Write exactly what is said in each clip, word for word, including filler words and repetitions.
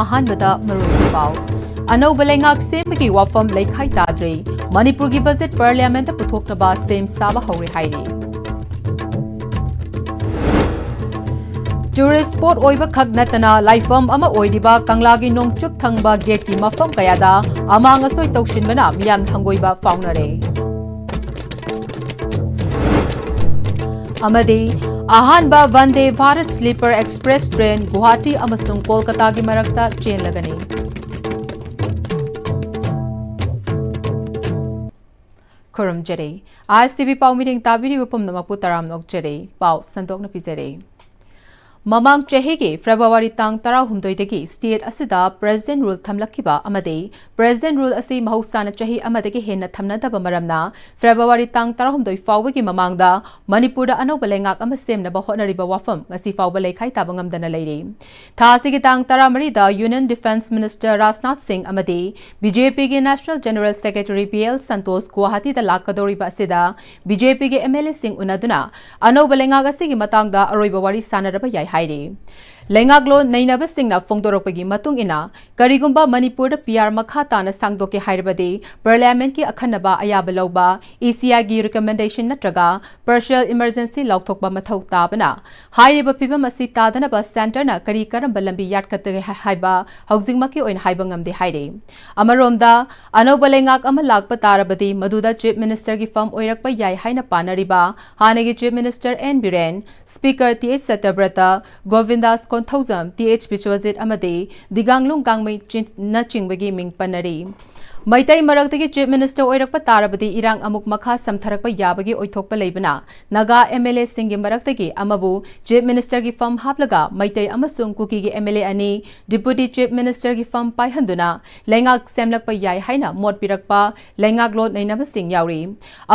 ꯑꯍꯥꯟꯕꯗ ꯃꯔꯨꯑꯣꯏꯕ ꯄꯥꯎ꯫ ꯑꯅꯧꯕ ꯂꯩꯉꯥꯛ ꯁꯦꯝꯕꯒꯤ ꯋꯥꯐꯝ ꯂꯩꯈꯥꯏ ꯇꯥꯗ꯭ꯔꯦ꯫ ꯃꯅꯤꯄꯨꯔꯒꯤ ꯕꯖꯦꯠ ꯄꯥꯔꯂꯤꯌꯥꯃꯦꯟꯠꯇ ꯄꯨꯊꯣꯛꯅꯕ ꯁꯦꯝ ꯁꯥꯕ ꯍꯧꯔꯦ ꯍꯥꯏꯔꯤ꯫ ꯇꯨꯔꯤꯁ ꯁ꯭ꯄꯣꯠ ꯑꯣꯏꯕ ꯈꯛ ꯅꯠꯇꯅ ꯂꯥꯏꯐꯝ ꯑꯃ ꯑꯣꯏꯔꯤꯕ ꯀꯪꯂꯥꯒꯤ ꯅꯣꯡꯆꯨꯞ ꯊꯪꯕ ꯒꯦꯠꯀꯤ ꯃꯐꯝ ꯀꯌꯥꯗ ꯑꯃꯥꯡ ꯑꯁꯣꯏ ꯇꯧꯁꯤꯟꯕꯅ ꯃꯤꯌꯥꯝ ꯍꯪꯒꯣꯏꯕ ꯐꯥꯎꯅꯔꯦ꯫ ꯑꯃꯗꯤ ꯑꯍꯥꯟꯕ Vande Bharat sleeper express train Guwahati ꯑꯃꯁꯨꯡ ꯀꯣꯜꯀꯇꯥꯒꯤ ꯃꯔꯛꯇ ꯆꯦꯜꯂꯒꯅꯤ꯫ ꯈꯨꯔꯨꯝꯖꯔꯤ꯫ ꯑꯥꯏ ꯑꯦꯁ ꯇꯤ ꯚꯤ ꯄꯥꯎ ꯃꯤꯔꯤꯡ ꯇꯥꯕꯤꯔꯤꯕ ꯄꯨꯝꯅꯃꯛꯄꯨ ꯇꯔꯥꯝꯅ ꯑꯣꯛꯆꯔꯤ꯫ ꯄꯥꯎ ꯁꯟꯗꯣꯛꯅ ꯄꯤꯖꯔꯤ꯫ ꯃꯃꯥꯡ ꯆꯍꯤꯒꯤ ꯐꯦꯕ꯭ꯔꯨꯋꯥꯔꯤ ꯇꯥꯡ ꯇꯔꯥꯍꯨꯝꯗꯣꯏꯗꯒꯤ ꯁ꯭ꯇꯦꯠ ꯑꯁꯤꯗ ꯄ꯭ꯔꯦꯁꯤꯗꯦꯟꯠ ꯔꯨꯜ ꯊꯝꯂꯛꯈꯤꯕ ꯑꯃꯗꯤ ꯄ꯭ꯔꯦꯁꯤꯗꯦꯟꯠ ꯔꯨꯜ ꯑꯁꯤ ꯃꯍꯧꯁꯥꯅ ꯆꯍꯤ ꯑꯃꯗꯒꯤ ꯍꯦꯟꯅ ꯊꯝꯅꯗꯕ ꯃꯔꯝꯅ ꯐꯦꯕ꯭ꯔꯨꯋꯥꯔꯤ ꯇꯥꯡ ꯇꯔꯥꯍꯨꯝꯗꯣꯏ ꯐꯥꯎꯕꯒꯤ ꯃꯃꯥꯡꯗ ꯃꯅꯤꯄꯨꯔꯗ ꯑꯅꯧꯕ ꯂꯩꯉꯥꯛ ꯑꯃ ꯁꯦꯝꯅꯕ ꯍꯣꯠꯅꯔꯤꯕ ꯋꯥꯐꯝ ꯉꯁꯤ ꯐꯥꯎꯕ ꯂꯩꯈꯥꯏ ꯇꯥꯕ ꯉꯝꯗꯅ ꯂꯩꯔꯤ꯫ ꯊꯥ ꯑꯁꯤꯒꯤ ꯇꯥꯡ ꯇꯔꯥꯃꯔꯤꯗ union defence minister Rajnath Singh ꯑꯃꯗꯤ ꯕꯤ ꯖꯦ ꯄꯤꯒꯤ national general secretary B L Santosh ꯒꯨꯋꯥꯍꯥꯇꯤꯗ ꯂꯥꯛꯀꯗꯧꯔꯤꯕ ꯑꯁꯤꯗ ꯕꯤ ꯖꯦ ꯄꯤꯒꯤ ꯑꯦꯝ ꯑꯦꯜ ꯑꯦꯁꯤꯡ ꯎꯅꯗꯨꯅ ꯑꯅꯧꯕ ꯂꯩꯉꯥꯛ ꯑꯁꯤꯒꯤ ꯃꯇꯥꯡꯗ ꯑꯔꯣꯏꯕ ꯋꯥꯔꯤ ꯁꯥꯟꯅꯔꯕ ꯌꯥꯏ ꯍꯥꯏꯔꯤ꯫ ꯂꯩꯉꯥꯛꯂꯣꯟ ꯅꯩꯅꯕꯁꯤꯡꯅ ꯐꯣꯡꯗꯣꯔꯛꯄꯒꯤ ꯃꯇꯨꯡ ꯏꯟꯅ, ꯀꯔꯤꯒꯨꯝꯕ ꯃꯅꯤꯄꯨꯔꯗ ꯄꯤ ꯑꯥꯔ ꯃꯈꯥ ꯇꯥꯅ ꯁꯥꯡꯗꯣꯛꯀꯦ ꯍꯥꯏꯔꯕꯗꯤ, ꯄꯥꯔꯂꯤꯌꯥꯃꯦꯟꯠꯀꯤ ꯑꯈꯟꯅꯕ ꯑꯌꯥꯕ ꯂꯧꯕ, ꯏ ꯁꯤ ꯑꯥꯏꯒꯤ ꯔꯤꯀꯃꯦꯟꯗꯦꯁꯟ ꯅꯠꯇ꯭ꯔꯒ ꯄꯥꯔꯁꯤꯌꯦꯜ ꯏꯃꯔꯖꯦꯟꯁꯤ ꯂꯥꯎꯊꯣꯛꯄ ꯃꯊꯧ ꯇꯥꯕꯅ, ꯍꯥꯏꯔꯤꯕ ꯐꯤꯚꯝ ꯑꯁꯤ ꯇꯥꯗꯅꯕ ꯁꯦꯟꯇꯔꯅ ꯀꯔꯤ ꯀꯔꯝꯕ ꯂꯝꯕꯤ ꯌꯥꯠꯀꯗꯒꯦ ꯍꯥꯏ-, ꯍꯥꯏꯕ ꯍꯧꯖꯤꯛꯃꯛꯀꯤ ꯑꯣꯏꯅ ꯍꯥꯏꯕ ꯉꯝꯗꯦ ꯍꯥꯏꯔꯤ꯫ ꯑꯃꯔꯣꯝꯗ, ꯑꯅꯧꯕ ꯂꯩꯉꯥꯛ ꯑꯃ ꯂꯥꯛꯄ ꯇꯥꯔꯕꯗꯤ ꯃꯗꯨꯗ ꯆꯤꯐ ꯃꯤꯅꯤꯁꯇꯔꯒꯤ ꯐꯝ ꯑꯣꯏꯔꯛꯄ ꯌꯥꯏ ꯍꯥꯏꯅ ꯄꯥꯅꯔꯤꯕ ꯍꯥꯟꯅꯒꯤ chief minister N Biren, speaker T H Satyabrata, Gobindas Konthoujam, T H Biswajit ꯑꯃꯗꯤ ꯗꯤꯒꯥꯡꯂꯨꯡ ꯒꯥꯡꯃꯩ ꯆꯤꯟ-, ꯅꯆꯤꯡꯕꯒꯤ ꯃꯤꯡ ꯄꯟꯅꯔꯤ꯫ ꯃꯩꯇꯩ ꯃꯔꯛꯇꯒꯤ ꯆꯤꯐ ꯃꯤꯅꯤꯁꯇꯔ ꯑꯣꯏꯔꯛꯄ ꯇꯥꯔꯕꯗꯤ ꯏꯔꯥꯡ ꯑꯃꯨꯛ ꯃꯈꯥ ꯁꯝꯊꯔꯛꯄ ꯌꯥꯕꯒꯤ ꯑꯣꯏꯊꯣꯛꯄ ꯂꯩꯕꯅ, ꯅꯥꯒꯥ ꯑꯦꯝ ꯑꯦꯜ ꯑꯦꯁꯤꯡꯒꯤ ꯃꯔꯛꯇꯒꯤ ꯑꯃꯕꯨ ꯆꯤꯐ ꯃꯤꯅꯤꯁꯇꯔꯒꯤ ꯐꯝ ꯍꯥꯞꯂꯒ ꯃꯩꯇꯩ ꯑꯃꯁꯨꯡ ꯀꯨꯀꯤꯒꯤ ꯑꯦꯝ ꯑꯦꯜ ꯑꯦ ꯑꯅꯤ ꯗꯤꯄꯨꯇꯤ ꯆꯤꯐ ꯃꯤꯅꯤꯁꯇꯔꯒꯤ ꯐꯝ ꯄꯥꯏꯍꯟꯗꯨꯅ ꯂꯩꯉꯥꯛ ꯁꯦꯝꯂꯛꯄ ꯌꯥꯏ ꯍꯥꯏꯅ ꯃꯣꯠ ꯄꯤꯔꯛꯄ ꯂꯩꯉꯥꯛꯂꯣꯟ ꯅꯩꯅꯕꯁꯤꯡ ꯌꯥꯎꯔꯤ꯫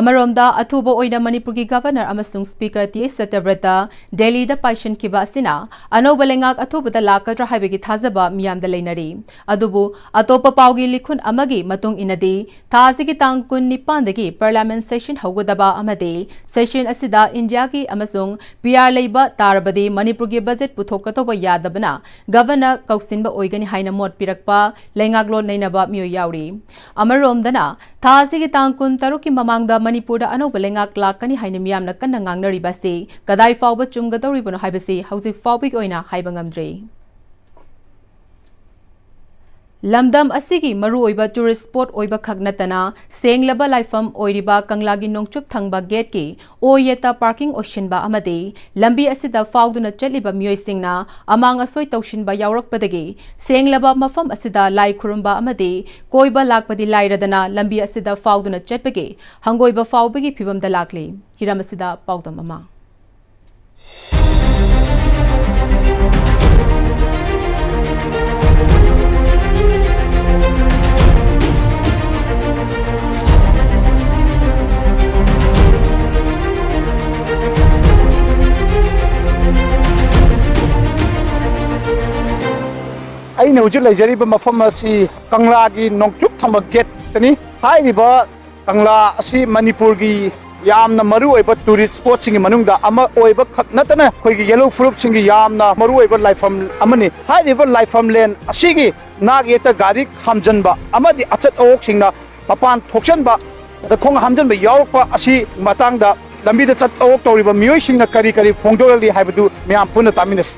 ꯑꯃꯔꯣꯝꯗ, ꯑꯊꯨꯕ ꯑꯣꯏꯅ ꯃꯅꯤꯄꯨꯔꯒꯤ ꯒꯚꯔꯅꯔ ꯑꯃꯁꯨꯡ ꯁ꯭ꯄꯤꯀꯔ ꯇꯤ ꯑꯩꯆ ꯁꯇ꯭ꯌꯕ꯭ꯔꯇ ꯗꯦꯜꯂꯤꯗ ꯄꯥꯏꯁꯤꯟꯈꯤꯕ ꯑꯁꯤꯅ ꯑꯅꯧꯕ ꯂꯩꯉꯥꯛ ꯑꯊꯨꯕꯗ ꯂꯥꯛꯀꯗ꯭ꯔꯥ ꯍꯥꯏꯕꯒꯤ ꯊꯥꯖꯕ ꯃꯤꯌꯥꯝꯗ ꯂꯩꯅꯔꯤ꯫ ꯑꯗꯨꯕꯨ ꯑꯇꯣꯞꯄ ꯄꯥꯎꯒꯤ ꯂꯤꯈꯨꯟ ꯑꯃꯒꯤ ꯃꯇꯨꯡ ꯏꯟꯅꯗꯤ, ꯊꯥ ꯑꯁꯤꯒꯤ ꯇꯥꯡ ꯀꯨꯟꯅꯤꯄꯥꯟꯗꯒꯤ Parliament session ꯍꯧꯒꯗꯕ ꯑꯃꯗꯤ session ꯑꯁꯤꯗ ꯏꯟꯗꯤꯌꯥꯒꯤ ꯑꯃꯁꯨꯡ P R ꯂꯩꯕ ꯇꯥꯔꯕꯗꯤ ꯃꯅꯤꯄꯨꯔꯒꯤ budget ꯄꯨꯊꯣꯛꯀꯗꯧꯕ ꯌꯥꯗꯕꯅ Governor ꯀꯧꯁꯤꯟꯕ ꯑꯣꯏꯒꯅꯤ ꯍꯥꯏꯅ ꯃꯣꯠ ꯄꯤꯔꯛꯄ ꯂꯩꯉꯥꯛꯂꯣꯟ ꯅꯩꯅꯕ ꯃꯤꯑꯣꯏ ꯌꯥꯎꯔꯤ꯫ ꯑꯃꯔꯣꯝꯗꯅ, ꯊꯥ ꯑꯁꯤꯒꯤ ꯇꯥꯡ ꯀꯨꯟꯇꯔꯨꯛꯀꯤ ꯃꯃꯥꯡꯗ ꯃꯅꯤꯄꯨꯔꯗ ꯑꯅꯧꯕ ꯂꯩꯉꯥꯛ ꯂꯥꯛꯀꯅꯤ ꯍꯥꯏꯅ ꯃꯤꯌꯥꯝꯅ ꯀꯟꯅ ꯉꯥꯡꯅꯔꯤꯕ ꯑꯁꯤ ꯀꯗꯥꯏ ꯐꯥꯎꯕ ꯆꯨꯝꯒꯗꯧꯔꯤꯕꯅꯣ ꯍꯥꯏꯕꯁꯤ ꯍꯧꯖꯤꯛ ꯐꯥꯎꯕꯒꯤ ꯑꯣꯏꯅ ꯍꯥꯏꯕ ꯉꯝꯗ꯭ꯔꯤ꯫ ꯂꯝꯗꯝ ꯑꯁꯤꯒꯤ ꯃꯔꯨꯑꯣꯏꯕ tourist spot ꯑꯣꯏꯕ ꯈꯛ ꯅꯠꯇꯅ, ꯁꯦꯡꯂꯕ ꯂꯥꯏꯐꯝ ꯑꯣꯏꯔꯤꯕ ꯀꯪꯂꯥꯒꯤ ꯅꯣꯡꯆꯨꯞ ꯊꯪꯕ gateꯀꯤ ꯑꯣꯏ ꯌꯦꯠꯇ parking ꯑꯣꯏꯁꯤꯟꯕ ꯑꯃꯗꯤ ꯂꯝꯕꯤ ꯑꯁꯤꯗ ꯐꯥꯎꯗꯨꯅ ꯆꯠꯂꯤꯕ ꯃꯤꯑꯣꯏꯁꯤꯡꯅ ꯑꯃꯥꯡ ꯑꯁꯣꯏ ꯇꯧꯁꯤꯟꯕ ꯌꯥꯎꯔꯛꯄꯗꯒꯤ ꯁꯦꯡꯂꯕ ꯃꯐꯝ ꯑꯁꯤꯗ ꯂꯥꯏ ꯈꯨꯔꯨꯝꯕ ꯑꯃꯗꯤ ꯀꯣꯏꯕ ꯂꯥꯛꯄꯗꯤ ꯂꯥꯏꯔꯗꯅ ꯂꯝꯕꯤ ꯑꯁꯤꯗ ꯐꯥꯎꯗꯨꯅ ꯆꯠꯄꯒꯤ ꯍꯪꯒꯣꯏꯕ ꯐꯥꯎꯕꯒꯤ ꯐꯤꯚꯝꯗ ꯂꯥꯛꯂꯤ꯫ ꯍꯤꯔꯝ ꯑꯁꯤꯗ ꯄꯥꯎꯗꯝ ꯑꯃ꯫ ꯑꯩꯅ ꯍꯧꯖꯤꯛ ꯂꯩꯖꯔꯤꯕ ꯃꯐꯝ ꯑꯁꯤ ꯀꯪꯂꯥꯒꯤ ꯅꯣꯡꯆꯨꯞ ꯊꯪꯕ gateꯇꯅꯤ꯫ ꯍꯥꯏꯔꯤꯕ ꯀꯪꯂꯥ ꯑꯁꯤ ꯃꯅꯤꯄꯨꯔꯒꯤ ꯌꯥꯝꯅ ꯃꯔꯨꯑꯣꯏꯕ tourist spotꯁꯤꯡꯒꯤ ꯃꯅꯨꯡꯗ ꯑꯃ ꯑꯣꯏꯕ ꯈꯛ ꯅꯠꯇꯅ, ꯑꯩꯈꯣꯏꯒꯤ ꯌꯦꯜꯍꯧ ꯐꯨꯔꯨꯞꯁꯤꯡꯒꯤ ꯌꯥꯝꯅ ꯃꯔꯨꯑꯣꯏꯕ ꯂꯥꯏꯐꯝ ꯑꯃꯅꯤ꯫ ꯍꯥꯏꯔꯤꯕ ꯂꯥꯏꯐꯝꯂꯦꯟ ꯑꯁꯤꯒꯤ ꯅꯥꯛ ꯌꯦꯠꯇ ꯒꯥꯔꯤ ꯈꯥꯝꯖꯟꯕ ꯑꯃꯗꯤ ꯑꯆꯠ ꯑꯋꯣꯛꯁꯤꯡꯅ ꯃꯄꯥꯟ ꯊꯣꯛꯆꯟꯕ, ꯈꯣꯡ ꯍꯥꯝꯖꯟꯕ ꯌꯥꯎꯔꯛꯄ ꯑꯁꯤ ꯃꯇꯥꯡꯗ ꯂꯝꯕꯤꯗ ꯆꯠ ꯑꯋꯣꯛ ꯇꯧꯔꯤꯕ ꯃꯤꯑꯣꯏꯁꯤꯡꯅ ꯀꯔꯤ ꯀꯔꯤ ꯐꯣꯡꯗꯣꯔꯛꯂꯤ ꯍꯥꯏꯕꯗꯨ ꯃꯌꯥꯝ ꯄꯨꯟꯅ ꯇꯥꯃꯤꯟꯅꯁꯤ꯫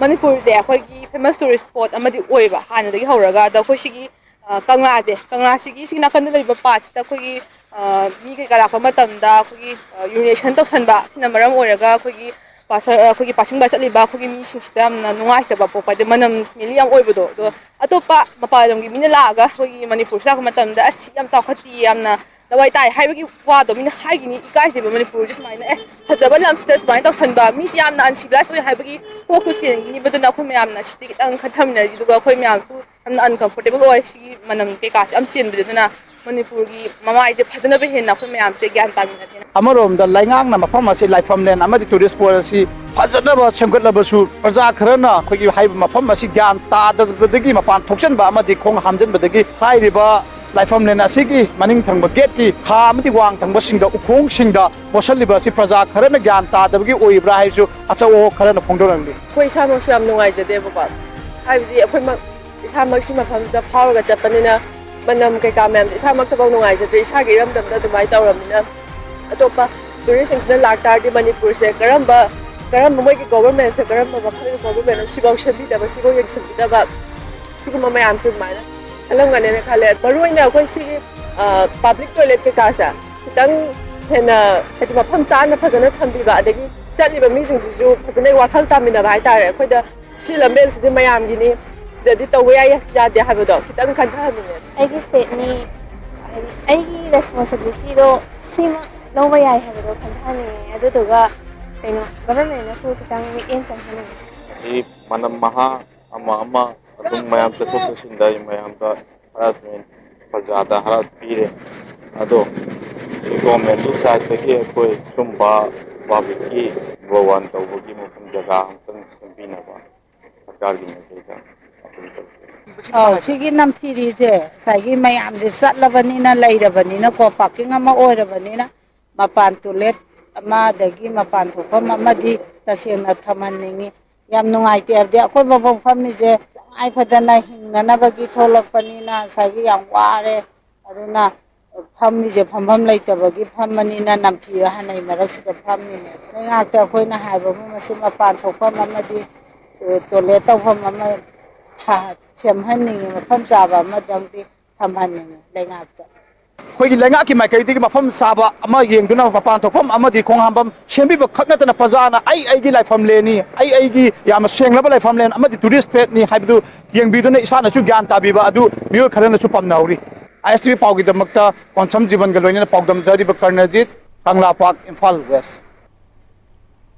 ꯃꯅꯤꯄꯨꯔꯁꯦ ꯑꯩꯈꯣꯏꯒꯤ famous tourist spot ꯑꯃꯗꯤ ꯑꯣꯏꯕ ꯍꯥꯟꯅꯗꯒꯤ ꯍꯧꯔꯒ꯫ ꯑꯗꯣ ꯑꯩꯈꯣꯏ ꯁꯤꯒꯤ, ꯑ, ꯀꯪꯂꯥꯁꯦ, ꯀꯪꯂꯥꯁꯤꯒꯤ ꯁꯤ ꯅꯥꯀꯟꯗ ꯂꯩꯕ pathꯁꯤꯗ ꯑꯩꯈꯣꯏꯒꯤ, ꯑ, ꯃꯤ ꯀꯩꯀꯥ ꯂꯥꯛꯄ ꯃꯇꯝꯗ ꯑꯩꯈꯣꯏꯒꯤ, ꯑ, urination ꯇꯧꯁꯟꯕ, ꯁꯤꯅ ꯃꯔꯝ ꯑꯣꯏꯔꯒ ꯑꯩꯈꯣꯏꯒꯤ ꯄꯥꯁ-, ꯑ, ꯑꯩꯈꯣꯏꯒꯤ passing by ꯆꯠꯂꯤꯕ ꯑꯩꯈꯣꯏꯒꯤ ꯃꯤꯁꯤꯡꯁꯤꯗ ꯌꯥꯝꯅ ꯅꯨꯡꯉꯥꯏꯇꯕ ꯄꯣꯛꯄ, ꯍꯥꯏꯗꯤ ꯃꯅꯝ smelly ꯌꯥꯝ ꯑꯣꯏꯕꯗꯣ꯫ ꯑꯗꯣ ꯑꯇꯣꯞꯄ ꯃꯄꯥꯟ ꯂꯝꯒꯤ ꯃꯤꯅ ꯂꯥꯛꯑꯒ ꯑꯩꯈꯣꯏꯒꯤ ꯃꯅꯤꯄꯨꯔꯁꯤ ꯂꯥꯛꯄ ꯃꯇꯝꯗ "ꯑꯁ, ꯌꯥꯝ ꯆꯥꯎꯈꯠꯇꯤꯌꯦ, ꯌꯥꯝꯅ ꯂꯋꯥꯏ ꯇꯥꯏ" ꯍꯥꯏꯕꯒꯤ ꯋꯥꯗꯣ ꯃꯤꯅ ꯍꯥꯏꯈꯤꯅꯤ, ꯏꯀꯥꯏꯖꯩꯕ꯫ ꯃꯅꯤꯄꯨꯔꯁꯦ ꯁꯨꯃꯥꯏꯅ, ꯑꯦ, ꯐꯖꯕ ꯂꯝꯁꯤꯗ ꯁꯨꯃꯥꯏꯅ ꯇꯧꯁꯟꯕ, ꯃꯤꯁꯤ ꯌꯥꯝꯅ uncivilized ꯑꯣꯏ ꯍꯥꯏꯕꯒꯤ ꯀꯣꯛꯇꯨ ꯆꯦꯟꯈꯤꯅꯤꯕ꯫ ꯑꯗꯨꯅ ꯑꯩꯈꯣꯏ ꯃꯌꯥꯝꯅ ꯁꯤꯁꯦ ꯈꯤꯇꯪ ꯈꯟꯊꯃꯤꯟꯅꯁꯤ, ꯑꯗꯨꯒ ꯑꯩꯈꯣꯏ ꯃꯌꯥꯝꯁꯨ ꯌꯥꯝꯅ uncomfortable ꯑꯣꯏ ꯁꯤꯒꯤ ꯃꯅꯝ ꯀꯩꯀꯥꯁꯦ ꯌꯥꯝ ꯆꯦꯟꯕꯁꯦ꯫ ꯑꯗꯨꯅ ꯃꯅꯤꯄꯨꯔꯒꯤ ꯃꯃꯥꯏꯁꯦ ꯐꯖꯅꯕ ꯍꯦꯟꯅ ꯑꯩꯈꯣꯏ ꯃꯌꯥꯝꯁꯦ ꯒ꯭ꯌꯥꯟ ꯇꯥꯃꯤꯟꯅꯁꯦꯅ꯫ ꯑꯃꯔꯣꯝꯗ ꯂꯩꯉꯥꯛꯅ ꯃꯐꯝ ꯑꯁꯤ ꯂꯥꯏꯐꯝꯂꯦꯟ ꯑꯃꯗꯤ tourist spot ꯑꯁꯤ ꯐꯖꯅꯕ ꯁꯦꯝꯒꯠꯂꯕꯁꯨ, ꯄ꯭ꯔꯖꯥ ꯈꯔꯅ ꯑꯩꯈꯣꯏꯒꯤ ꯍꯥꯏꯔꯤꯕ ꯃꯐꯝ ꯑꯁꯤ ꯒ꯭ꯌꯥꯟ ꯇꯥꯗꯕꯗꯒꯤ ꯃꯄꯥꯟ ꯊꯣꯛꯆꯟꯕ ꯑꯃꯗꯤ ꯈꯣꯡ ꯍꯥꯝꯖꯟꯕꯗꯒꯤ ꯍꯥꯏꯔꯤꯕ ꯂꯥꯏꯐꯝꯂꯦꯟ ꯑꯁꯤꯒꯤ ꯃꯅꯤꯡ ꯊꯪꯕ ꯒꯦꯠꯀꯤ ꯈꯥ ꯑꯃꯗꯤ ꯋꯥꯡ ꯊꯪꯕꯁꯤꯡꯗ ꯎꯈꯣꯡꯁꯤꯡꯗ ꯃꯣꯠꯁꯜꯂꯤꯕ ꯑꯁꯤ ꯄ꯭ꯔꯖꯥ ꯈꯔꯅ ꯒ꯭ꯌꯥꯟ ꯇꯥꯗꯕꯒꯤ ꯑꯣꯏꯕ꯭ꯔꯥ ꯍꯥꯏꯕꯁꯨ ꯑꯆꯧ ꯑꯍꯣꯛ ꯈꯔꯅ ꯐꯣꯡꯗꯣꯔꯛꯂꯤ꯫ ꯑꯩꯈꯣꯏ ꯏꯁꯥꯃꯛꯁꯨ ꯌꯥꯝ ꯅꯨꯡꯉꯥꯏꯖꯗꯦꯕꯀꯣ, ꯍꯥꯏꯕꯗꯤ ꯑꯩꯈꯣꯏꯃꯛ ꯏꯁꯥꯃꯛꯁꯤ ꯃꯐꯝꯁꯤꯗ ꯐꯥꯎꯔꯒ ꯆꯠꯄꯅꯤꯅ ꯃꯅꯝ ꯀꯩꯀꯥ ꯃꯌꯥꯝꯁꯦ ꯏꯁꯥꯃꯛꯇꯐꯥꯎ ꯅꯨꯡꯉꯥꯏꯖꯗ꯭ꯔꯦ꯫ ꯏꯁꯥꯒꯤ ꯏꯔꯝꯗꯝꯗ ꯑꯗꯨꯃꯥꯏꯅ ꯇꯧꯔꯕꯅꯤꯅ ꯑꯇꯣꯞꯄ ꯇꯨꯔꯤꯁꯁꯤꯡꯁꯤꯅ ꯂꯥꯛꯇꯥꯔꯗꯤ ꯃꯅꯤꯄꯨꯔꯁꯦ ꯀꯔꯝꯕ ꯀꯔꯝꯕ ꯃꯣꯏꯒꯤ ꯒꯣꯕꯔꯃꯦꯟꯁꯦ ꯀꯔꯝꯕ ꯃꯈꯜꯒꯤ ꯒꯣꯕꯔꯃꯦꯟꯅꯣ ꯁꯤꯐꯥꯎ ꯁꯦꯝꯕꯤꯗꯕ, ꯁꯤꯐꯥꯎ ꯌꯦꯡꯁꯤꯟꯕꯤꯗꯕ, ꯁꯤꯒꯨꯝꯕ ꯃꯌꯥꯝꯁꯦ ꯑꯗꯨꯃꯥꯏꯅ ꯈꯜꯂꯝꯒꯅꯦꯅ ꯈꯜꯂꯦ꯫ ꯃꯔꯨ ꯑꯣꯏꯅ ꯑꯩꯈꯣꯏ ꯁꯤꯒꯤ ꯄꯕ꯭ꯂꯤꯛ ꯇꯣꯏꯂꯦꯠ ꯀꯩꯀꯥꯁꯦ ꯈꯤꯇꯪ ꯍꯦꯟꯅ, ꯍꯥꯏꯗꯤ ꯃꯐꯝ ꯆꯥꯅ ꯐꯖꯅ ꯊꯝꯕꯤꯕ, ꯑꯗꯒꯤ ꯆꯠꯂꯤꯕ ꯃꯤꯁꯤꯡꯁꯤꯁꯨ ꯐꯖꯅ ꯋꯥꯈꯜ ꯇꯥꯃꯤꯟꯅꯕ ꯍꯥꯏꯇꯥꯔꯦ꯫ ꯑꯩꯈꯣꯏꯗ ꯁꯤ ꯂꯝꯕꯦꯜꯁꯤꯗꯤ ꯃꯌꯥꯝꯒꯤꯅꯤ, ꯁꯤꯗꯗꯤ ꯇꯧꯕ ꯌꯥꯏ ꯌꯥꯗꯦ ꯍꯥꯏꯕꯗꯣ ꯈꯤꯇꯪ ꯈꯟꯊꯍꯟꯅꯤꯡꯉꯦ꯫ ꯑꯩꯒꯤ ꯁ꯭ꯇꯦꯠꯅꯤ, ꯍꯥꯏꯗꯤ ꯑꯩꯒꯤ ꯔꯦꯁꯄꯣꯟꯁꯤꯕꯤꯂꯤꯇꯤꯗꯣ ꯁꯤꯃ ꯂꯧꯕ ꯌꯥꯏ ꯍꯥꯏꯕꯗꯣ ꯈꯟꯊꯍꯟꯅꯤꯡꯉꯦ꯫ ꯑꯗꯨꯗꯨꯒ ꯀꯩꯅꯣ, ꯒꯚꯔꯟꯃꯦꯟꯅꯁꯨ ꯈꯤꯇꯪ ꯃꯤꯠꯌꯦꯡ ꯆꯪꯍꯟꯅꯤꯡꯉꯦ꯫ ꯑꯗꯒꯤ ꯃꯅꯝ ꯃꯍꯥ ꯑꯃ ꯑꯃ ꯑꯗꯨꯝ ꯃꯌꯥꯝ ꯆꯠꯊꯣꯛ ꯆꯠꯁꯤꯟꯗ ꯃꯌꯥꯝꯗ ꯍꯔꯥꯁꯃꯦꯟ ꯄ꯭ꯔꯖꯥꯗ ꯍꯔꯥꯁ ꯄꯤꯔꯦ꯫ ꯑꯗꯣ ꯒꯣꯔꯃꯦꯟꯒꯤ ꯁꯥꯏꯠꯇꯒꯤ ꯑꯩꯈꯣꯏ ꯁꯨꯝꯕ ꯄꯕ꯭ꯂꯤꯛꯀꯤ ꯅꯝꯕꯔ ꯋꯥꯟ ꯇꯧꯕꯒꯤ ꯃꯐꯝ ꯖꯒꯥ ꯑꯃꯇꯪ ꯁꯦꯝꯕꯤꯅꯕ ꯁꯔꯀꯥꯔꯒꯤ ꯃꯥꯏꯀꯩꯗ ꯑꯄꯤꯜ ꯇꯧꯖꯔꯤ꯫ ꯑꯧ, ꯁꯤꯒꯤ ꯅꯝꯊꯤꯔꯤꯁꯦ ꯉꯁꯥꯏꯒꯤ ꯃꯌꯥꯝꯁꯦ ꯆꯠꯂꯕꯅꯤꯅ, ꯂꯩꯔꯕꯅꯤꯅꯀꯣ, ꯄꯥꯔꯀꯤꯡ ꯑꯃ ꯑꯣꯏꯔꯕꯅꯤꯅ, ꯃꯄꯥꯟ ꯇꯣꯏꯂꯦꯠ ꯑꯃ, ꯑꯗꯒꯤ ꯃꯄꯥꯟ ꯊꯣꯛꯐꯝ ꯑꯃꯗꯤ ꯇꯁꯦꯡꯅ ꯊꯝꯍꯟꯅꯤꯡꯉꯤ꯫ ꯌꯥꯝ ꯅꯨꯡꯉꯥꯏꯇꯦ, ꯍꯥꯏꯕꯗꯤ ꯑꯩꯈꯣꯏ ꯃꯐꯝ ꯐꯝꯃꯤꯁꯦ ꯇꯉꯥꯏ ꯐꯗꯅ ꯍꯤꯡꯅꯅꯕꯒꯤ ꯊꯣꯛꯂꯛꯄꯅꯤꯅ ꯉꯁꯥꯏꯒꯤ ꯌꯥꯝ ꯋꯥꯔꯦ꯫ ꯑꯗꯨꯅ ꯐꯝꯃꯤꯁꯦ ꯐꯝꯐꯝ ꯂꯩꯇꯕꯒꯤ ꯐꯝꯕꯅꯤꯅ ꯅꯝꯊꯤꯕ ꯍꯥꯟꯅꯩ ꯃꯔꯛꯁꯤꯗ ꯐꯝꯃꯤꯅꯦ꯫ ꯂꯩꯉꯥꯛꯇ ꯑꯩꯈꯣꯏꯅ ꯍꯥꯏꯕꯕꯨ ꯃꯁꯤ ꯃꯄꯥꯟ ꯊꯣꯛꯐꯝ ꯑꯃꯗꯤ, ꯑ, ꯇꯣꯏꯂꯦꯠ ꯇꯧꯐꯝ ꯑꯃ ꯁꯥ-, ꯁꯦꯝꯍꯟꯅꯤꯡꯉꯤ, ꯃꯐꯝ ꯆꯥꯕ ꯑꯃꯗꯪꯗꯤ ꯊꯝꯍꯟꯅꯤꯡꯉꯤ ꯂꯩꯉꯥꯛꯇ꯫ ꯑꯩꯈꯣꯏꯒꯤ ꯂꯩꯉꯥꯛꯀꯤ ꯃꯥꯏꯀꯩꯗꯒꯤ ꯃꯐꯝ ꯆꯥꯕ ꯑꯃ ꯌꯦꯡꯗꯨꯅ ꯃꯄꯥꯟ ꯊꯣꯛꯐꯝ ꯑꯃꯗꯤ ꯈꯣꯡ ꯍꯥꯝꯐꯝ ꯁꯦꯝꯕꯤꯕ ꯈꯛ ꯅꯠꯇꯅ ꯄ꯭ꯔꯖꯥꯅ ꯑꯩ ꯑꯩꯒꯤ ꯂꯥꯏꯐꯝ ꯂꯦꯟꯅꯤ, ꯑꯩ ꯑꯩꯒꯤ ꯌꯥꯝꯅ ꯁꯦꯡꯂꯕ ꯂꯥꯏꯐꯝ ꯂꯦꯟ ꯑꯃꯗꯤ ꯇꯨꯔꯤꯁ ꯐꯦꯠꯅꯤ ꯍꯥꯏꯕꯗꯨ ꯌꯦꯡꯕꯤꯗꯨꯅ ꯏꯁꯥꯅꯁꯨ ꯒ꯭ꯌꯥꯟ ꯇꯥꯕꯤꯕ ꯑꯗꯨ ꯃꯤꯑꯣꯏ ꯈꯔꯅꯁꯨ ꯄꯥꯝꯅꯍꯧꯔꯤ꯫ ꯑꯥꯏ ꯑꯦꯁ ꯇꯤ ꯚꯤ ꯄꯥꯎꯒꯤꯗꯃꯛꯇ ꯀꯣꯟꯁꯝ ꯖꯤꯕꯟꯒ ꯂꯣꯏꯅꯅ ꯄꯥꯎꯗꯝꯖꯔꯤꯕ Karanjit, Kangla park, Imphal west.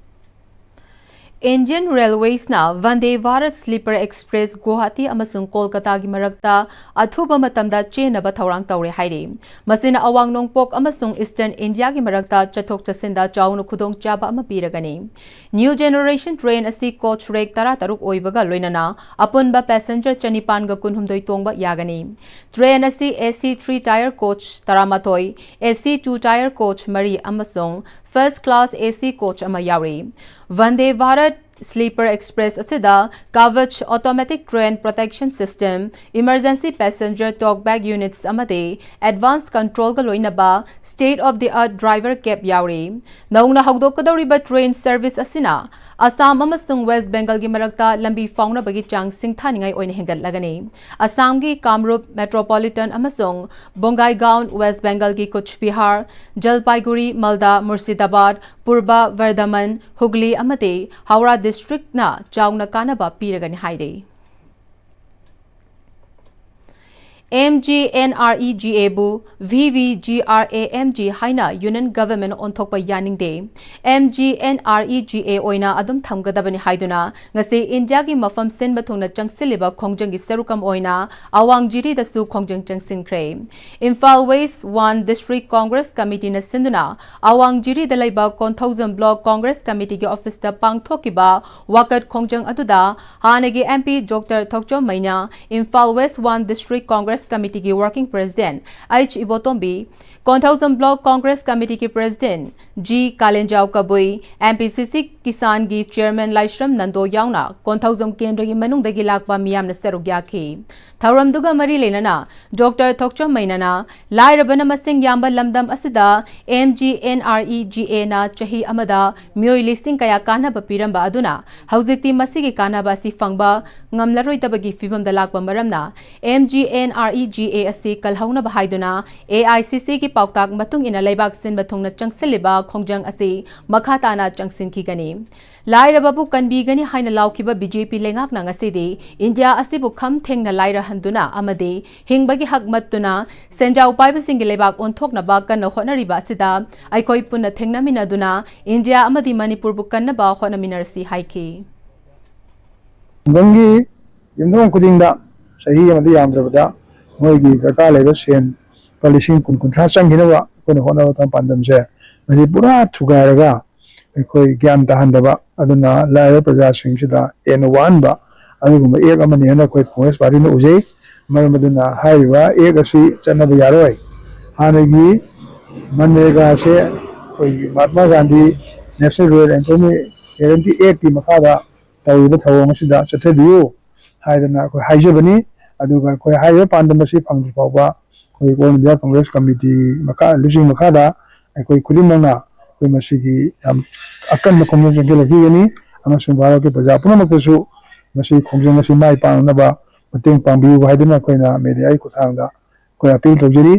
Indian Railwaysꯅ Vande Bharat Sleeper Express Guwahati ꯑꯃꯁꯨꯡ ꯀꯣꯜꯀꯇꯥꯒꯤ ꯃꯔꯛꯇ ꯑꯊꯨꯕ ꯃꯇꯝꯗ ꯆꯦꯟꯅꯕ ꯊꯧꯔꯥꯡ ꯇꯧꯔꯦ ꯍꯥꯏꯔꯤ꯫ ꯃꯁꯤꯅ ꯑꯋꯥꯡ ꯅꯣꯡꯄꯣꯛ ꯑꯃꯁꯨꯡ Eastern Indiaꯒꯤ ꯃꯔꯛꯇ ꯆꯠꯊꯣꯛ ꯆꯠꯁꯤꯟꯗ ꯆꯥꯎꯅ ꯈꯨꯗꯣꯡꯆꯥꯕ ꯑꯃ ꯄꯤꯔꯒꯅꯤ꯫ New Generation Train ꯑꯁꯤ coach rack ꯇꯔꯥꯇꯔꯨꯛ ꯑꯣꯏꯕꯒ ꯂꯣꯏꯅꯅ ꯑꯄꯨꯟꯕ passenger ꯆꯅꯤꯄꯥꯟꯒ ꯀꯨꯟꯍꯨꯝꯗꯣꯏ ꯇꯣꯡꯕ ꯌꯥꯒꯅꯤ꯫ Train ꯑꯁꯤ AC three tier coach ꯇꯔꯥꯃꯥꯊꯣꯏ, AC two tier coach ꯃꯔꯤ ꯑꯃꯁꯨꯡ first class AC coach ꯑꯃ ꯌꯥꯎꯔꯤ꯫ Vande Bharat Sleeper Express ꯑꯁꯤꯗ Kavach automatic train protection system, emergency passenger talkback units ꯑꯃꯗꯤ advanced controlꯒ ꯂꯣꯏꯅꯕ state of the art driver cab ꯌꯥꯎꯔꯤ꯫ ꯅꯧꯅ ꯍꯧꯗꯣꯛꯀꯗꯧꯔꯤꯕ train service ꯑꯁꯤꯅ ꯑꯁꯥꯝ ꯑꯃꯁꯨꯡ West Bengalꯒꯤ ꯃꯔꯛꯇ ꯂꯝꯕꯤ ꯐꯥꯎꯅꯕꯒꯤ ꯆꯥꯡ ꯁꯤꯡꯊꯥꯅꯤꯡꯉꯥꯏ ꯑꯣꯏꯅ ꯍꯦꯟꯒꯠꯂꯒꯅꯤ꯫ ꯑꯁꯥꯝꯒꯤ ꯀꯥꯝꯔꯨꯞ Metropolitan ꯑꯃꯁꯨꯡ ꯕꯣꯡꯒꯥꯏꯒꯥꯎꯟ, West Bengalꯒꯤ ꯀꯨꯆꯕꯤꯍꯥꯔ, ꯖꯜꯄꯥꯏꯒꯨꯔꯤ, ꯃꯜꯗꯥ, ꯃꯨꯔꯁꯤꯗꯥꯕꯥꯗ, ꯄꯨꯔꯕ ꯕꯔꯙꯃꯟ, ꯍꯨꯒꯂꯤ ꯑꯃꯗꯤ ꯍꯧꯔꯥ districtꯅ ꯆꯥꯎꯅ ꯀꯥꯟꯅꯕ ꯄꯤꯔꯒꯅꯤ ꯍꯥꯏꯔꯤ꯫ MGNREGAꯕꯨ VVGRAMG ꯍꯥꯏꯅ Union Government ꯑꯣꯟꯊꯣꯛꯄ ꯌꯥꯅꯤꯡꯗꯦ꯫ MGNREGA ꯑꯣꯏꯅ ꯑꯗꯨꯝ ꯊꯝꯒꯗꯕꯅꯤ ꯍꯥꯏꯗꯨꯅ ꯉꯁꯤ ꯏꯟꯗꯤꯌꯥꯒꯤ ꯃꯐꯝ ꯁꯤꯟꯕ ꯊꯨꯡꯅ ꯆꯪꯁꯤꯜꯂꯤꯕ ꯈꯣꯡꯖꯪꯒꯤ ꯁꯔꯨꯛ ꯑꯃ ꯑꯣꯏꯅ ꯑꯋꯥꯡ ꯖꯤꯔꯤꯗꯁꯨ ꯈꯣꯡꯖꯪ ꯆꯪꯁꯤꯟꯈ꯭ꯔꯦ꯫ Imphal West One District Congress Committeeꯅ ꯁꯤꯟꯗꯨꯅ ꯑꯋꯥꯡ ꯖꯤꯔꯤꯗ ꯂꯩꯕ ꯀꯣꯟꯊꯧꯖꯝ Block Congress Committeeꯒꯤ officeꯇ ꯄꯥꯡꯊꯣꯛꯈꯤꯕ ꯋꯥꯀꯠ ꯈꯣꯡꯖꯪ ꯑꯗꯨꯗ ꯍꯥꯟꯅꯒꯤ MP Doctor ꯊꯣꯛꯆꯣꯝ ꯃꯩꯅꯥ, Imphal West One District Congress Committeeꯒꯤ Working President H ꯏꯕꯣꯇꯣꯝꯕꯤ, Konthoujam Block Congress Committeeꯒꯤ President G ꯀꯥꯂꯦꯟꯖꯥꯎ ꯀꯕꯨꯏ, MPCC ꯀꯤꯁꯥꯟꯒꯤ Chairman ꯂꯥꯏꯁ꯭ꯔꯝ ꯅꯟꯗꯣ ꯌꯥꯎꯅ ꯀꯣꯟꯊꯧꯖꯝ ꯀꯦꯟꯗ꯭ꯔꯒꯤ ꯃꯅꯨꯡꯗꯒꯤ ꯂꯥꯛꯄ ꯃꯤꯌꯥꯝꯅ ꯁꯔꯨꯛ ꯌꯥꯈꯤ꯫ ꯊꯧꯔꯝꯗꯨꯒ ꯃꯔꯤ ꯂꯩꯅꯅ Doctor ꯊꯣꯛꯆꯣꯝ ꯃꯩꯅꯥꯅ ꯂꯥꯏꯔꯕꯅ ꯃꯁꯤꯡ ꯌꯥꯝꯕ ꯂꯝꯗꯝ ꯑꯁꯤꯗ MGNREGAꯅ ꯆꯍꯤ ꯑꯃꯗ ꯃꯤꯑꯣꯏ ꯂꯤꯁꯤꯡ ꯀꯌꯥ ꯀꯥꯟꯅꯕ ꯄꯤꯔꯝꯕ ꯑꯗꯨꯅ ꯍꯧꯖꯤꯛꯇꯤ ꯃꯁꯤꯒꯤ ꯀꯥꯟꯅꯕ ꯑꯁꯤ ꯐꯪꯕ ꯉꯝꯂꯔꯣꯏꯗꯕꯒꯤ ꯐꯤꯚꯝꯗ ꯂꯥꯛꯄ ꯃꯔꯝꯅ MGNREGA ꯑꯁꯤ ꯀꯜꯍꯧꯅꯕ ꯍꯥꯏꯗꯨꯅ AICCꯒꯤ ꯄꯥꯎꯇꯥꯛ ꯃꯇꯨꯡ ꯏꯟꯅ ꯂꯩꯕꯥꯛ ꯁꯤꯟꯕ ꯊꯨꯡꯅ ꯆꯪꯁꯤꯜꯂꯤꯕ ꯈꯣꯡꯖꯪ ꯑꯁꯤ ꯃꯈꯥ ꯇꯥꯅ ꯆꯪꯁꯤꯟꯈꯤꯒꯅꯤ꯫ ꯂꯥꯏꯔꯕꯕꯨ ꯀꯟꯕꯤꯒꯅꯤ ꯍꯥꯏꯅ ꯂꯥꯎꯈꯤꯕ ꯕꯤ ꯖꯦ ꯄꯤ ꯂꯩꯉꯥꯛꯅ ꯉꯁꯤꯗꯤ ꯏꯟꯗꯤꯌꯥ ꯑꯁꯤꯕꯨ ꯈꯝ ꯊꯦꯡꯅ ꯂꯥꯏꯔꯍꯟꯗꯨꯅ ꯑꯃꯗꯤ ꯍꯤꯡꯕꯒꯤ ꯍꯛ ꯃꯠꯇꯨꯅ ꯁꯦꯟꯖꯥꯎ ꯄꯥꯏꯕꯁꯤꯡꯒꯤ ꯂꯩꯕꯥꯛ ꯑꯣꯟꯊꯣꯛꯅꯕ ꯀꯟꯅ ꯍꯣꯠꯅꯔꯤꯕ ꯑꯁꯤꯗ ꯑꯩꯈꯣꯏ ꯄꯨꯟꯅ ꯊꯦꯡꯅꯃꯤꯟꯅꯗꯨꯅ ꯏꯟꯗꯤꯌꯥ ꯑꯃꯗꯤ ꯃꯅꯤꯄꯨꯔꯕꯨ ꯀꯟꯅꯕ ꯍꯣꯠꯅꯃꯤꯟꯅꯔꯁꯤ ꯍꯥꯏꯈꯤ꯫ ꯈꯨꯡꯒꯪꯒꯤ ꯌꯨꯝꯊꯣꯡ ꯈꯨꯗꯤꯡꯗ ꯆꯍꯤ ꯑꯃꯗ ꯌꯥꯝꯗ꯭ꯔꯕꯗ ꯃꯣꯏꯒꯤ ꯗꯔꯀꯥꯔ ꯂꯩꯕ ꯁꯦꯟ ꯂꯨꯄꯥ ꯂꯤꯁꯤꯡ ꯀꯨꯟ ꯀꯨꯟꯊ꯭ꯔꯥ ꯆꯪꯈꯤꯅꯕ ꯑꯩꯈꯣꯏꯅ ꯍꯣꯠꯅꯕ ꯊꯕꯛ ꯄꯥꯟꯗꯝꯁꯦ ꯃꯁꯤ ꯄꯨꯔꯥ ꯊꯨꯒꯥꯏꯔꯒ ꯑꯩꯈꯣꯏ ꯒ꯭ꯌꯥꯟ ꯇꯥꯍꯟꯗꯕ, ꯑꯗꯨꯅ ꯂꯥꯏꯔꯕ ꯄ꯭ꯔꯖꯥꯁꯤꯡꯁꯤꯗ ꯍꯦꯟꯅ ꯋꯥꯍꯟꯕ ꯑꯗꯨꯒꯨꯝꯕ ꯑꯦꯛ ꯑꯃꯅꯤ ꯍꯥꯏꯅ ꯑꯩꯈꯣꯏ ꯀꯣꯡꯒ꯭ꯔꯦꯁ ꯄꯥꯔꯇꯤꯅ ꯎꯖꯩ꯫ ꯃꯔꯝ ꯑꯗꯨꯅ ꯍꯥꯏꯔꯤꯕ ꯑꯦꯛ ꯑꯁꯤ ꯆꯠꯅꯕ ꯌꯥꯔꯣꯏ꯫ ꯍꯥꯟꯅꯒꯤ ꯃꯟꯔꯦꯒꯥꯁꯦ ꯑꯩꯈꯣꯏꯒꯤ Mahatma Gandhi national rural employment guarantee ꯑꯦꯛꯀꯤ ꯃꯈꯥꯗ ꯇꯧꯔꯤꯕ ꯊꯧꯑꯣꯡ ꯑꯁꯤꯗ ꯆꯠꯊꯕꯤꯌꯨ ꯍꯥꯏꯗꯅ ꯑꯩꯈꯣꯏ ꯍꯥꯏꯖꯕꯅꯤ꯫ ꯑꯗꯨꯒ ꯑꯩꯈꯣꯏ ꯍꯥꯏꯔꯤꯕ ꯄꯥꯟꯗꯝ ꯑꯁꯤ ꯐꯪꯗ꯭ꯔꯤ ꯐꯥꯎꯕ ꯑꯩꯈꯣꯏ ꯑꯣꯜ ꯏꯟꯗꯤꯌꯥ ꯀꯪꯒ꯭ꯔꯦꯁ ꯀꯃꯤꯇꯤ ꯃꯈꯥ, ꯂꯨꯆꯤꯡ ꯃꯈꯥꯗ ꯑꯩꯈꯣꯏ ꯈꯨꯗꯤꯡꯃꯛꯅ ꯑꯩꯈꯣꯏ ꯃꯁꯤꯒꯤ ꯌꯥꯝ ꯑꯀꯟꯕ ꯈꯣꯡꯖꯪ ꯆꯦꯟꯁꯤꯜꯂꯛꯈꯤꯒꯅꯤ ꯑꯃꯁꯨꯡ ꯚꯥꯔꯠꯀꯤ ꯄ꯭ꯔꯖꯥ ꯄꯨꯝꯅꯃꯛꯇꯁꯨ ꯃꯁꯤꯒꯤ ꯈꯣꯡꯖꯪ ꯑꯁꯤ ꯃꯥꯏ ꯄꯥꯛꯅꯅꯕ ꯃꯇꯦꯡ ꯄꯥꯡꯕꯤꯌꯨ ꯍꯥꯏꯗꯨꯅ ꯑꯩꯈꯣꯏꯅ ꯃꯦꯗꯤꯌꯥꯒꯤ ꯈꯨꯠꯊꯥꯡꯗ ꯑꯩꯈꯣꯏ ꯑꯄꯤꯜ ꯇꯧꯖꯔꯤ꯫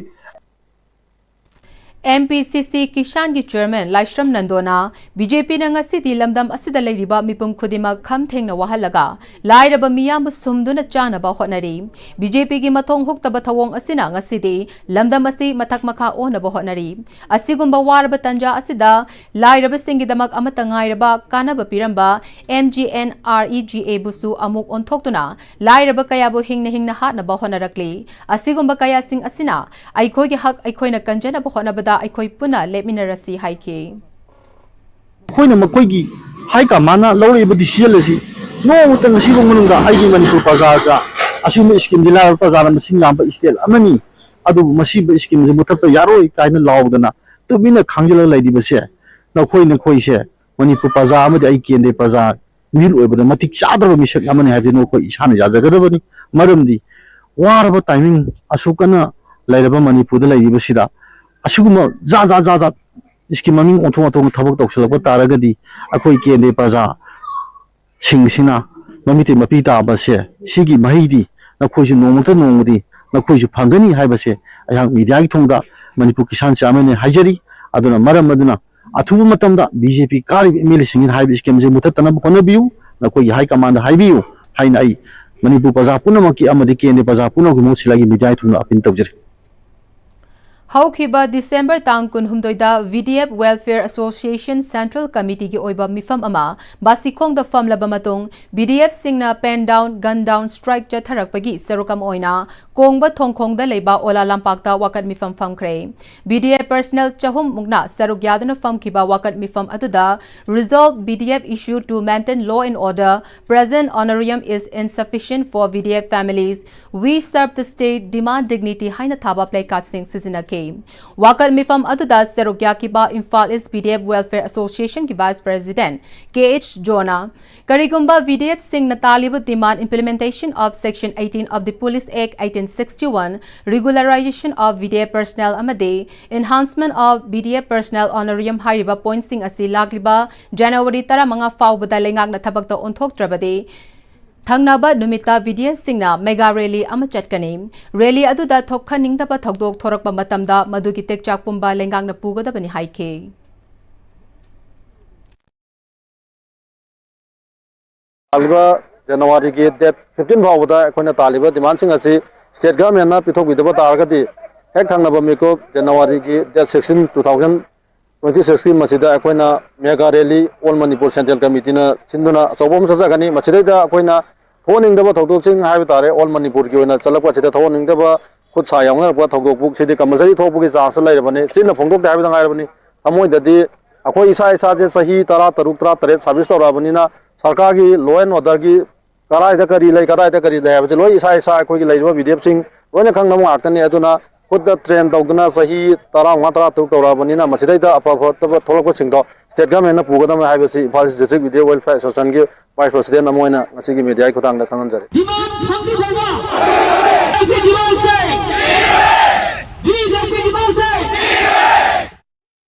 ꯑꯦꯝ ꯄꯤ ꯁꯤ ꯁꯤ ꯀꯤꯁꯥꯟꯒꯤ ꯆꯤꯌꯔꯃꯦꯟ ꯂꯥꯏꯁ꯭ꯔꯝ ꯅꯟꯗꯣꯅ ꯕꯤ ꯖꯦ ꯄꯤꯅ ꯉꯁꯤꯗꯤ ꯂꯝꯗꯝ ꯑꯁꯤꯗ ꯂꯩꯔꯤꯕ ꯃꯤꯄꯨꯝ ꯈꯨꯗꯤꯡꯃꯛ ꯈꯝ ꯊꯦꯡꯅ ꯋꯥꯍꯜꯂꯒ ꯂꯥꯏꯔꯕ ꯃꯤꯌꯥꯝꯕꯨ ꯁꯨꯝꯗꯨꯅ ꯆꯥꯅꯕ ꯍꯣꯠꯅꯔꯤ꯫ ꯕꯤ ꯖꯦ ꯄꯤꯒꯤ ꯃꯊꯣꯡ ꯍꯨꯛꯇꯕ ꯊꯧꯑꯣꯡ ꯑꯁꯤꯅ ꯉꯁꯤꯗꯤ ꯂꯝꯗꯝ ꯑꯁꯤ ꯃꯊꯛ ꯃꯈꯥ ꯑꯣꯟꯅꯕ ꯍꯣꯠꯅꯔꯤ꯫ ꯑꯁꯤꯒꯨꯝꯕ ꯋꯥꯔꯕ ꯇꯥꯟꯖꯥ ꯑꯁꯤꯗ ꯂꯥꯏꯔꯕꯁꯤꯡꯒꯤꯗꯃꯛ ꯑꯃꯠꯇ ꯉꯥꯏꯔꯕ ꯀꯥꯟꯅꯕ ꯄꯤꯔꯝꯕ M G N R E G ꯑꯦꯕꯨꯁꯨ ꯑꯃꯨꯛ ꯑꯣꯟꯊꯣꯛꯇꯨꯅ ꯂꯥꯏꯔꯕ ꯀꯌꯥꯕꯨ ꯍꯤꯡꯅ ꯍꯤꯡꯅ ꯍꯥꯠꯅꯕ ꯍꯣꯠꯅꯔꯛꯂꯤ꯫ ꯑꯁꯤꯒꯨꯝꯕ ꯀꯌꯥꯁꯤꯡ ꯑꯁꯤꯅ ꯑꯩꯈꯣꯏꯒꯤ ꯍꯛ ꯑꯩꯈꯣꯏꯅ ꯀꯟꯖꯅꯕ ꯍꯣꯠꯅꯕꯗ ꯑꯩꯈꯣꯏ ꯄꯨꯟꯅ ꯂꯦꯞꯃꯤꯟꯅꯔꯁꯤ ꯍꯥꯏꯈꯤ꯫ ꯑꯩꯈꯣꯏꯅ ꯃꯈꯣꯏꯒꯤ ꯍꯥꯏ ꯀꯃꯥꯟꯅ ꯂꯧꯔꯛꯏꯕ ꯗꯤꯁꯤꯖꯟ ꯑꯁꯤ ꯅꯣꯡꯃꯇ ꯉꯁꯤꯐꯥꯎ ꯃꯅꯨꯡꯗ ꯑꯩꯒꯤ ꯃꯅꯤꯄꯨꯔ ꯄ꯭ꯔꯖꯥꯗ ꯑꯁꯤꯒꯨꯝꯕ ꯏꯁꯀꯤꯝꯁꯤ ꯂꯥꯏꯔꯕ ꯄ꯭ꯔꯖꯥꯅ ꯃꯁꯤꯡ ꯌꯥꯝꯕ ꯏꯁꯇꯦꯠ ꯑꯃꯅꯤ, ꯑꯗꯨꯕꯨ ꯃꯁꯤꯕꯨ ꯏꯁꯀꯤꯝꯁꯤ ꯃꯨꯊꯠꯄ ꯌꯥꯔꯣꯏ ꯀꯥꯏꯅ ꯂꯥꯎꯗꯅ ꯇꯨꯃꯤꯟꯅ ꯈꯥꯡꯖꯤꯜꯂꯒ ꯂꯩꯔꯤꯕꯁꯦ ꯅꯈꯣꯏ ꯅꯈꯣꯏꯁꯦ ꯃꯅꯤꯄꯨꯔ ꯄ꯭ꯔꯖꯥ ꯑꯃꯗꯤ ꯑꯩ ꯀꯦꯟꯗ꯭ꯔꯒꯤ ꯄ꯭ꯔꯖꯥ ꯃꯤꯍꯨꯠ ꯑꯣꯏꯕꯗ ꯃꯇꯤꯛ ꯆꯥꯗ꯭ꯔꯕ ꯃꯤꯁꯛ ꯑꯃꯅꯤ ꯍꯥꯏꯕꯗꯨ ꯅꯈꯣꯏ ꯏꯁꯥꯅ ꯌꯥꯖꯒꯗꯕꯅꯤ꯫ ꯃꯔꯝꯗꯤ ꯋꯥꯔꯕ ꯇꯥꯏꯃꯤꯡ ꯑꯁꯨꯛ ꯀꯟꯅ ꯂꯩꯔꯕ ꯃꯅꯤꯄꯨꯔꯗ ꯂꯩꯔꯤꯕꯁꯤꯗ ꯑꯁꯤꯒꯨꯝꯕ ꯖꯥꯠ ꯖꯥꯠ ꯖꯥꯠ ꯖꯥꯠ ꯏꯁꯀꯤꯝ ꯃꯃꯤꯡ ꯑꯣꯟꯊꯣꯛ ꯑꯣꯟꯊꯣꯛꯅ ꯊꯕꯛ ꯇꯧꯁꯤꯜꯂꯛꯄ ꯇꯥꯔꯒꯗꯤ ꯑꯩꯈꯣꯏ ꯀꯦꯟꯗ꯭ꯔꯒꯤ ꯄ꯭ꯔꯖꯥꯁꯤꯡꯁꯤꯅ ꯃꯃꯤꯇꯩ ꯃꯄꯤ ꯇꯥꯕꯁꯦ ꯁꯤꯒꯤ ꯃꯍꯩꯗꯤ ꯅꯈꯣꯏꯁꯨ ꯅꯣꯡꯃꯇ ꯅꯣꯡꯃꯗꯤ ꯅꯈꯣꯏꯁꯨ ꯐꯪꯒꯅꯤ ꯍꯥꯏꯕꯁꯦ ꯑꯩꯍꯥꯛ ꯃꯤꯗꯤꯌꯥꯒꯤ ꯊꯣꯡꯗ ꯃꯅꯤꯄꯨꯔ ꯀꯤꯁꯥꯟ ꯆꯤꯌꯥꯔꯃꯦꯟꯅ ꯍꯥꯏꯖꯔꯤ꯫ ꯑꯗꯨꯅ ꯃꯔꯝ ꯑꯗꯨꯅ ꯑꯊꯨꯕ ꯃꯇꯝꯗ ꯕꯤ ꯖꯦ ꯄꯤ ꯀꯥꯔꯤꯕ ꯑꯦꯝ ꯑꯦꯜ ꯑꯦꯁꯤꯡꯁꯤꯅ ꯍꯥꯏꯔꯤꯕ ꯁ꯭ꯀꯤꯝꯁꯦ ꯃꯨꯊꯠꯇꯅꯕ ꯍꯣꯠꯅꯕꯤꯌꯨ, ꯅꯈꯣꯏꯒꯤ ꯍꯥꯏ ꯀꯃꯥꯟꯗ ꯍꯥꯏꯕꯤꯌꯨ ꯍꯥꯏꯅ ꯑꯩ ꯃꯅꯤꯄꯨꯔ ꯄ꯭ꯔꯖꯥ ꯄꯨꯝꯅꯃꯛꯀꯤ ꯑꯃꯗꯤ ꯀꯦꯟꯗ꯭ꯔ ꯄ꯭ꯔꯖꯥ ꯄꯨꯝꯅꯃꯛꯀꯤ ꯃꯍꯨꯠ ꯁꯤꯜꯂꯒ ꯃꯤꯗꯤꯌꯥꯒꯤ ꯊꯨꯡꯅ ꯑꯄꯤꯜ ꯇꯧꯖꯔꯤ꯫ ꯍꯧꯈꯤꯕ ꯗꯤꯁꯦꯝꯕꯔ ꯇꯥꯡ ꯀꯨꯟꯍꯨꯝꯗꯣꯏꯗ V D F Welfare Association Central Committeeꯒꯤ ꯑꯣꯏꯕ ꯃꯤꯐꯝ ꯑꯃ ꯕꯥꯁꯤꯈꯣꯡꯗ ꯐꯝꯂꯕ ꯃꯇꯨꯡ, V D F ꯁꯤꯡꯅ pen down, gun down strike ꯆꯠꯊꯔꯛꯄꯒꯤ ꯁꯔꯨꯛ ꯑꯃ ꯑꯣꯏꯅ ꯀꯣꯡꯕ ꯊꯣꯡꯈꯣꯡꯗ ꯂꯩꯕ ꯑꯣꯂꯥ ꯂꯝꯄꯥꯛꯇ ꯋꯥꯀꯠ ꯃꯤꯐꯝ ꯐꯝꯈ꯭ꯔꯦ꯫ V D F personnel ꯆꯍꯨꯝ ꯃꯨꯛꯅ ꯁꯔꯨꯛ ꯌꯥꯗꯨꯅ ꯐꯝꯈꯤꯕ ꯋꯥꯀꯠ ꯃꯤꯐꯝ ꯑꯗꯨꯗ, "Resolve, V D F issue to maintain law and order, present honorarium is insufficient for V D F families, we serve the state, demand dignity" ꯍꯥꯏꯅ ꯊꯥꯕ placardꯁꯤꯡ ꯁꯤꯖꯤꯟꯅꯈꯤ꯫ ꯋꯥꯀꯠ ꯃꯤꯐꯝ ꯑꯗꯨꯗ ꯁꯔꯨꯛ ꯌꯥꯈꯤꯕ Imphal East V D F Welfare Associationꯒꯤ Vice President K H Joeꯅ, ꯀꯔꯤꯒꯨꯝꯕ V D F ꯁꯤꯡꯅ ꯇꯥꯜꯂꯤꯕ demand, implementation of Section eighteen of the Police Act eighteen sixty-one, regularization of V D F personnel ꯑꯃꯗꯤ enhancement of V D F personnel honorarium ꯍꯥꯏꯔꯤꯕ pointꯁꯤꯡ ꯑꯁꯤ ꯂꯥꯛꯂꯤꯕ ꯖꯅꯋꯥꯔꯤ ꯇꯔꯥꯃꯉꯥ ꯐꯥꯎꯕꯗ ꯂꯩꯉꯥꯛꯅ ꯊꯕꯛꯇ ꯑꯣꯟꯊꯣꯛꯇ꯭ꯔꯕꯗꯤ, ꯊꯪꯅꯕ ꯅꯨꯃꯤꯠꯇ V D F ꯁꯤꯡꯅ mega rally ꯑꯃ ꯆꯠꯀꯅꯤ꯫ Rally ꯑꯗꯨꯗ ꯊꯣꯛꯍꯟꯅꯤꯡꯗꯕ ꯊꯧꯗꯣꯛ ꯊꯣꯔꯛꯄ ꯃꯇꯝꯗ ꯃꯗꯨꯒꯤ ꯇꯦꯛꯆꯥꯛ ꯄꯨꯝꯕ ꯂꯩꯉꯥꯛꯅ ꯄꯨꯒꯗꯕꯅꯤ ꯍꯥꯏꯈꯤ꯫ ꯂꯥꯛꯂꯤꯕ ꯖꯅꯋꯥꯔꯤꯒꯤ date fifteen ꯐꯥꯎꯕꯗ ꯑꯩꯈꯣꯏꯅ ꯇꯥꯜꯂꯤꯕ demandꯁꯤꯡ ꯑꯁꯤ state governmentꯅ ꯄꯤꯊꯣꯛꯄꯤꯗꯕ ꯇꯥꯔꯒꯗꯤ, ꯍꯦꯛ ꯊꯪꯅꯕ ꯃꯤꯀꯨꯞ ꯖꯅꯋꯥꯔꯤꯒꯤ date sixteen, two thousand twenty sixꯀꯤ ꯃꯁꯤꯗ ꯑꯩꯈꯣꯏꯅ mega rally All Manipur Central Committeeꯅ ꯁꯤꯟꯗꯨꯅ ꯑꯆꯧꯕ ꯑꯃ ꯆꯠꯆꯒꯅꯤ꯫ ꯃꯁꯤꯗꯩꯗ ꯑꯩꯈꯣꯏꯅ ꯊꯣꯛꯍꯟꯅꯤꯡꯗꯕ ꯊꯧꯗꯣꯛꯁꯤꯡ ꯍꯥꯏꯕ ꯇꯥꯔꯦ, all ꯃꯅꯤꯄꯨꯔꯒꯤ ꯑꯣꯏꯅ ꯆꯠꯂꯛꯄ ꯑꯁꯤꯗ ꯊꯣꯛꯍꯟꯅꯤꯡꯗꯕ, ꯈꯨꯠ ꯁꯥ ꯌꯥꯎꯅꯔꯛꯄ ꯊꯧꯗꯣꯛꯄꯨ ꯁꯤꯗꯤ compulsory ꯊꯣꯛꯄꯒꯤ chanceꯇ ꯂꯩꯔꯕꯅꯤ꯫ ꯆꯤꯟꯅ ꯐꯣꯡꯗꯣꯛꯇꯦ ꯍꯥꯏꯕꯗ ꯉꯥꯏꯔꯕꯅꯤ꯫ ꯊꯃꯣꯏꯗꯗꯤ ꯑꯩꯈꯣꯏ ꯏꯁꯥ ꯏꯁꯥꯁꯦ ꯆꯍꯤ ꯇꯔꯥ ꯇꯔꯨꯛ, ꯇꯔꯥ ꯇꯔꯦꯠ service ꯇꯧꯔꯛꯑꯕꯅꯤꯅ, ꯁꯔꯀꯥꯔꯒꯤ law and orderꯒꯤ ꯀꯗꯥꯏꯗ ꯀꯔꯤ ꯂꯩ, ꯀꯗꯥꯏꯗ ꯀꯔꯤ ꯂꯩ ꯍꯥꯏꯕꯁꯦ ꯂꯣꯏ ꯏꯁꯥ ꯏꯁꯥ ꯑꯩꯈꯣꯏꯒꯤ ꯂꯩꯔꯤꯕ V D Fꯁꯤꯡ ꯂꯣꯏꯅ ꯈꯪꯅꯕ ꯉꯥꯛꯇꯅꯤ꯫ ꯑꯗꯨꯅ ꯈꯨꯠꯇ train ꯇꯧꯗꯨꯅ ꯆꯍꯤ ꯇꯔꯥꯃꯉꯥ, ꯇꯔꯥ ꯇꯔꯨꯛ ꯇꯧꯔꯛꯑꯕꯅꯤꯅ, ꯃꯁꯤꯗꯩꯗ ꯑꯐ ꯐꯠꯇꯕ ꯊꯣꯛꯂꯛꯄꯁꯤꯡꯗꯣ state governmentꯅ ꯄꯨꯒꯗꯕꯅꯤ ꯍꯥꯏꯕꯁꯤ Imphal East District V D F Welfare Associationꯒꯤ Vice President ꯑꯃ ꯑꯣꯏꯅ ꯉꯁꯤꯒꯤ mediaꯒꯤ ꯈꯨꯠꯊꯥꯡꯗ ꯈꯪꯍꯟꯖꯔꯤ꯫ Demand ꯐꯪꯗ꯭ꯔꯤꯐꯥꯎꯕ ꯑꯩꯒꯤ demandꯁꯦ, ꯗꯤꯃꯥꯟꯁꯦ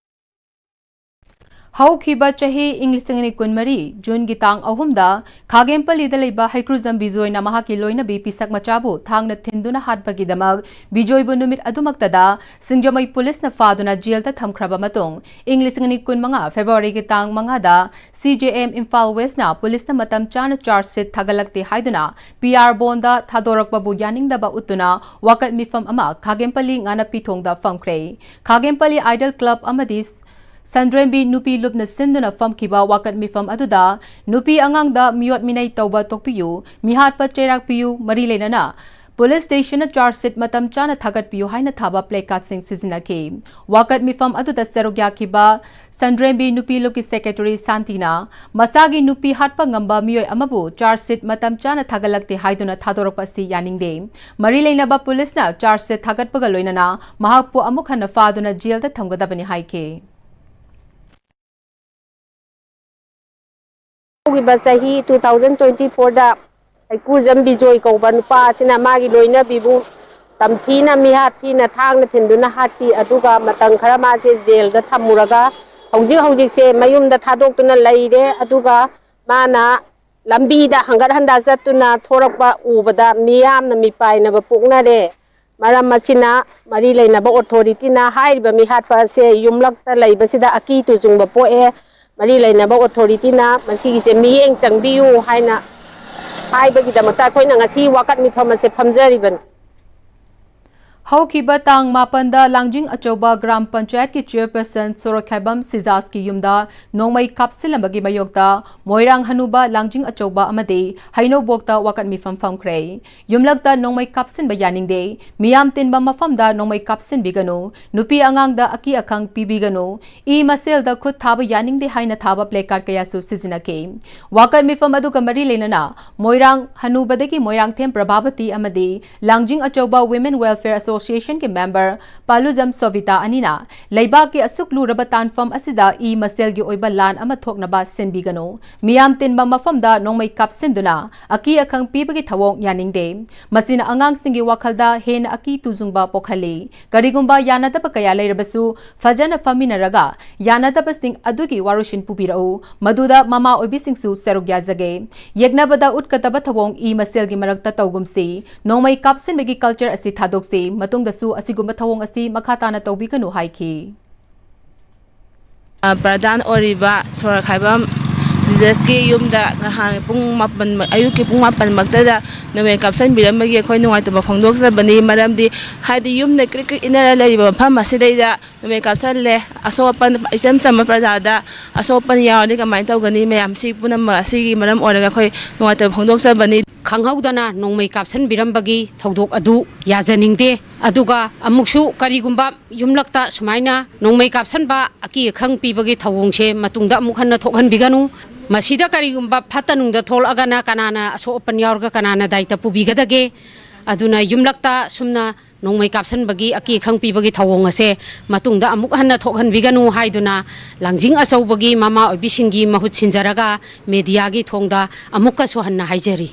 ꯍꯧꯈꯤꯕ ꯆꯍꯤ ꯏꯪ ꯂꯤꯁꯤꯡ ꯑꯅꯤ ꯀꯨꯟꯃꯔꯤ ꯖꯨꯟꯒꯤ ꯇꯥꯡ ꯑꯍꯨꯝꯗ ꯈꯥꯒꯦꯝꯄꯜꯂꯤꯗ ꯂꯩꯕ ꯍꯩꯀ꯭ꯔꯨꯖꯝ ꯕꯤꯖꯣꯏꯅ ꯃꯍꯥꯛꯀꯤ ꯂꯣꯏꯅꯕꯤ ꯄꯤꯁꯛ ꯃꯆꯥꯕꯨ ꯊꯥꯡꯅ ꯊꯤꯟꯗꯨꯅ ꯍꯥꯠꯄꯒꯤꯗꯃꯛ ꯕꯤꯖꯣꯏꯕꯨ ꯅꯨꯃꯤꯠ ꯑꯗꯨꯃꯛꯇꯗ ꯁꯤꯡꯖꯃꯩ ꯄꯨꯂꯤꯁꯅ ꯐꯥꯗꯨꯅ ꯖꯦꯜꯗ ꯊꯝꯈ꯭ꯔꯕ ꯃꯇꯨꯡ, ꯏꯪ ꯂꯤꯁꯤꯡ ꯑꯅꯤ ꯀꯨꯟꯃꯉꯥ ꯐꯦꯕ꯭ꯔꯨꯋꯥꯔꯤꯒꯤ ꯇꯥꯡ ꯃꯉꯥꯗ ꯁꯤ ꯖꯦ ꯑꯦꯝ ꯏꯝꯐꯥꯜ ꯋꯦꯁꯅ ꯄꯨꯂꯤꯁꯅ ꯃꯇꯝ ꯆꯥꯅ ꯆꯥꯔꯖ ꯁꯤꯠ ꯊꯥꯒꯠꯂꯛꯇꯦ ꯍꯥꯏꯗꯨꯅ ꯄꯤ ꯑꯥꯔ ꯕꯣꯟꯗ ꯊꯥꯗꯣꯔꯛꯄꯕꯨ ꯌꯥꯅꯤꯡꯗꯕ ꯎꯠꯇꯨꯅ ꯋꯥꯀꯠ ꯃꯤꯐꯝ ꯑꯃ ꯈꯥꯒꯦꯝꯄꯜꯂꯤ ꯉꯥꯅꯞꯄꯤꯊꯣꯡꯗ ꯐꯝꯈ꯭ꯔꯦ꯫ ꯈꯥꯒꯦꯝꯄꯜꯂꯤ ꯑꯥꯏꯗꯜ ꯀ꯭ꯂꯕ ꯑꯃꯗꯤ ꯁꯟꯗ꯭ꯔꯦꯝꯕꯤ ꯅꯨꯄꯤ ꯂꯨꯞꯅ ꯁꯤꯟꯗꯨꯅ ꯐꯝꯈꯤꯕ ꯋꯥꯀꯠ ꯃꯤꯐꯝ ꯑꯗꯨꯗ ꯅꯨꯄꯤ ꯑꯉꯥꯡꯗ ꯃꯤꯑꯣꯠ ꯃꯤꯅꯩ ꯇꯧꯕ ꯇꯣꯛꯄꯤꯌꯨ, ꯃꯤꯍꯥꯠꯄ ꯆꯩꯔꯥꯛꯄꯤꯌꯨ, ꯃꯔꯤ ꯂꯩꯅꯅ ꯄꯨꯂꯤꯁ ꯁ꯭ꯇꯦꯁꯟꯅ ꯆꯥꯔꯖ ꯁꯤꯠ ꯃꯇꯝ ꯆꯥꯅ ꯊꯥꯒꯠꯄꯤꯌꯨ ꯍꯥꯏꯅ ꯊꯥꯕ ꯄ꯭ꯂꯦꯀꯥꯔꯗꯁꯤꯡ ꯁꯤꯖꯤꯟꯅꯈꯤ꯫ ꯋꯥꯀꯠ ꯃꯤꯐꯝ ꯑꯗꯨꯗ ꯁꯔꯨꯛ ꯌꯥꯈꯤꯕ ꯁꯟꯗ꯭ꯔꯦꯝꯕꯤ ꯅꯨꯄꯤ ꯂꯨꯞꯀꯤ ꯁꯦꯀ꯭ꯔꯦꯇꯔꯤ ꯁꯥꯟꯇꯤꯅ ꯃꯁꯥꯒꯤ ꯅꯨꯄꯤ ꯍꯥꯠꯄ ꯉꯝꯕ ꯃꯤꯑꯣꯏ ꯑꯃꯕꯨ ꯆꯥꯔꯖ ꯁꯤꯠ ꯃꯇꯝ ꯆꯥꯅ ꯊꯥꯒꯠꯂꯛꯇꯦ ꯍꯥꯏꯗꯨꯅ ꯊꯥꯗꯣꯔꯛꯄ ꯑꯁꯤ ꯌꯥꯅꯤꯡꯗꯦ꯫ ꯃꯔꯤ ꯂꯩꯅꯕ ꯄꯨꯂꯤꯁꯅ ꯆꯥꯔꯖ ꯁꯤꯠ ꯊꯥꯒꯠꯄꯒ ꯂꯣꯏꯅꯅ ꯃꯍꯥꯛꯄꯨ ꯑꯃꯨꯛ ꯍꯟꯅ ꯐꯥꯗꯨꯅ ꯖꯦꯜꯗ ꯊꯝꯒꯗꯕꯅꯤ ꯍꯥꯏꯈꯤ꯫ ꯍꯧꯈꯤꯕ ꯆꯍꯤ two thousand twenty fourꯗ ꯍꯩꯀ꯭ꯔꯨꯖꯝ ꯕꯤꯖꯣꯏ ꯀꯧꯕ ꯅꯨꯄꯥ ꯑꯁꯤꯅ ꯃꯥꯒꯤ ꯂꯣꯏꯅꯕꯤꯕꯨ ꯇꯝꯊꯤꯅ ꯃꯤꯍꯥꯠ ꯊꯤꯅ ꯊꯥꯡꯅ ꯊꯤꯟꯗꯨꯅ ꯍꯥꯠꯈꯤ꯫ ꯑꯗꯨꯒ ꯃꯇꯝ ꯈꯔ ꯃꯥꯁꯦ ꯖꯦꯜꯗ ꯊꯝꯃꯨꯔꯒ ꯍꯧꯖꯤꯛ ꯍꯧꯖꯤꯛꯁꯦ ꯃꯌꯨꯝꯗ ꯊꯥꯗꯣꯛꯇꯨꯅ ꯂꯩꯔꯦ꯫ ꯑꯗꯨꯒ ꯃꯥꯅ ꯂꯝꯕꯤꯗ ꯍꯪꯒꯠ ꯍꯟꯗ ꯆꯠꯇꯨꯅ ꯊꯣꯔꯛꯄ ꯎꯕꯗ ꯃꯤꯌꯥꯝꯅ ꯃꯤꯄꯥꯏꯅꯕ ꯄꯣꯛꯅꯔꯦ꯫ ꯃꯔꯝ ꯑꯁꯤꯅ ꯃꯔꯤ ꯂꯩꯅꯕ ꯑꯣꯊꯣꯔꯤꯇꯤꯅ ꯍꯥꯏꯔꯤꯕ ꯃꯤꯍꯥꯠꯄ ꯑꯁꯦ ꯌꯨꯝꯂꯛꯇ ꯂꯩꯕꯁꯤꯗ ꯑꯀꯤ ꯇꯨꯖꯨꯡꯕ ꯄꯣꯛꯑꯦ꯫ ꯃꯔꯤ ꯂꯩꯅꯕ ꯑꯣꯊꯣꯔꯤꯇꯤꯅ ꯃꯁꯤꯒꯤꯁꯦ ꯃꯤꯠꯌꯦꯡ ꯆꯪꯕꯤꯌꯨ ꯍꯥꯏꯅ ꯍꯥꯏꯕꯒꯤꯗꯃꯛꯇ ꯑꯩꯈꯣꯏꯅ ꯉꯁꯤ ꯋꯥꯀꯠ ꯃꯤꯐꯝ ꯑꯁꯦ ꯐꯝꯖꯔꯤꯕꯅꯤ꯫ ꯍꯧꯈꯤꯕ ꯇꯥꯡ ꯃꯥꯄꯟꯗ ꯂꯥꯡꯖꯤꯡ ꯑꯆꯧꯕ ꯒ꯭ꯔꯥꯝ ꯄꯟꯆꯥꯌꯠꯀꯤ ꯆꯤꯌꯔꯄꯔꯁꯟ ꯁꯣꯔꯣꯛꯈꯥꯏꯕꯝ ꯁꯤꯖꯥꯁꯀꯤ ꯌꯨꯝꯗ ꯅꯣꯡꯃꯩ ꯀꯥꯞꯁꯤꯜꯂꯝꯕꯒꯤ ꯃꯥꯌꯣꯛꯇ ꯃꯣꯏꯔꯥꯡ ꯍꯅꯨꯕ ꯂꯥꯡꯖꯤꯡ ꯑꯆꯧꯕ ꯑꯃꯗꯤ ꯍꯩꯅꯧꯕꯣꯛꯇ ꯋꯥꯀꯠ ꯃꯤꯐꯝ ꯐꯝꯈ꯭ꯔꯦ꯫ ꯌꯨꯝꯂꯛꯇ ꯅꯣꯡꯃꯩ ꯀꯥꯞꯁꯤꯟꯕ ꯌꯥꯅꯤꯡꯗꯦ, ꯃꯤꯌꯥꯝ ꯇꯤꯟꯕ ꯃꯐꯝꯗ ꯅꯣꯡꯃꯩ ꯀꯥꯞꯁꯤꯟꯕꯤꯒꯅꯨ, ꯅꯨꯄꯤ ꯑꯉꯥꯡꯗ ꯑꯀꯤ ꯑꯈꯪ ꯄꯤꯕꯤꯒꯅꯨ, ꯏ ꯃꯁꯦꯜꯗ ꯈꯨꯠ ꯊꯥꯕ ꯌꯥꯅꯤꯡꯗꯦ ꯍꯥꯏꯅ ꯊꯥꯕ ꯄ꯭ꯂꯦꯀꯥꯔꯗ ꯀꯌꯥꯁꯨ ꯁꯤꯖꯤꯟꯅꯈꯤ꯫ ꯋꯥꯀꯠ ꯃꯤꯐꯝ ꯑꯗꯨꯒ ꯃꯔꯤ ꯂꯩꯅꯅ ꯃꯣꯏꯔꯥꯡ ꯍꯅꯨꯕꯗꯒꯤ ꯃꯣꯏꯔꯥꯡꯊꯦꯝ ꯄ꯭ꯔꯚꯥꯕꯇꯤ ꯑꯃꯗꯤ ꯂꯥꯡꯖꯤꯡ ꯑꯆꯧꯕ Women Welfare Association ꯑꯦꯁꯣꯁꯤꯌꯦꯁꯟꯒꯤ ꯃꯦꯝꯕꯔ ꯄꯥꯂꯨꯖꯝ ꯁꯣꯚꯤꯇꯥ ꯑꯅꯤꯅ ꯂꯩꯕꯥꯛꯀꯤ ꯑꯁꯨꯛ ꯂꯨꯔꯕ ꯇꯥꯟꯐꯝ ꯑꯁꯤꯗ ꯏ ꯃꯁꯦꯜꯒꯤ ꯑꯣꯏꯕ ꯂꯥꯟ ꯑꯃ ꯊꯣꯛꯅꯕ ꯁꯤꯟꯕꯤꯒꯅꯨ, ꯃꯤꯌꯥꯝ ꯇꯤꯟꯕ ꯃꯐꯝꯗ ꯅꯣꯡꯃꯩ ꯀꯥꯞꯁꯤꯟꯗꯨꯅ ꯑꯀꯤ ꯑꯈꯪ ꯄꯤꯕꯒꯤ ꯊꯧꯑꯣꯡ ꯌꯥꯅꯤꯡꯗꯦ꯫ ꯃꯁꯤꯅ ꯑꯉꯥꯡꯁꯤꯡꯒꯤ ꯋꯥꯈꯜꯗ ꯍꯦꯟꯅ ꯑꯀꯤ ꯇꯨꯖꯨꯡꯕ ꯄꯣꯛꯍꯜꯂꯤ꯫ ꯀꯔꯤꯒꯨꯝꯕ ꯌꯥꯅꯗꯕ ꯀꯌꯥ ꯂꯩꯔꯕꯁꯨ, ꯐꯖꯅ ꯐꯝꯃꯤꯟꯅꯔꯒ ꯌꯥꯅꯗꯕꯁꯤꯡ ꯑꯗꯨꯒꯤ ꯋꯥꯔꯣꯏꯁꯤꯟ ꯄꯨꯕꯤꯔꯛꯎ, ꯃꯗꯨꯗ ꯃꯃꯥ ꯑꯣꯏꯕꯤꯁꯤꯡꯁꯨ ꯁꯔꯨꯛ ꯌꯥꯖꯒꯦ꯫ ꯌꯦꯛꯅꯕꯗ ꯎꯠꯀꯗꯕ ꯊꯧꯑꯣꯡ ꯏ ꯃꯁꯦꯜꯒꯤ ꯃꯔꯛꯇ ꯇꯧꯒꯨꯝꯁꯤ꯫ ꯅꯣꯡꯃꯩ ꯀꯥꯞꯁꯤꯟꯕꯒꯤ ꯀꯜꯆꯔ ꯑꯁꯤ ꯊꯥꯗꯣꯛꯁꯤ꯫ ꯃꯇꯨꯡꯗꯁꯨ ꯑꯁꯤꯒꯨꯝꯕ ꯊꯧꯑꯣꯡ ꯑꯁꯤ ꯃꯈꯥ ꯇꯥꯅ ꯇꯧꯕꯤꯒꯅꯨ ꯍꯥꯏꯈꯤ꯫ ꯄ꯭ꯔꯙꯥꯟ ꯑꯣꯏꯔꯤꯕ ꯁꯣꯔ ꯈꯥꯏꯕꯝ ꯖꯤꯖꯁꯀꯤ ꯌꯨꯝꯗ ꯅꯍꯥꯟ ꯄꯨꯡ ꯃꯥꯄꯟ, ꯑꯌꯨꯛꯀꯤ ꯄꯨꯡ ꯃꯥꯄꯟꯃꯛꯇꯗ ꯅꯣꯡꯃꯩ ꯀꯥꯞꯁꯤꯟꯕꯤꯔꯝꯕꯒꯤ ꯑꯩꯈꯣꯏ ꯅꯨꯡꯉꯥꯏꯇꯕ ꯐꯣꯡꯗꯣꯛꯆꯕꯅꯤ꯫ ꯃꯔꯝꯗꯤ ꯍꯥꯏꯗꯤ ꯌꯨꯝꯗ ꯀ꯭ꯔꯤꯛ ꯀ꯭ꯔꯤꯛ ꯏꯟꯅꯔ ꯂꯩꯔꯤꯕ ꯃꯐꯝ ꯑꯁꯤꯗꯩꯗ ꯅꯣꯡꯃꯩ ꯀꯥꯞꯁꯤꯜꯂꯦ꯫ ꯑꯁꯣꯛ ꯑꯄꯟ ꯏꯆꯝ ꯆꯝꯕ ꯄ꯭ꯔꯖꯥꯗ ꯑꯁꯣꯛ ꯑꯄꯟ ꯌꯥꯎꯔꯗꯤ ꯀꯃꯥꯏꯅ ꯇꯧꯒꯅꯤ? ꯃꯌꯥꯝꯁꯤ ꯄꯨꯝꯅꯃꯛ ꯑꯁꯤꯒꯤ ꯃꯔꯝ ꯑꯣꯏꯔꯒ ꯑꯩꯈꯣꯏ ꯅꯨꯡꯉꯥꯏꯇꯕ ꯐꯣꯡꯗꯣꯛꯆꯕꯅꯤ꯫ ꯈꯪꯍꯧꯗꯅ ꯅꯣꯡꯃꯩ ꯀꯥꯞꯁꯤꯟꯕꯤꯔꯝꯕꯒꯤ ꯊꯧꯗꯣꯛ ꯑꯗꯨ ꯌꯥꯖꯅꯤꯡꯗꯦ꯫ ꯑꯗꯨꯒ ꯑꯃꯨꯛꯁꯨ ꯀꯔꯤꯒꯨꯝꯕ ꯌꯨꯝꯂꯛꯇ ꯁꯨꯃꯥꯏꯅ ꯅꯣꯡꯃꯩ ꯀꯥꯞꯁꯤꯟꯕ, ꯑꯀꯤ ꯑꯈꯪ ꯄꯤꯕꯒꯤ ꯊꯧꯑꯣꯡꯁꯦ ꯃꯇꯨꯡꯗ ꯑꯃꯨꯛ ꯍꯟꯅ ꯊꯣꯛꯍꯟꯕꯤꯒꯅꯨ꯫ ꯃꯁꯤꯗ ꯀꯔꯤꯒꯨꯝꯕ ꯐꯠꯇ ꯅꯨꯡꯗ ꯊꯣꯛꯂꯛꯑꯒꯅ ꯀꯅꯥꯅ ꯑꯁꯣꯛ ꯑꯄꯟ ꯌꯥꯎꯔꯒ ꯀꯅꯥꯅ ꯗꯥꯏꯇ ꯄꯨꯕꯤꯒꯗꯒꯦ? ꯑꯗꯨꯅ ꯌꯨꯝꯂꯛꯇ ꯁꯨꯝꯅ ꯅꯣꯡꯃꯩ ꯀꯥꯞꯁꯤꯟꯕꯒꯤ ꯑꯀꯤ ꯑꯈꯪ ꯄꯤꯕꯒꯤ ꯊꯧꯑꯣꯡ ꯑꯁꯦ ꯃꯇꯨꯡꯗ ꯑꯃꯨꯛ ꯍꯟꯅ ꯊꯣꯛꯍꯟꯕꯤꯒꯅꯨ ꯍꯥꯏꯗꯨꯅ ꯂꯥꯡꯖꯤꯡ ꯑꯆꯧꯕꯒꯤ ꯃꯃꯥ ꯑꯣꯏꯕꯤꯁꯤꯡꯒꯤ ꯃꯍꯨꯠ ꯁꯤꯟꯖꯔꯒ ꯃꯦꯗꯤꯌꯥꯒꯤ ꯊꯣꯡꯗ ꯑꯃꯨꯛꯀꯁꯨ ꯍꯟꯅ ꯍꯥꯏꯖꯔꯤ꯫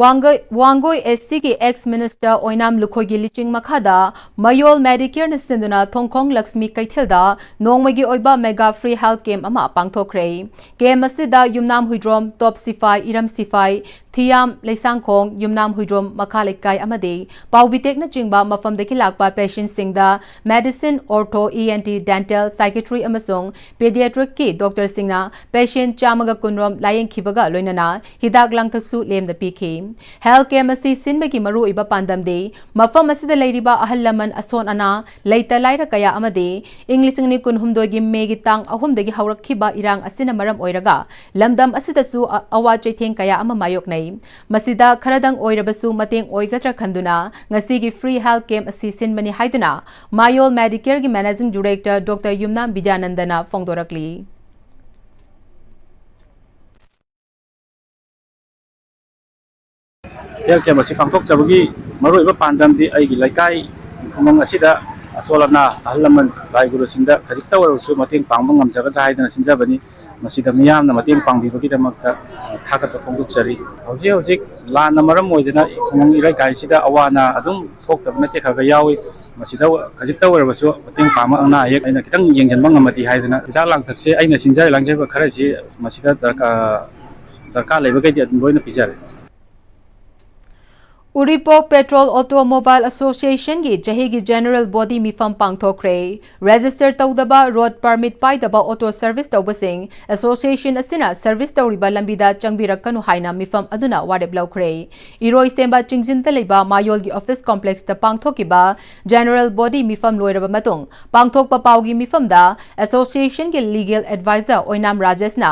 ꯋꯥꯡꯒꯣꯏ ꯋꯥꯡꯒꯣꯏ ꯑꯦꯁ ꯁꯤꯒꯤ ꯑꯦꯛꯁ ꯃꯤꯅꯤꯁꯇꯔ ꯑꯣꯏꯅꯥꯝ ꯂꯨꯈꯣꯏꯒꯤ ꯂꯤꯆꯤꯡ ꯃꯈꯥꯗ ꯃꯌꯣꯜ ꯃꯦꯗꯤꯀꯦꯌꯔꯅ ꯁꯤꯟꯗꯨꯅ ꯊꯣꯡꯈꯣꯡ ꯂꯛꯁꯃꯤ ꯀꯩꯊꯦꯜꯗ ꯅꯣꯡꯃꯒꯤ ꯑꯣꯏꯕ ꯃꯦꯒꯥ ꯐ꯭ꯔꯤ ꯍꯦꯜꯊ ꯀꯦꯝꯞ ꯑꯃ ꯄꯥꯡꯊꯣꯛꯈ꯭ꯔꯦ꯫ ꯀꯦꯝꯞ ꯑꯁꯤꯗ ꯌꯨꯝꯅꯥꯝ ꯍꯨꯏꯗ꯭ꯔꯣꯝ, ꯇꯣꯞ ꯁꯤꯐꯥꯏ, ꯏꯔꯝ ꯁꯤꯐꯥꯏ, ꯊꯤꯌꯥꯝ, ꯂꯩꯁꯥꯡꯈꯣꯡ, ꯌꯨꯝꯅꯥꯝ ꯍꯨꯏꯗ꯭ꯔꯣꯝ ꯃꯈꯥ ꯂꯩꯀꯥꯏ ꯑꯃꯗꯤ ꯄꯥꯎꯕꯤꯇꯦꯛꯅꯆꯤꯡꯕ ꯃꯐꯝꯗꯒꯤ ꯂꯥꯛꯄ ꯄꯦꯁꯦꯟꯠꯁꯤꯡꯗ medicine, ortho, E N T, dental, psychiatry ꯑꯃꯁꯨꯡ ꯄꯦꯗꯤꯌꯥꯇ꯭ꯔꯤꯛꯀꯤ ꯗꯣꯛꯇꯔꯁꯤꯡꯅ ꯄꯦꯁꯦꯟꯠ ꯆꯥꯝꯃꯒ ꯀꯨꯟꯔꯣꯝ ꯂꯥꯌꯦꯡꯈꯤꯕꯒ ꯂꯣꯏꯅꯅ ꯍꯤꯗꯥꯛ ꯂꯥꯡꯊꯛꯁꯨ ꯂꯦꯝꯅ ꯄꯤꯈꯤ꯫ ꯍꯦꯜꯊ ꯀꯦꯝꯞ ꯑꯁꯤ ꯁꯤꯟꯕꯒꯤ ꯃꯔꯨꯑꯣꯏꯕ ꯄꯥꯟꯗꯝꯗꯤ ꯃꯐꯝ ꯑꯁꯤꯗ ꯂꯩꯔꯤꯕ ꯑꯍꯜ ꯂꯃꯟ, ꯑꯁꯣꯟ ꯑꯅꯥ, ꯂꯩꯇ ꯂꯥꯏꯔ ꯀꯌꯥ ꯑꯃꯗꯤ ꯏꯪ ꯂꯤꯁꯤꯡ ꯑꯅꯤ ꯀꯨꯟꯍꯨꯝꯗꯣꯏꯒꯤ ꯃꯦꯒꯤ ꯇꯥꯡ ꯑꯍꯨꯝꯗꯒꯤ ꯍꯧꯔꯛꯈꯤꯕ ꯏꯔꯥꯡ ꯑꯁꯤꯅ ꯃꯔꯝ ꯑꯣꯏꯔꯒ ꯂꯝꯗꯝ ꯑꯁꯤꯗꯁꯨ ꯑ-, ꯑꯋꯥ ꯆꯩꯊꯦꯡ ꯀꯌꯥ ꯑꯃ ꯃꯥꯌꯣꯛꯅꯩ꯫ ꯃꯁꯤꯗ ꯈꯔꯗꯪ ꯑꯣꯏꯔꯕꯁꯨ ꯃꯇꯦꯡ ꯑꯣꯏꯒꯗ꯭ꯔꯥ ꯈꯟꯗꯨꯅ ꯉꯁꯤꯒꯤ ꯐ꯭ꯔꯤ ꯍꯦꯜꯊ ꯀꯦꯝꯞ ꯑꯁꯤ ꯁꯤꯟꯕꯅꯤ ꯍꯥꯏꯗꯨꯅ ꯃꯥꯌꯣꯜ ꯃꯦꯗꯤꯀꯦꯌꯔꯒꯤ ꯃꯦꯅꯦꯖꯤꯡ ꯗꯤꯔꯦꯛꯇꯔ ꯗꯣꯛꯇꯔ ꯌꯨꯝꯅꯥꯝ ꯕꯤꯗ꯭ꯌꯥꯅꯟꯗꯅ ꯐꯣꯡꯗꯣꯔꯛꯂꯤ꯫ ꯍꯦꯜꯊ ꯀꯦꯝꯞ ꯑꯁꯤ ꯄꯥꯡꯊꯣꯛꯆꯕꯒꯤ ꯃꯔꯨꯑꯣꯏꯕ ꯄꯥꯟꯗꯝꯗꯤ ꯑꯩꯒꯤ ꯂꯩꯀꯥꯏ ꯈꯨꯡꯒꯪ ꯑꯁꯤꯗ ꯑꯁꯣꯜ ꯑꯅꯥ, ꯑꯍꯜ ꯂꯃꯟ, ꯂꯥꯏ ꯒꯨꯔꯨꯁꯤꯡꯗ ꯈꯖꯤꯛꯇ ꯑꯣꯏꯔꯕꯁꯨ ꯃꯇꯦꯡ ꯄꯥꯡꯕ ꯉꯝꯖꯒꯗ꯭ꯔꯥ ꯍꯥꯏꯗꯅ ꯁꯤꯟꯖꯕꯅꯤ꯫ ꯃꯁꯤꯗ ꯃꯤꯌꯥꯝꯅ ꯃꯇꯦꯡ ꯄꯥꯡꯕꯤꯕꯒꯤꯗꯃꯛꯇ ꯊꯥꯒꯠꯄ ꯐꯣꯡꯗꯣꯛꯆꯔꯤ꯫ ꯍꯧꯖꯤꯛ ꯍꯧꯖꯤꯛ ꯂꯥꯟꯅ ꯃꯔꯝ ꯑꯣꯏꯗꯨꯅ ꯈꯨꯡꯒꯪ ꯏꯔꯩꯀꯥꯏꯁꯤꯗ ꯑꯋꯥ ꯑꯅꯥ ꯑꯗꯨꯝ ꯊꯣꯛꯇꯕ ꯅꯠꯇꯦ, ꯈꯔ ꯈꯔ ꯌꯥꯎꯏ꯫ ꯃꯁꯤꯗ ꯈꯖꯤꯛꯇ ꯑꯣꯏꯔꯕꯁꯨ ꯃꯇꯦꯡ ꯄꯥꯡꯕ, ꯑꯅꯥ ꯑꯌꯦꯛ ꯑꯩꯅ ꯈꯤꯇꯪ ꯌꯦꯡꯁꯤꯟꯕ ꯉꯝꯃꯗꯤ ꯍꯥꯏꯗꯅ ꯍꯤꯗꯥꯛ ꯂꯥꯡꯊꯛꯁꯦ ꯑꯩꯅ ꯁꯤꯟꯖ ꯂꯥꯡꯖꯕ ꯈꯔꯁꯤ ꯃꯁꯤꯗ ꯗꯔꯀꯥꯔ, ꯗꯔꯀꯥꯔ ꯂꯩꯕꯈꯩꯗꯤ ꯑꯗꯨꯝ ꯂꯣꯏꯅ ꯄꯤꯖꯔꯦ꯫ ꯎꯔꯤꯄꯣꯛ ꯄꯦꯇ꯭ꯔꯣꯜ ꯑꯣꯇꯣꯃꯣꯕꯥꯏꯜ ꯑꯦꯁꯣꯁꯤꯌꯦꯁꯟꯒꯤ ꯆꯍꯤꯒꯤ ꯖꯦꯅꯔꯦꯜ ꯕꯣꯗꯤ ꯃꯤꯐꯝ ꯄꯥꯡꯊꯣꯛꯈ꯭ꯔꯦ꯫ ꯔꯦꯖꯤꯁꯇꯔ ꯇꯧꯗꯕ, ꯔꯣꯗ ꯄꯔꯃꯤꯠ ꯄꯥꯏꯗꯕ ꯑꯣꯇꯣ ꯁꯔꯚꯤꯁ ꯇꯧꯕꯁꯤꯡ ꯑꯦꯁꯣꯁꯤꯌꯦꯁꯟ ꯑꯁꯤꯅ ꯁꯔꯚꯤꯁ ꯇꯧꯔꯤꯕ ꯂꯝꯕꯤꯗ ꯆꯪꯕꯤꯔꯛꯀꯅꯨ ꯍꯥꯏꯅ ꯃꯤꯐꯝ ꯑꯗꯨꯅ ꯋꯥꯔꯦꯞ ꯂꯧꯈ꯭ꯔꯦ꯫ ꯏꯔꯣꯏꯁꯦꯝꯕ ꯆꯤꯡꯖꯤꯟꯗ ꯂꯩꯕ ꯃꯥꯌꯣꯜꯒꯤ ꯑꯣꯐꯤꯁ ꯀꯣꯝꯄ꯭ꯂꯦꯛꯁꯇ ꯄꯥꯡꯊꯣꯛꯈꯤꯕ ꯖꯦꯅꯔꯦꯜ ꯕꯣꯗꯤ ꯃꯤꯐꯝ ꯂꯣꯏꯔꯕ ꯃꯇꯨꯡ ꯄꯥꯡꯊꯣꯛꯄ ꯄꯥꯎꯒꯤ ꯃꯤꯐꯝꯗ ꯑꯦꯁꯣꯁꯤꯌꯦꯁꯟꯒꯤ ꯂꯤꯒꯦꯜ ꯑꯦꯗꯚꯥꯏꯖꯔ ꯑꯣꯏꯅꯥꯝ ꯔꯥꯖꯦꯁꯅ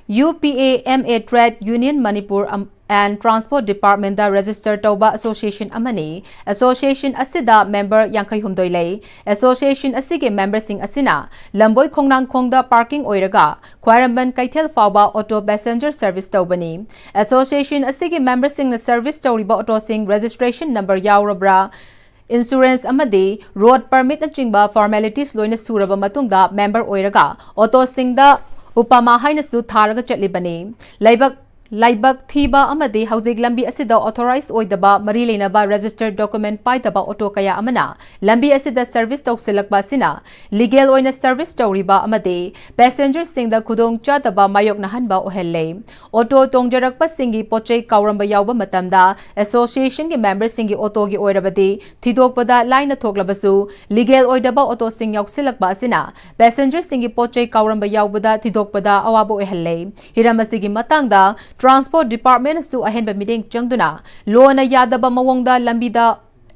UPAMA Trade Union Manipur and Transport Departmentꯗ ꯔꯦꯖꯤꯁꯇꯔ ꯇꯧꯕ ꯑꯦꯁꯣꯁꯤꯌꯦꯁꯟ ꯑꯃꯅꯤ꯫ ꯑꯦꯁꯣꯁꯤꯌꯦꯁꯟ ꯑꯁꯤꯗ ꯃꯦꯝꯕꯔ ꯌꯥꯡꯈꯩ ꯍꯨꯝꯗꯣꯏ ꯂꯩ꯫ ꯑꯦꯁꯣꯁꯤꯌꯦꯁꯟ ꯑꯁꯤꯒꯤ ꯃꯦꯝꯕꯔꯁꯤꯡ ꯑꯁꯤꯅ ꯂꯝꯕꯣꯏ ꯈꯣꯡꯅꯥꯡꯈꯣꯡꯗ ꯄꯥꯔꯀꯤꯡ ꯑꯣꯏꯔꯒ ꯈ꯭ꯋꯥꯏꯔꯝꯕꯟ ꯀꯩꯊꯦꯜ ꯐꯥꯎꯕ ꯑꯣꯇꯣ ꯄꯦꯁꯦꯟꯖꯔ ꯁꯔꯚꯤꯁ ꯇꯧꯕꯅꯤ꯫ ꯑꯦꯁꯣꯁꯤꯌꯦꯁꯟ ꯑꯁꯤꯒꯤ ꯃꯦꯝꯕꯔꯁꯤꯡꯅ ꯁꯔꯚꯤꯁ ꯇꯧꯔꯤꯕ ꯑꯣꯇꯣꯁꯤꯡ ꯔꯦꯖꯤꯁꯇ꯭ꯔꯦꯁꯟ ꯅꯝꯕꯔ ꯌꯥꯎꯔꯕ꯭ꯔꯥ, ꯏꯟꯁꯨꯔꯦꯟꯁ ꯑꯃꯗꯤ ꯔꯣꯗ ꯄꯔꯃꯤꯠꯅꯆꯤꯡꯕ ꯐꯣꯔꯃꯦꯂꯤꯇꯤꯁ ꯂꯣꯏꯅ ꯁꯨꯔꯕ ꯃꯇꯨꯡꯗ ꯃꯦꯝꯕꯔ ꯑꯣꯏꯔꯒ ꯑꯣꯇꯣꯁꯤꯡꯗ ꯎꯄꯃꯥ ꯍꯥꯏꯅꯁꯨ ꯊꯥꯔꯒ ꯆꯠꯂꯤꯕꯅꯤ꯫ ꯂꯥꯏꯕꯛ ꯂꯥꯏꯕꯛ ꯊꯤꯕ ꯑꯃꯗꯤ ꯍꯧꯖꯤꯛ ꯂꯝꯕꯤ ꯑꯁꯤꯗ ꯑꯣꯊꯣꯔꯥꯏꯖ ꯑꯣꯏꯗꯕ ꯃꯔꯤ ꯂꯩꯅꯕ ꯔꯦꯖꯤꯁꯇꯔ ꯗꯣꯀꯨꯃꯦꯟ ꯄꯥꯏꯗꯕ ꯑꯣꯇꯣ ꯀꯌꯥ ꯑꯃꯅ ꯂꯝꯕꯤ ꯑꯁꯤꯗ ꯁꯔꯚꯤꯁ ꯇꯧꯁꯤꯜꯂꯛꯄ ꯑꯁꯤꯅ ꯂꯤꯒꯦꯜ ꯑꯣꯏꯅ ꯁꯔꯚꯤꯁ ꯇꯧꯔꯤꯕ ꯑꯃꯗꯤ ꯄꯦꯁꯦꯟꯖꯔꯁꯤꯡꯗ ꯈꯨꯗꯣꯡ ꯆꯥꯗꯕ ꯃꯥꯌꯣꯛꯅꯍꯟꯕ ꯑꯣꯏꯍꯜꯂꯦ꯫ ꯑꯣꯇꯣ ꯇꯣꯡꯖꯔꯛꯄꯁꯤꯡꯒꯤ ꯄꯣꯠꯆꯩ ꯀꯥꯎꯔꯝꯕ ꯌꯥꯎꯕ ꯃꯇꯝꯗ ꯑꯦꯁꯣꯁꯤꯌꯦꯁꯟꯒꯤ ꯃꯦꯝꯕꯔꯁꯤꯡꯒꯤ ꯑꯣꯇꯣꯒꯤ ꯑꯣꯏꯔꯕꯗꯤ ꯊꯤꯗꯣꯛꯄꯗ ꯂꯥꯏꯅ ꯊꯣꯛꯂꯕꯁꯨ, ꯂꯤꯒꯦꯜ ꯑꯣꯏꯗꯕ ꯑꯣꯇꯣꯁꯤꯡ ꯌꯥꯎꯁꯤꯜꯂꯛꯄ ꯑꯁꯤꯅ ꯄꯦꯁꯦꯟꯖꯔꯁꯤꯡꯒꯤ ꯄꯣꯠꯆꯩ ꯀꯥꯎꯔꯝꯕ ꯌꯥꯎꯕꯗ ꯊꯤꯗꯣꯛꯄꯗ ꯑꯋꯥꯕ ꯑꯣꯏꯍꯜꯂꯦ꯫ ꯍꯤꯔꯝ ꯑꯁꯤꯒꯤ ꯃꯇꯥꯡꯗ ꯇ꯭ꯔꯥꯟꯁꯄꯣꯔꯠ ꯗꯤꯄꯥꯔꯠꯃꯦꯟꯠꯅꯁꯨ ꯑꯍꯦꯟꯕ ꯃꯤꯠꯌꯦꯡ ꯆꯪꯗꯨꯅ ꯂꯣꯅ ꯌꯥꯗꯕ ꯃꯑꯣꯡꯗ ꯂꯝꯕꯤꯗ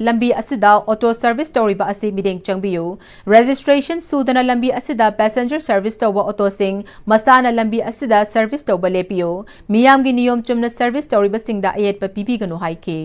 ꯂꯝꯕꯤ ꯑꯁꯤꯗ ꯑꯣꯇꯣ ꯁꯔꯚꯤꯁ ꯇꯧꯔꯤꯕ ꯑꯁꯤ ꯃꯤꯠꯌꯦꯡ ꯆꯪꯕꯤꯌꯨ꯫ ꯔꯦꯖꯤꯁꯇ꯭ꯔꯦꯁꯟ ꯁꯨꯗꯅ ꯂꯝꯕꯤ ꯑꯁꯤꯗ ꯄꯦꯁꯦꯟꯖꯔ ꯁꯔꯚꯤꯁ ꯇꯧꯕ ꯑꯣꯇꯣꯁꯤꯡ ꯃꯁꯥꯅ ꯂꯝꯕꯤ ꯑꯁꯤꯗ ꯁꯔꯚꯤꯁ ꯇꯧꯕ ꯂꯦꯞꯄꯤꯌꯨ꯫ ꯃꯤꯌꯥꯝꯒꯤ ꯅꯤꯌꯣꯝ ꯆꯨꯝꯅ ꯁꯔꯚꯤꯁ ꯇꯧꯔꯤꯕꯁꯤꯡꯗ ꯑꯌꯦꯠꯄ ꯄꯤꯕꯤꯒꯅꯨ ꯍꯥꯏꯈꯤ꯫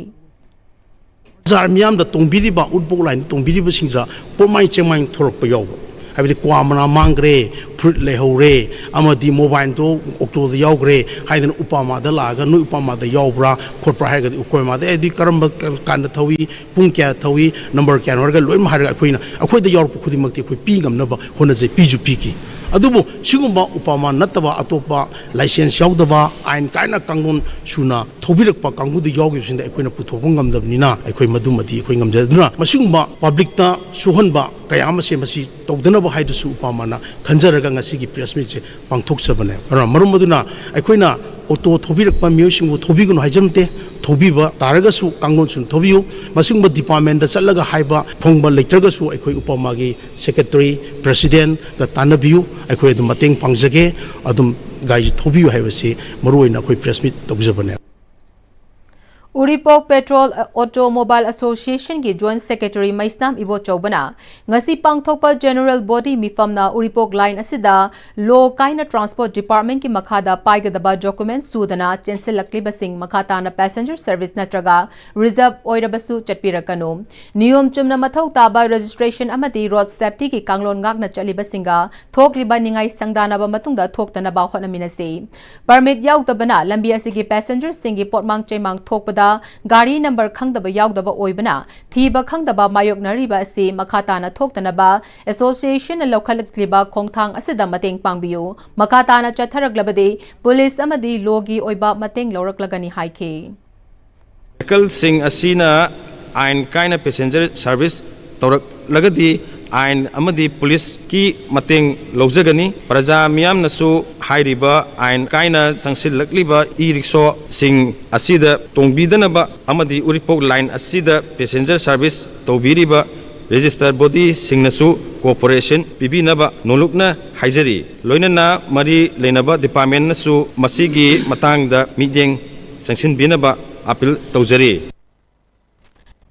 ꯕꯖꯥꯔ ꯃꯤꯌꯥꯝꯗ ꯇꯣꯡꯕꯤꯔꯤꯕ, ꯎꯔꯤꯄꯣꯛ ꯂꯥꯏꯟꯗ ꯇꯣꯡꯕꯤꯔꯤꯕꯁꯤꯡꯁꯤꯗ ꯄꯣꯠꯃꯥꯏ ꯆꯦꯡꯃꯥꯏ ꯊꯣꯔꯛꯄ ꯌꯥꯎꯕ, ꯍꯥꯏꯕꯗꯤ ꯀ꯭ꯋꯥ ꯃꯅꯥ ꯃꯥꯡꯈ꯭ꯔꯦ, ꯐꯨꯔꯤꯠ ꯂꯩꯍꯧꯔꯦ, ꯑꯃꯗꯤ ꯃꯣꯕꯥꯏꯜꯗꯣ ꯑꯣꯛꯇꯣꯗ ꯌꯥꯎꯈ꯭ꯔꯦ ꯍꯥꯏꯗꯅ ꯎꯄꯥꯃꯥꯗ ꯂꯥꯛꯑꯒ, "ꯅꯣꯏ ꯎꯄꯥꯃꯥꯗ ꯌꯥꯎꯕ꯭ꯔꯥ ꯈꯣꯠꯄ꯭ꯔꯥ?" ꯍꯥꯏꯔꯒꯗꯤ, "ꯎꯄꯥꯃꯥꯗ ꯑꯦ, ꯑꯗꯨꯗꯤ ꯀꯔꯝꯕ ꯀꯥꯟꯗ ꯊꯧꯏ, ꯄꯨꯡ ꯀꯌꯥ ꯊꯧꯏ, ꯅꯝꯕꯔ ꯀꯌꯥꯅꯣ?" ꯍꯥꯏꯔꯒ ꯂꯣꯏꯅꯃꯛ ꯍꯥꯏꯔꯒ ꯑꯩꯈꯣꯏꯅ, ꯑꯩꯈꯣꯏꯗ ꯌꯥꯎꯔꯛꯄ ꯈꯨꯗꯤꯡꯃꯛꯇꯤ ꯑꯩꯈꯣꯏ ꯄꯤ ꯉꯝꯅꯕ ꯍꯣꯠꯅꯖꯩ, ꯄꯤꯁꯨ ꯄꯤꯈꯤ꯫ ꯑꯗꯨꯕꯨ ꯁꯤꯒꯨꯝꯕ ꯎꯄꯥꯃꯥ ꯅꯠꯇꯕ ꯑꯇꯣꯞꯄ ꯂꯥꯏꯁꯦꯟꯁ ꯌꯥꯎꯗꯕ, ꯑꯥꯏꯟ ꯀꯥꯏꯅ ꯀꯥꯡꯂꯣꯟ ꯁꯨꯅ ꯊꯧꯕꯤꯔꯛꯄ ꯀꯥꯡꯕꯨꯗ ꯌꯥꯎꯈꯤꯕꯁꯤꯡꯗ ꯑꯩꯈꯣꯏꯅ ꯄꯨꯊꯣꯛꯄ ꯉꯝꯗꯕꯅꯤꯅ, ꯑꯩꯈꯣꯏ ꯃꯗꯨꯃꯗꯤ ꯑꯩꯈꯣꯏ ꯉꯝꯖꯗꯨꯅ, ꯃꯁꯤꯒꯨꯝꯕ ꯄꯕ꯭ꯂꯤꯛꯇ ꯁꯣꯛꯍꯟꯕ ꯀꯌꯥ ꯑꯃꯁꯦ ꯃꯁꯤ ꯇꯧꯗꯅꯕ ꯍꯥꯏꯗꯨꯁꯨ ꯎꯄꯥꯃꯥꯅ ꯈꯟꯖꯔꯒ ꯉꯁꯤꯒꯤ ꯄ꯭ꯔꯦꯁ ꯃꯤꯠꯁꯦ ꯄꯥꯡꯊꯣꯛꯆꯕꯅꯦ꯫ ꯑꯗꯨꯅ ꯃꯔꯝ ꯑꯗꯨꯅ ꯑꯩꯈꯣꯏꯅ ꯑꯣꯇꯣ ꯊꯧꯕꯤꯔꯛꯄ ꯃꯤꯑꯣꯏꯁꯤꯡꯕꯨ ꯊꯧꯕꯤꯒꯅꯨ ꯍꯥꯏꯖꯕ ꯅꯠꯇꯦ, ꯊꯧꯕꯤꯕ ꯇꯥꯔꯒꯁꯨ ꯀꯥꯡꯂꯣꯟ ꯁꯨꯅ ꯊꯧꯕꯤꯌꯨ꯫ ꯃꯁꯤꯒꯨꯝꯕ ꯗꯤꯄꯥꯔꯠꯃꯦꯟꯗ ꯆꯠꯂꯒ ꯍꯥꯏꯕ ꯐꯪꯕ ꯂꯩꯇ꯭ꯔꯒꯁꯨ ꯑꯩꯈꯣꯏ ꯎꯄꯥꯃꯥꯒꯤ ꯁꯦꯀ꯭ꯔꯦꯇꯔꯤ, ꯄ꯭ꯔꯦꯁꯤꯗꯦꯟꯒ ꯇꯥꯟꯅꯕꯤꯌꯨ, ꯑꯩꯈꯣꯏ ꯑꯗꯨꯝ ꯃꯇꯦꯡ ꯄꯥꯡꯖꯒꯦ꯫ ꯑꯗꯨꯝ ꯒꯥꯔꯤꯁꯤ ꯊꯧꯕꯤꯌꯨ ꯍꯥꯏꯕꯁꯤ ꯃꯔꯨꯑꯣꯏꯅ ꯑꯩꯈꯣꯏ ꯄ꯭ꯔꯦꯁ ꯃꯤꯠ ꯇꯧꯖꯕꯅꯦ꯫ ꯎꯔꯤꯄꯣꯛ ꯄꯦꯇ꯭ꯔꯣꯜ ꯑꯣꯇꯣꯃꯣꯕꯥꯏꯜ ꯑꯦꯁꯣꯁꯤꯌꯦꯁꯟꯒꯤ ꯖꯣꯏꯟꯠ ꯁꯦꯀ꯭ꯔꯦꯇꯔꯤ ꯃꯩꯁꯅꯥꯝ ꯏꯕꯣꯆꯧꯕꯅ ꯉꯁꯤ ꯄꯥꯡꯊꯣꯛꯄ ꯖꯦꯅꯔꯦꯜ ꯕꯣꯗꯤ ꯃꯤꯐꯝꯅ ꯎꯔꯤꯄꯣꯛ ꯂꯥꯏꯟ ꯑꯁꯤꯗ ꯂꯣ ꯀꯥꯏꯅ ꯇ꯭ꯔꯥꯟꯁꯄꯣꯔꯠ ꯗꯤꯄꯥꯔꯠꯃꯦꯟꯠꯀꯤ ꯃꯈꯥꯗ ꯄꯥꯏꯒꯗꯕ ꯗꯣꯀꯨꯃꯦꯟꯠ ꯁꯨꯗꯅ ꯆꯦꯟꯁꯤꯜꯂꯛꯂꯤꯕꯁꯤꯡ ꯃꯈꯥ ꯇꯥꯅ ꯄꯦꯁꯦꯟꯖꯔ ꯁꯔꯚꯤꯁ ꯅꯠꯇ꯭ꯔꯒ ꯔꯤꯖꯔꯚ ꯑꯣꯏꯔꯕꯁꯨ ꯆꯠꯄꯤꯔꯛꯀꯅꯨ꯫ ꯅꯤꯌꯣꯝ ꯆꯨꯝꯅ ꯃꯊꯧ ꯇꯥꯕ ꯔꯦꯖꯤꯁꯇ꯭ꯔꯦꯁꯟ ꯑꯃꯗꯤ ꯔꯣꯗ ꯁꯦꯐꯇꯤꯒꯤ ꯀꯥꯡꯂꯣꯟ ꯉꯥꯛꯅ ꯆꯠꯂꯤꯕꯁꯤꯡꯒ ꯊꯣꯛꯂꯤꯕ ꯅꯤꯡꯉꯥꯏ ꯁꯪꯗꯥꯅꯕ ꯃꯇꯨꯡꯗ ꯊꯣꯛꯇꯅꯕ ꯍꯣꯠꯅꯃꯤꯟꯅꯁꯤ꯫ ꯄꯔꯃꯤꯠ ꯌꯥꯎꯗꯕꯅ ꯂꯝꯕꯤ ꯑꯁꯤꯒꯤ ꯄꯦꯁꯦꯟꯖꯔꯁꯤꯡꯒꯤ ꯄꯣꯠꯃꯥꯡ ꯆꯩꯃꯥꯡ ꯊꯣꯛꯄꯗ ꯒꯥꯔꯤ ꯅꯝꯕꯔ ꯈꯪꯗꯕ ꯌꯥꯎꯗꯕ ꯑꯣꯏꯕꯅ ꯊꯤꯕ ꯈꯪꯗꯕ ꯃꯥꯌꯣꯛꯅꯔꯤꯕ ꯑꯁꯤ ꯃꯈꯥ ꯇꯥꯅ ꯊꯣꯛꯇꯅꯕ ꯑꯦꯁꯣꯁꯤꯌꯦꯁꯟꯅ ꯂꯧꯈꯠꯂꯛꯂꯤꯕ ꯈꯣꯡꯊꯥꯡ ꯑꯁꯤꯗ ꯃꯇꯦꯡ ꯄꯥꯡꯕꯤꯌꯨ꯫ ꯃꯈꯥ ꯇꯥꯅ ꯆꯠꯊꯔꯛꯂꯕꯗꯤ ꯄꯨꯂꯤꯁ ꯑꯃꯗꯤ ꯂꯣꯒꯤ ꯑꯣꯏꯕ ꯃꯇꯦꯡ ꯂꯧꯔꯛꯂꯒꯅꯤ ꯍꯥꯏꯈꯤ꯫ ꯚꯦꯍꯤꯀꯜꯁꯤꯡ ꯑꯁꯤꯅ ꯑꯥꯏꯟ ꯀꯥꯏꯅ ꯄꯦꯁꯦꯟꯖꯔ ꯁꯥꯔꯚꯤꯁ ꯇꯧꯔꯛꯂꯒꯗꯤ ꯑꯥꯏꯟ ꯑꯃꯗꯤ ꯄꯨꯂꯤꯁꯀꯤ ꯃꯇꯦꯡ ꯂꯧꯖꯒꯅꯤ꯫ ꯄ꯭ꯔꯖꯥ ꯃꯤꯌꯥꯝꯅꯁꯨ ꯍꯥꯏꯔꯤꯕ ꯑꯥꯏꯟ ꯀꯥꯏꯅ ꯆꯪꯁꯤꯜꯂꯛꯂꯤꯕ ꯏ ꯔꯤꯛꯁꯣꯁꯤꯡ ꯑꯁꯤꯗ ꯇꯣꯡꯕꯤꯗꯅꯕ ꯑꯃꯗꯤ ꯎꯔꯤꯄꯣꯛ ꯂꯥꯏꯟ ꯑꯁꯤꯗ ꯄꯦꯁꯦꯟꯖꯔ ꯁꯥꯔꯚꯤꯁ ꯇꯧꯕꯤꯔꯤꯕ ꯔꯦꯖꯤꯁꯇꯔ ꯕꯣꯗꯤꯁꯤꯡꯅꯁꯨ ꯀꯣꯑꯣꯄꯔꯦꯁꯟ ꯄꯤꯕꯤꯅꯕ ꯅꯣꯂꯨꯛꯅ ꯍꯥꯏꯖꯔꯤ꯫ ꯂꯣꯏꯅꯅ ꯃꯔꯤ ꯂꯩꯅꯕ ꯗꯤꯄꯥꯔꯠꯃꯦꯟꯅꯁꯨ ꯃꯁꯤꯒꯤ ꯃꯇꯥꯡꯗ ꯃꯤꯠꯌꯦꯡ ꯆꯪꯁꯤꯟꯕꯤꯅꯕ ꯑꯥꯄꯤꯜ ꯇꯧꯖꯔꯤ꯫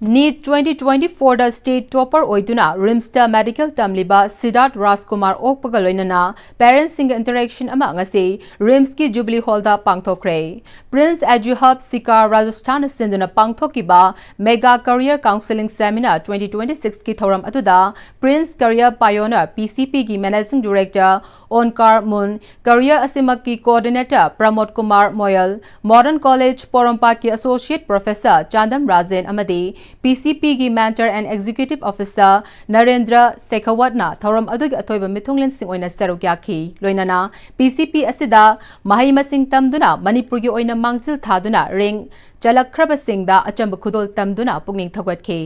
ꯅꯤꯠ twenty twenty-fourꯗ state topper ꯑꯣꯏꯗꯨꯅ ꯔꯤꯝꯁꯇ medical ꯇꯝꯂꯤꯕ ꯁꯤꯗꯥꯔꯊ ꯔꯥꯖꯀꯨꯃꯥꯔ ꯑꯣꯛꯄꯒ ꯂꯣꯏꯅꯅ parents ꯁꯤꯡꯒ interaction ꯑꯃ ꯉꯁꯤ ꯔꯤꯝꯁꯀꯤ ꯖꯨꯕꯤꯂꯤ ꯍꯣꯜꯗ ꯄꯥꯡꯊꯣꯛꯈ꯭ꯔꯦ꯫ Prince Edu Hub ꯁꯤꯀꯥꯔ ꯔꯥꯖꯁꯊꯥꯟꯅ ꯁꯤꯟꯗꯨꯅ ꯄꯥꯡꯊꯣꯛꯈꯤꯕ Mega Career Counselling Seminar twenty twenty-sixꯀꯤ ꯊꯧꯔꯝ ꯑꯗꯨꯗ Prince Career Pioneer, PCPꯒꯤ Managing Director Onkar Mun, career ꯑꯁꯤꯃꯛꯀꯤ coordinator ꯄ꯭ꯔꯃꯣꯗ Kumar ꯃꯣꯌꯜ, Modern College ꯄꯣꯔꯣꯝꯄꯥꯠꯀꯤ associate professor Chandam Rajen ꯑꯃꯗꯤ PCPꯒꯤ mentor and executive officer Narendra ꯁꯦꯈꯥꯋꯠꯅ ꯊꯧꯔꯝ ꯑꯗꯨꯒꯤ ꯑꯊꯣꯏꯕ ꯃꯤꯊꯨꯡꯂꯦꯟꯁꯤꯡ ꯑꯣꯏꯅ ꯁꯔꯨꯛ ꯌꯥꯈꯤ꯫ ꯂꯣꯏꯅꯅ PCP ꯑꯁꯤꯗ ꯃꯍꯩ ꯃꯁꯤꯡ ꯇꯝꯗꯨꯅ ꯃꯅꯤꯄꯨꯔꯒꯤ ꯑꯣꯏꯅ ꯃꯥꯡꯖꯤꯜ ꯊꯥꯗꯨꯅ ꯔꯦꯡ ꯆꯜꯂꯛꯈ꯭ꯔꯕꯁꯤꯡꯗ ꯑꯆꯝꯕ ꯈꯨꯗꯣꯜ ꯇꯝꯗꯨꯅ ꯄꯨꯛꯅꯤꯡ ꯊꯧꯒꯠꯈꯤ꯫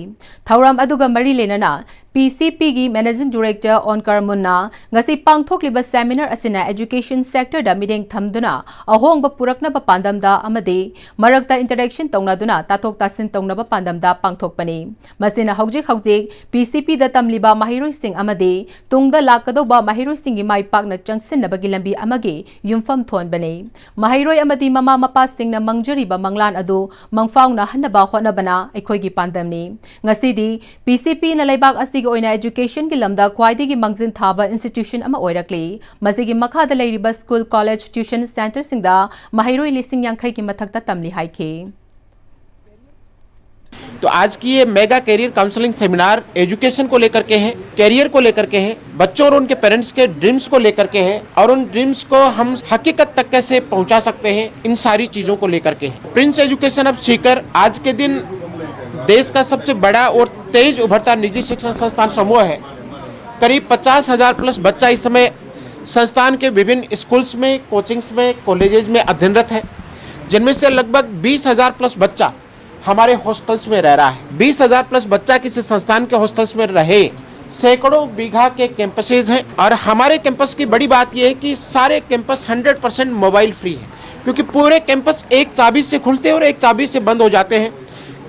ꯊꯧꯔꯝ ꯑꯗꯨꯒ ꯃꯔꯤ ꯂꯩꯅꯅ PCPꯒꯤ Managing Director Onkar Munꯅ ꯉꯁꯤ ꯄꯥꯡꯊꯣꯛꯂꯤꯕ seminar ꯑꯁꯤꯅ education sectorꯗ ꯃꯤꯠꯌꯦꯡ ꯊꯝꯗꯨꯅ ꯑꯍꯣꯡꯕ ꯄꯨꯔꯛꯅꯕ ꯄꯥꯟꯗꯝꯗ ꯑꯃꯗꯤ ꯃꯔꯛꯇ interaction ꯇꯧꯅꯗꯨꯅ ꯇꯥꯊꯣꯛ ꯇꯥꯁꯤꯟ ꯇꯧꯅꯕ ꯄꯥꯟꯗꯝꯗ ꯄꯥꯡꯊꯣꯛꯄꯅꯤ꯫ ꯃꯁꯤꯅ ꯍꯧꯖꯤꯛ ꯍꯧꯖꯤꯛ PCPꯗ ꯇꯝꯂꯤꯕ ꯃꯍꯩꯔꯣꯏꯁꯤꯡ ꯑꯃꯗꯤ ꯇꯨꯡꯗ ꯂꯥꯛꯀꯗꯧꯕ ꯃꯍꯩꯔꯣꯏꯁꯤꯡꯒꯤ ꯃꯥꯏ ꯄꯥꯛꯅ ꯆꯪꯁꯤꯟꯅꯕꯒꯤ ꯂꯝꯕꯤ ꯑꯃꯒꯤ ꯌꯨꯝꯐꯝ ꯊꯣꯟꯕꯅꯤ꯫ ꯃꯍꯩꯔꯣꯏ ꯑꯃꯗꯤ ꯃꯃꯥ ꯃꯄꯥꯁꯤꯡꯅ ꯃꯪꯖꯔꯤꯕ ꯃꯪꯂꯥꯟ ꯑꯗꯨ ꯃꯪꯐꯥꯎꯅꯍꯟꯅꯕ ꯍꯣꯠꯅꯕꯅ ꯑꯩꯈꯣꯏꯒꯤ ꯄꯥꯟꯗꯝꯅꯤ꯫ ꯉꯁꯤꯗꯤ PCPꯅ ꯂꯩꯕꯥꯛ ꯑꯁꯤꯒꯤ ꯑꯣꯏꯅ educationꯒꯤ ꯂꯝꯗ ꯈ꯭ꯋꯥꯏꯗꯒꯤ ꯃꯥꯡꯖꯤꯟ ꯊꯥꯕ institution ꯑꯃ ꯑꯣꯏꯔꯛꯂꯤ꯫ ꯃꯁꯤꯒꯤ ꯃꯈꯥꯗ ꯂꯩꯔꯤꯕ school, college, tuition centreꯁꯤꯡꯗ ꯃꯍꯩꯔꯣꯏ ꯂꯤꯁꯤꯡ ꯌꯥꯡꯈꯩꯒꯤ ꯃꯊꯛꯇ ꯇꯝꯂꯤ ꯍꯥꯏꯈꯤ꯫ तो आज की ये mega career counselling seminar education को लेकर के है, करियर को लेकर के है, बच्चों और उनके पेरेंट्स के ड्रीम्स को लेकर के है और उन ड्रीम्स को हम हकीकत तक कैसे पहुंचा सकते हैं, इन सारी चीज़ों को लेकर के है। प्रिंस एजुकेशन अब सीकर आज के दिन देश का सबसे बड़ा और तेज उभरता निजी शिक्षण संस्थान समूह है। करीब पचास हज़ार प्लस बच्चा इस समय संस्थान के विभिन्न स्कूल्स में, कोचिंग्स में, कॉलेजेस में अध्ययनरत है, जिनमें से लगभग बीस हज़ार प्लस बच्चा हमारे हॉस्टल्स में रह रहा है। बीस हज़ार प्लस बच्चा किसी संस्थान के हॉस्टल्स में रहे, सैकड़ों बीघा के कैंपसेज हैं और हमारे कैंपस की बड़ी बात यह है कि सारे campus hundred percent mobile free है, क्योंकि पूरे कैंपस एक चाबी से खुलते हैं और एक चाबी से बंद हो जाते हैं।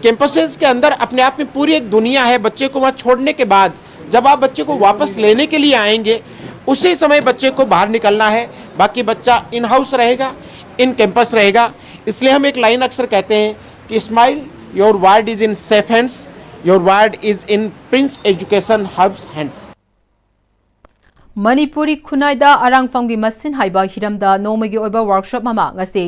कैंपसेज के अंदर अपने आप में पूरी एक दुनिया है। बच्चे को वहाँ छोड़ने के बाद जब आप बच्चे को वापस लेने के लिए आएंगे, उसी समय बच्चे को बाहर निकलना है। बाकी बच्चा इन हाउस रहेगा, इन कैंपस रहेगा। इसलिए हम एक लाइन अक्सर कहते हैं कि smile Your word is in safe hands. Your word is in Prince Education Hub's hands. Manipuri ꯈꯨꯟꯅꯥꯏꯗ ꯑꯔꯥꯡꯐꯝꯒꯤ ꯃꯁꯤꯡ ꯍꯥꯏꯕ ꯍꯤꯔꯝꯗ ꯅꯣꯡꯃꯒꯤ ꯑꯣꯏꯕ workshop ꯑꯃ ꯉꯁꯤ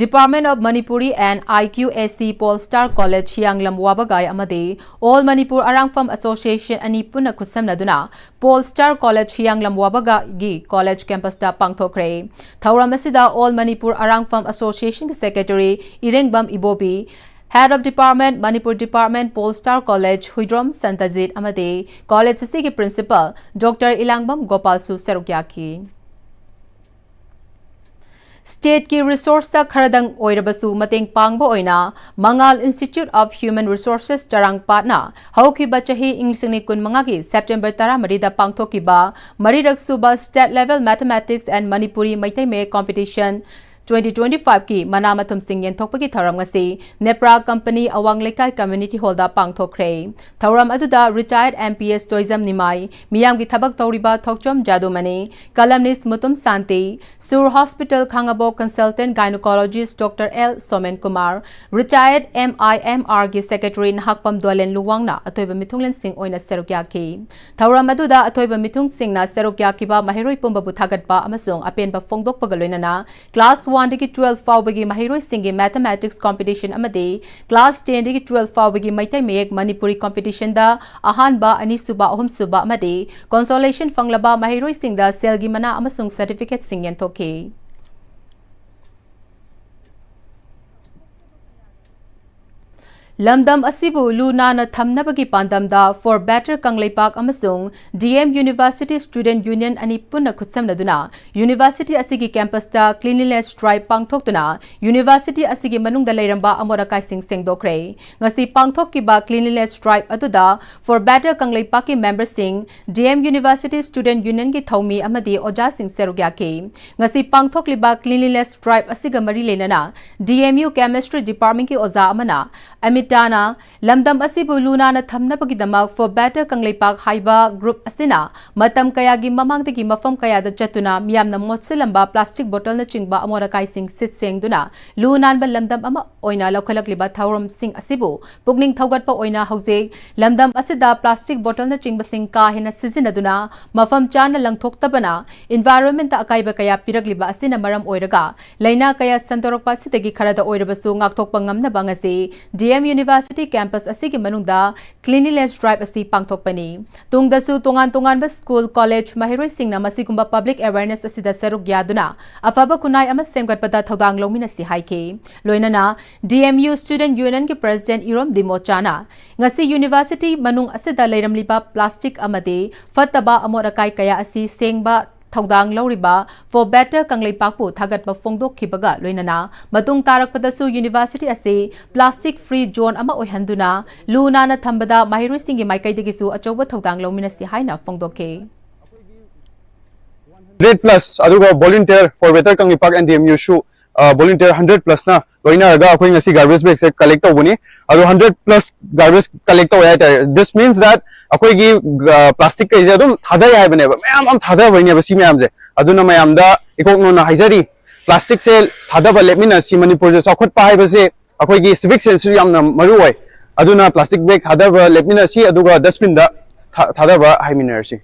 Department of Manipuri and I Q A C Pole Star College ꯍꯤꯌꯥꯡꯂꯝ ꯋꯥꯕꯒꯥꯏ ꯑꯃꯗꯤ All Manipur ꯑꯔꯥꯡꯐꯝ Association ꯑꯅꯤ ꯄꯨꯟꯅ ꯈꯨꯠꯁꯝꯅꯗꯨꯅ Pole Star College ꯍꯤꯌꯥꯡꯂꯝ ꯋꯥꯕꯒꯥꯏꯒꯤ college campus ꯇ ꯄꯥꯡꯊꯣꯛꯈ꯭ꯔꯦ꯫ ꯊꯧꯔꯝ ꯑꯁꯤꯗ All Manipur ꯑꯔꯥꯡꯐꯝ Association ꯒꯤ secretary ꯏꯔꯦꯡꯕꯝ Ibobi, Head of Department, Manipur Department, Pole Star College, Huidrom ꯁꯟꯇꯖꯤꯠ ꯑꯃꯗꯤ college ꯑꯁꯤꯒꯤ principal Doctor ꯏꯂꯥꯡꯕꯝ ꯒꯣꯄꯥꯜꯁꯨ ꯁꯔꯨꯛ ꯌꯥꯈꯤ꯫ State ꯀꯤ resource ꯇ ꯈꯔꯗꯪ ꯑꯣꯏꯔꯕꯁꯨ ꯃꯇꯦꯡ ꯄꯥꯡꯕ ꯑꯣꯏꯅ ꯃꯉꯥꯜ Institute of Human Resources ꯆꯔꯥꯡꯄꯥꯠꯅ ꯍꯧꯈꯤꯕ ꯆꯍꯤ ꯏꯪ ꯂꯤꯁꯤꯡ ꯑꯅꯤ ꯀꯨꯟꯃꯉꯥꯒꯤ September ꯇꯔꯥꯃꯔꯤꯗ ꯄꯥꯡꯊꯣꯛꯈꯤꯕ ꯃꯔꯤꯔꯛ ꯁꯨꯕ State Level Mathematics and Manipuri Meitei ꯃꯌꯦꯛ Competition twenty twenty-five ꯀꯤ ꯃꯅꯥ ꯃꯊꯨꯝꯁꯤꯡ ꯌꯦꯟꯊꯣꯛꯄꯒꯤ ꯊꯧꯔꯝ ꯉꯁꯤ ꯅꯦꯄ꯭ꯔꯥ company ꯑꯋꯥꯡ ꯂꯩꯀꯥꯏ community hall ꯗ ꯄꯥꯡꯊꯣꯛꯈ꯭ꯔꯦ꯫ ꯊꯧꯔꯝ ꯑꯗꯨꯗ retired M P S Toijam ꯅꯤꯃꯥꯏ, ꯃꯤꯌꯥꯝꯒꯤ ꯊꯕꯛ ꯇꯧꯔꯤꯕ ꯊꯣꯛꯆꯣꯝ ꯖꯥꯗꯨꯃꯅꯤ, columnist ꯃꯨꯇꯨꯝ ꯁꯥꯟꯇꯤ, ꯁꯨꯔ hospital Khangabok consultant gynecologist Doctor L Somen Kumar, retired M I M R ꯒꯤ secretary ꯅꯍꯥꯛꯄꯝ ꯗꯣꯂꯦꯟ ꯂꯨꯋꯥꯡꯅ ꯑꯊꯣꯏꯕ ꯃꯤꯊꯨꯡꯂꯦꯟꯁꯤꯡ ꯑꯣꯏꯅ ꯁꯔꯨꯛ ꯌꯥꯈꯤ꯫ ꯊꯧꯔꯝ ꯑꯗꯨꯗ ꯑꯊꯣꯏꯕ ꯃꯤꯊꯨꯡꯁꯤꯡꯅ ꯁꯔꯨꯛ ꯌꯥꯈꯤꯕ ꯃꯍꯩꯔꯣꯏ ꯄꯨꯝꯕꯕꯨ ꯊꯥꯒꯠꯄ ꯑꯃꯁꯨꯡ ꯑꯄꯦꯟꯕ ꯐꯣꯡꯗꯣꯛꯄꯒ ꯂꯣꯏꯅꯅ class one ꯗꯒꯤ twelve ꯐꯥꯎꯕꯒꯤ ꯃꯍꯩꯔꯣꯏꯁꯤꯡꯒꯤ mathematics competition ꯑꯃꯗꯤ class ten ꯗꯒꯤ twelve ꯐꯥꯎꯕꯒꯤ ꯃꯩꯇꯩ ꯃꯌꯦꯛ ꯃꯅꯤꯄꯨꯔꯤ competition ꯗ ꯑꯍꯥꯟꯕ, ꯑꯅꯤꯁꯨꯕ, ꯑꯍꯨꯝꯁꯨꯕ ꯑꯃꯗꯤ consolation ꯐꯪꯂꯕ ꯃꯍꯩꯔꯣꯏꯁꯤꯡꯗ ꯁꯦꯜꯒꯤ ꯃꯅꯥ ꯑꯃꯁꯨꯡ certificate ꯁꯤꯡ ꯌꯦꯟꯊꯣꯛꯈꯤ꯫ ꯂꯝꯗꯝ ꯑꯁꯤꯕꯨ ꯂꯨ ꯅꯥꯟꯅ ꯊꯝꯅꯕꯒꯤ ꯄꯥꯟꯗꯝꯗ For Better ꯀꯪꯂꯩꯄꯥꯛ ꯑꯃꯁꯨꯡ D M University Student Union ꯑꯅꯤ ꯄꯨꯟꯅ ꯈꯨꯠꯁꯝꯅꯗꯨꯅ university ꯑꯁꯤꯒꯤ campus ꯇ cleanliness drive ꯄꯥꯡꯊꯣꯛꯇꯨꯅ university ꯑꯁꯤꯒꯤ ꯃꯅꯨꯡꯗ ꯂꯩꯔꯝꯕ ꯑꯃꯣꯠ ꯑꯀꯥꯏꯁꯤꯡ ꯁꯦꯡꯗꯣꯛꯈ꯭ꯔꯦ꯫ ꯉꯁꯤ ꯄꯥꯡꯊꯣꯛꯈꯤꯕ cleanliness drive ꯑꯗꯨꯗ For Better ꯀꯪꯂꯩꯄꯥꯛꯀꯤ member ꯁꯤꯡ, D M University Student Union ꯒꯤ ꯊꯧꯃꯤ ꯑꯃꯗꯤ ꯑꯣꯖꯥꯁꯤꯡ ꯁꯔꯨꯛ ꯌꯥꯈꯤ꯫ ꯉꯁꯤ ꯄꯥꯡꯊꯣꯛꯂꯤꯕ cleanliness drive ꯑꯁꯤꯒ ꯃꯔꯤ ꯂꯩꯅꯅ D M U Chemistry Department ꯀꯤ ꯑꯣꯖꯥ ꯑꯃꯅ ꯑꯃꯤꯠ ꯇꯥꯅ ꯂꯝꯗꯝ ꯑꯁꯤꯕꯨ ꯂꯨ ꯅꯥꯟꯅ ꯊꯝꯅꯕꯒꯤꯗꯃꯛ For Better ꯀꯪꯂꯩꯄꯥꯛ ꯍꯥꯏꯕ group ꯑꯁꯤꯅ ꯃꯇꯝ ꯀꯌꯥꯒꯤ ꯃꯃꯥꯡꯗꯒꯤ ꯃꯐꯝ ꯀꯌꯥꯗ ꯆꯠꯇꯨꯅ ꯃꯤꯌꯥꯝꯅ ꯃꯣꯠꯁꯤꯜꯂꯝꯕ plastic bottleꯅꯆꯤꯡꯕ ꯑꯃꯣꯠ ꯑꯀꯥꯏꯁꯤꯡ ꯁꯤꯠ ꯁꯦꯡꯗꯨꯅ ꯂꯨ ꯅꯥꯟꯕ ꯂꯝꯗꯝ ꯑꯃ ꯑꯣꯏꯅ ꯂꯧꯈꯠꯂꯛꯂꯤꯕ ꯊꯧꯔꯝꯁꯤꯡ ꯑꯁꯤꯕꯨ ꯄꯨꯛꯅꯤꯡ ꯊꯧꯒꯠꯄ ꯑꯣꯏꯅ ꯍꯧꯖꯤꯛ ꯂꯝꯗꯝ ꯑꯁꯤꯗ plastic bottleꯅꯆꯤꯡꯕꯁꯤꯡ ꯀꯥ ꯍꯦꯟꯅ ꯁꯤꯖꯤꯟꯅꯗꯨꯅ ꯃꯐꯝ ꯆꯥꯅ ꯂꯪꯊꯣꯛꯇꯕꯅ environmentꯇ ꯑꯀꯥꯏꯕ ꯀꯌꯥ ꯄꯤꯔꯛꯂꯤꯕ ꯑꯁꯤꯅ ꯃꯔꯝ ꯑꯣꯏꯔꯒ ꯂꯥꯏꯅꯥ ꯀꯌꯥ ꯁꯟꯗꯣꯔꯛꯄ ꯑꯁꯤꯗꯒꯤ ꯈꯔꯗ ꯑꯣꯏꯔꯕꯁꯨ ꯉꯥꯛꯊꯣꯛꯄ ꯉꯝꯅꯕ ꯉꯁꯤ D M University campus ꯑꯁꯤꯒꯤ ꯃꯅꯨꯡꯗ cleanliness drive ꯑꯁꯤ ꯄꯥꯡꯊꯣꯛꯄꯅꯤ꯫ ꯇꯨꯡꯗꯁꯨ ꯇꯣꯉꯥꯟ ꯇꯣꯉꯥꯟꯕ school, college ꯃꯍꯩꯔꯣꯏꯁꯤꯡꯅ ꯃꯁꯤꯒꯨꯝꯕ public awareness ꯑꯁꯤꯗ ꯁꯔꯨꯛ ꯌꯥꯗꯨꯅ ꯑꯐꯕ ꯈꯨꯟꯅꯥꯏ ꯑꯃ ꯁꯦꯝꯒꯠꯄꯗ ꯊꯧꯗꯥꯡ ꯂꯧꯃꯤꯟꯅꯁꯤ ꯍꯥꯏꯈꯤ꯫ ꯂꯣꯏꯅꯅ D M U Student Unionꯒꯤ President ꯏꯔꯣꯝ ꯗꯤꯃꯣꯆꯥꯅ ꯉꯁꯤ university ꯃꯅꯨꯡ ꯑꯁꯤꯗ ꯂꯩꯔꯝꯂꯤꯕ plastic ꯑꯃꯗꯤ ꯐꯠꯇꯕ ꯑꯃꯣꯠ ꯑꯀꯥꯏ ꯀꯌꯥ ꯑꯁꯤ ꯁꯦꯡꯕ ꯊꯧꯗꯥꯡ ꯂꯧꯔꯤꯕ For Better ꯀꯪꯂꯩꯄꯥꯛꯄꯨ ꯊꯥꯒꯠꯄ ꯐꯣꯡꯗꯣꯛꯈꯤꯕꯒ ꯂꯣꯏꯅꯅ ꯃꯇꯨꯡ ꯇꯥꯔꯛꯄꯗꯁꯨ university ꯑꯁꯤ plastic free zone ꯑꯃ ꯑꯣꯏꯍꯟꯗꯨꯅ ꯂꯨ ꯅꯥꯟꯅ ꯊꯝꯕꯗ ꯃꯍꯩꯔꯣꯏꯁꯤꯡꯒꯤ ꯃꯥꯏꯀꯩꯗꯒꯤꯁꯨ ꯑꯆꯧꯕ ꯊꯧꯗꯥꯡ ꯂꯧꯃꯤꯟꯅꯁꯤ ꯍꯥꯏꯅ ꯐꯣꯡꯗꯣꯛꯈꯤ꯫ Hundred plus ꯑꯗꯨꯒ volunteer For Better Kangleipak and D M Uꯁꯨ volunteer hundred plusꯅ ꯂꯣꯏꯅꯔꯒ ꯑꯩꯈꯣꯏ ꯉꯁꯤ garbage bagꯁꯦ collect ꯇꯧꯕꯅꯤ꯫ ꯑꯗꯣ hundred plus garbage collect ꯇꯧꯋꯦ ꯍꯥꯏꯇꯥꯔꯦ꯫ This means that ꯑꯩꯈꯣꯏꯒꯤ plastic ꯀꯩꯁꯦ ꯑꯗꯨꯝ ꯊꯥꯗꯩ ꯍꯥꯏꯕꯅꯦꯕ, ꯃꯌꯥꯝ ꯑꯃ ꯊꯥꯗꯕꯩꯅꯦꯕ ꯁꯤ ꯃꯌꯥꯝꯁꯦ꯫ ꯑꯗꯨꯅ ꯃꯌꯥꯝꯗ ꯏꯀꯣꯛꯅꯣꯅ ꯍꯥꯏꯖꯔꯤ, plasticꯁꯦ ꯊꯥꯗꯕ ꯂꯦꯞꯃꯤꯟꯅꯁꯤ꯫ ꯃꯅꯤꯄꯨꯔꯁꯦ ꯆꯥꯎꯈꯠꯄ ꯍꯥꯏꯕꯁꯦ ꯑꯩꯈꯣꯏꯒꯤ civic senseꯁꯨ ꯌꯥꯝꯅ ꯃꯔꯨ ꯑꯣꯏ꯫ ꯑꯗꯨꯅ plastic bag ꯊꯥꯗꯕ ꯂꯦꯞꯃꯤꯟꯅꯁꯤ, ꯑꯗꯨꯒ dustbinꯗ ꯊꯥ- ꯊꯥꯗꯕ ꯍꯥꯏꯃꯤꯟꯅꯔꯁꯤ꯫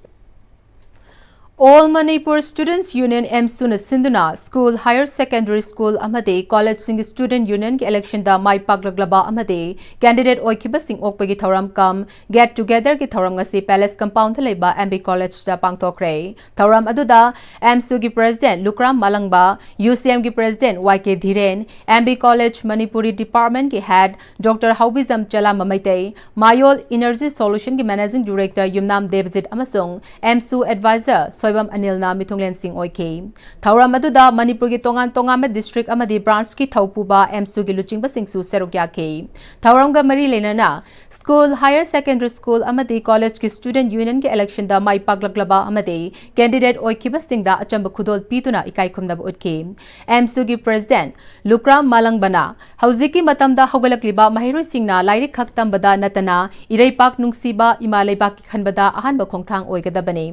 All Manipur Students Union, AMSUꯅ ꯁꯤꯟꯗꯨꯅ school, higher secondary school ꯑꯃꯗꯤ collegeꯁꯤꯡꯒꯤ student unionꯒꯤ electionꯗ ꯃꯥꯏ ꯄꯥꯛꯂꯛꯂꯕ ꯑꯃꯗꯤ candidate ꯑꯣꯏꯈꯤꯕꯁꯤꯡ ꯑꯣꯛꯄꯒꯤ ꯊꯧꯔꯝ cum get togetherꯒꯤ ꯊꯧꯔꯝ ꯉꯁꯤ palace compoundꯗ ꯂꯩꯕ M B collegeꯇ ꯄꯥꯡꯊꯣꯛꯈ꯭ꯔꯦ꯫ ꯊꯧꯔꯝ ꯑꯗꯨꯗ AMSUꯒꯤ president ꯂꯨꯀ꯭ꯔꯥꯝ ꯃꯥꯂꯪꯕ, UCMꯒꯤ president Y K Dhiren, M B college Manipuri departmentꯀꯤ head Doctor ꯍꯥꯎꯕꯤꯖꯝ ꯆꯂꯥꯝꯕ Meitei, ꯃꯥꯌꯣꯜ Energy Solutionꯒꯤ managing director ꯌꯨꯝꯅꯥꯝ ꯗꯦꯕꯖꯤꯠ ꯑꯃꯁꯨꯡ AMSU advisor ꯇꯣꯏꯕꯝ ꯑꯅꯤꯜꯅ ꯃꯤꯊꯨꯡꯂꯦꯟꯁꯤꯡ ꯑꯣꯏꯈꯤ꯫ ꯊꯧꯔꯝ ꯑꯗꯨꯗ ꯃꯅꯤꯄꯨꯔꯒꯤ ꯇꯣꯉꯥꯟ ꯇꯣꯉꯥꯟꯕ ꯗꯤꯁꯇ꯭ꯔꯤꯛ ꯑꯃꯗꯤ ꯕ꯭ꯔꯥꯟꯆꯀꯤ ꯊꯧꯄꯨꯕ ꯑꯦꯝꯁꯨꯒꯤ ꯂꯨꯆꯤꯡꯕꯁꯤꯡꯁꯨ ꯁꯔꯨꯛ ꯌꯥꯈꯤ꯫ ꯊꯧꯔꯝꯒ ꯃꯔꯤ ꯂꯩꯅꯅ ꯁ꯭ꯀꯨꯜ, ꯍꯥꯌꯔ ꯁꯦꯀꯦꯟꯗꯔꯤ ꯁ꯭ꯀꯨꯜ ꯑꯃꯗꯤ ꯀꯣꯂꯦꯖꯀꯤ ꯁ꯭ꯇꯨꯗꯦꯟꯠ ꯌꯨꯅꯤꯌꯟꯒꯤ ꯏꯂꯦꯛꯁꯟꯗ ꯃꯥꯏ ꯄꯥꯛꯂꯛꯂꯕ ꯑꯃꯗꯤ ꯀꯦꯟꯗꯤꯗꯦꯠ ꯑꯣꯏꯈꯤꯕꯁꯤꯡꯗ ꯑꯆꯝꯕ ꯈꯨꯗꯣꯜ ꯄꯤꯗꯨꯅ ꯏꯀꯥꯏ ꯈꯨꯝꯅꯕ ꯎꯠꯈꯤ꯫ ꯑꯦꯝꯁꯨꯒꯤ ꯄ꯭ꯔꯦꯁꯤꯗꯦꯟꯠ ꯂꯨꯀ꯭ꯔꯥꯝ ꯃꯥꯂꯪꯕꯅ ꯍꯧꯖꯤꯛꯀꯤ ꯃꯇꯝꯗ ꯍꯧꯒꯠꯂꯛꯂꯤꯕ ꯃꯍꯩꯔꯣꯏꯁꯤꯡꯅ ꯂꯥꯏꯔꯤꯛ ꯈꯛ ꯇꯝꯕꯗ ꯅꯠꯇꯅ ꯏꯔꯩꯄꯥꯛ ꯅꯨꯡꯁꯤꯕ, ꯏꯃꯥ ꯂꯩꯕꯥꯛꯀꯤ ꯈꯟꯕꯗ ꯑꯍꯥꯟꯕ ꯈꯣꯡꯊꯥꯡ ꯑꯣꯏꯒꯗꯕꯅꯤ꯫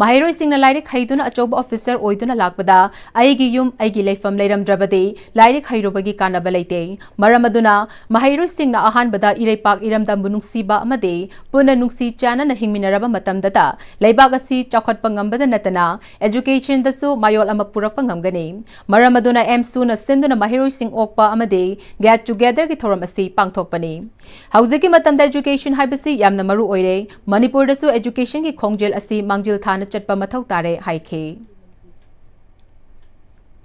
ꯃꯍꯩꯔꯣꯏꯁꯤꯡꯅ ꯂꯥꯏꯔꯤꯛ ꯍꯩꯗꯨꯅ ꯑꯆꯧꯕ ꯑꯣꯐꯤꯁꯔ ꯑꯣꯏꯗꯨꯅ ꯂꯥꯛꯄꯗ ꯑꯩꯒꯤ ꯌꯨꯝ, ꯑꯩꯒꯤ ꯂꯩꯐꯝ ꯂꯩꯔꯝꯗ꯭ꯔꯕꯗꯤ ꯂꯥꯏꯔꯤꯛ ꯍꯩꯔꯨꯕꯒꯤ ꯀꯥꯟꯅꯕ ꯂꯩꯇꯦ꯫ ꯃꯔꯝ ꯑꯗꯨꯅ ꯃꯍꯩꯔꯣꯏꯁꯤꯡꯅ ꯑꯍꯥꯟꯕꯗ ꯏꯔꯩꯄꯥꯛ ꯏꯔꯝꯗꯝꯕꯨ ꯅꯨꯡꯁꯤꯕ ꯑꯃꯗꯤ ꯄꯨꯟꯅ ꯅꯨꯡꯁꯤ ꯆꯥꯟꯅꯅ ꯍꯤꯡꯃꯤꯟꯅꯔꯕ ꯃꯇꯝꯗꯇ ꯂꯩꯕꯥꯛ ꯑꯁꯤ ꯆꯥꯎꯈꯠꯄ ꯉꯝꯕꯗ ꯅꯠꯇꯅ educationꯗꯁꯨ ꯃꯌꯣꯜ ꯑꯃ ꯄꯨꯔꯛꯄ ꯉꯝꯒꯅꯤ꯫ ꯃꯔꯝ ꯑꯗꯨꯅ ꯑꯦꯝꯁꯨꯅ ꯁꯤꯟꯗꯨꯅ ꯃꯍꯩꯔꯣꯏꯁꯤꯡ ꯑꯣꯛꯄ ꯑꯃꯗꯤ Get Togetherꯒꯤ ꯊꯧꯔꯝ ꯑꯁꯤ ꯄꯥꯡꯊꯣꯛꯄꯅꯤ꯫ ꯍꯧꯖꯤꯛꯀꯤ ꯃꯇꯝꯗ education ꯍꯥꯏꯕꯁꯤ ꯌꯥꯝꯅ ꯃꯔꯨ ꯑꯣꯏꯔꯦ꯫ ꯃꯅꯤꯄꯨꯔꯗꯁꯨ educationꯒꯤ ꯈꯣꯡꯖꯦꯜ ꯑꯁꯤ ꯃꯥꯡꯖꯤꯜ ꯊꯥꯅ ꯆꯠꯄ ꯃꯊꯧ ꯇꯥꯔꯦ ꯍꯥꯏꯈꯤ꯫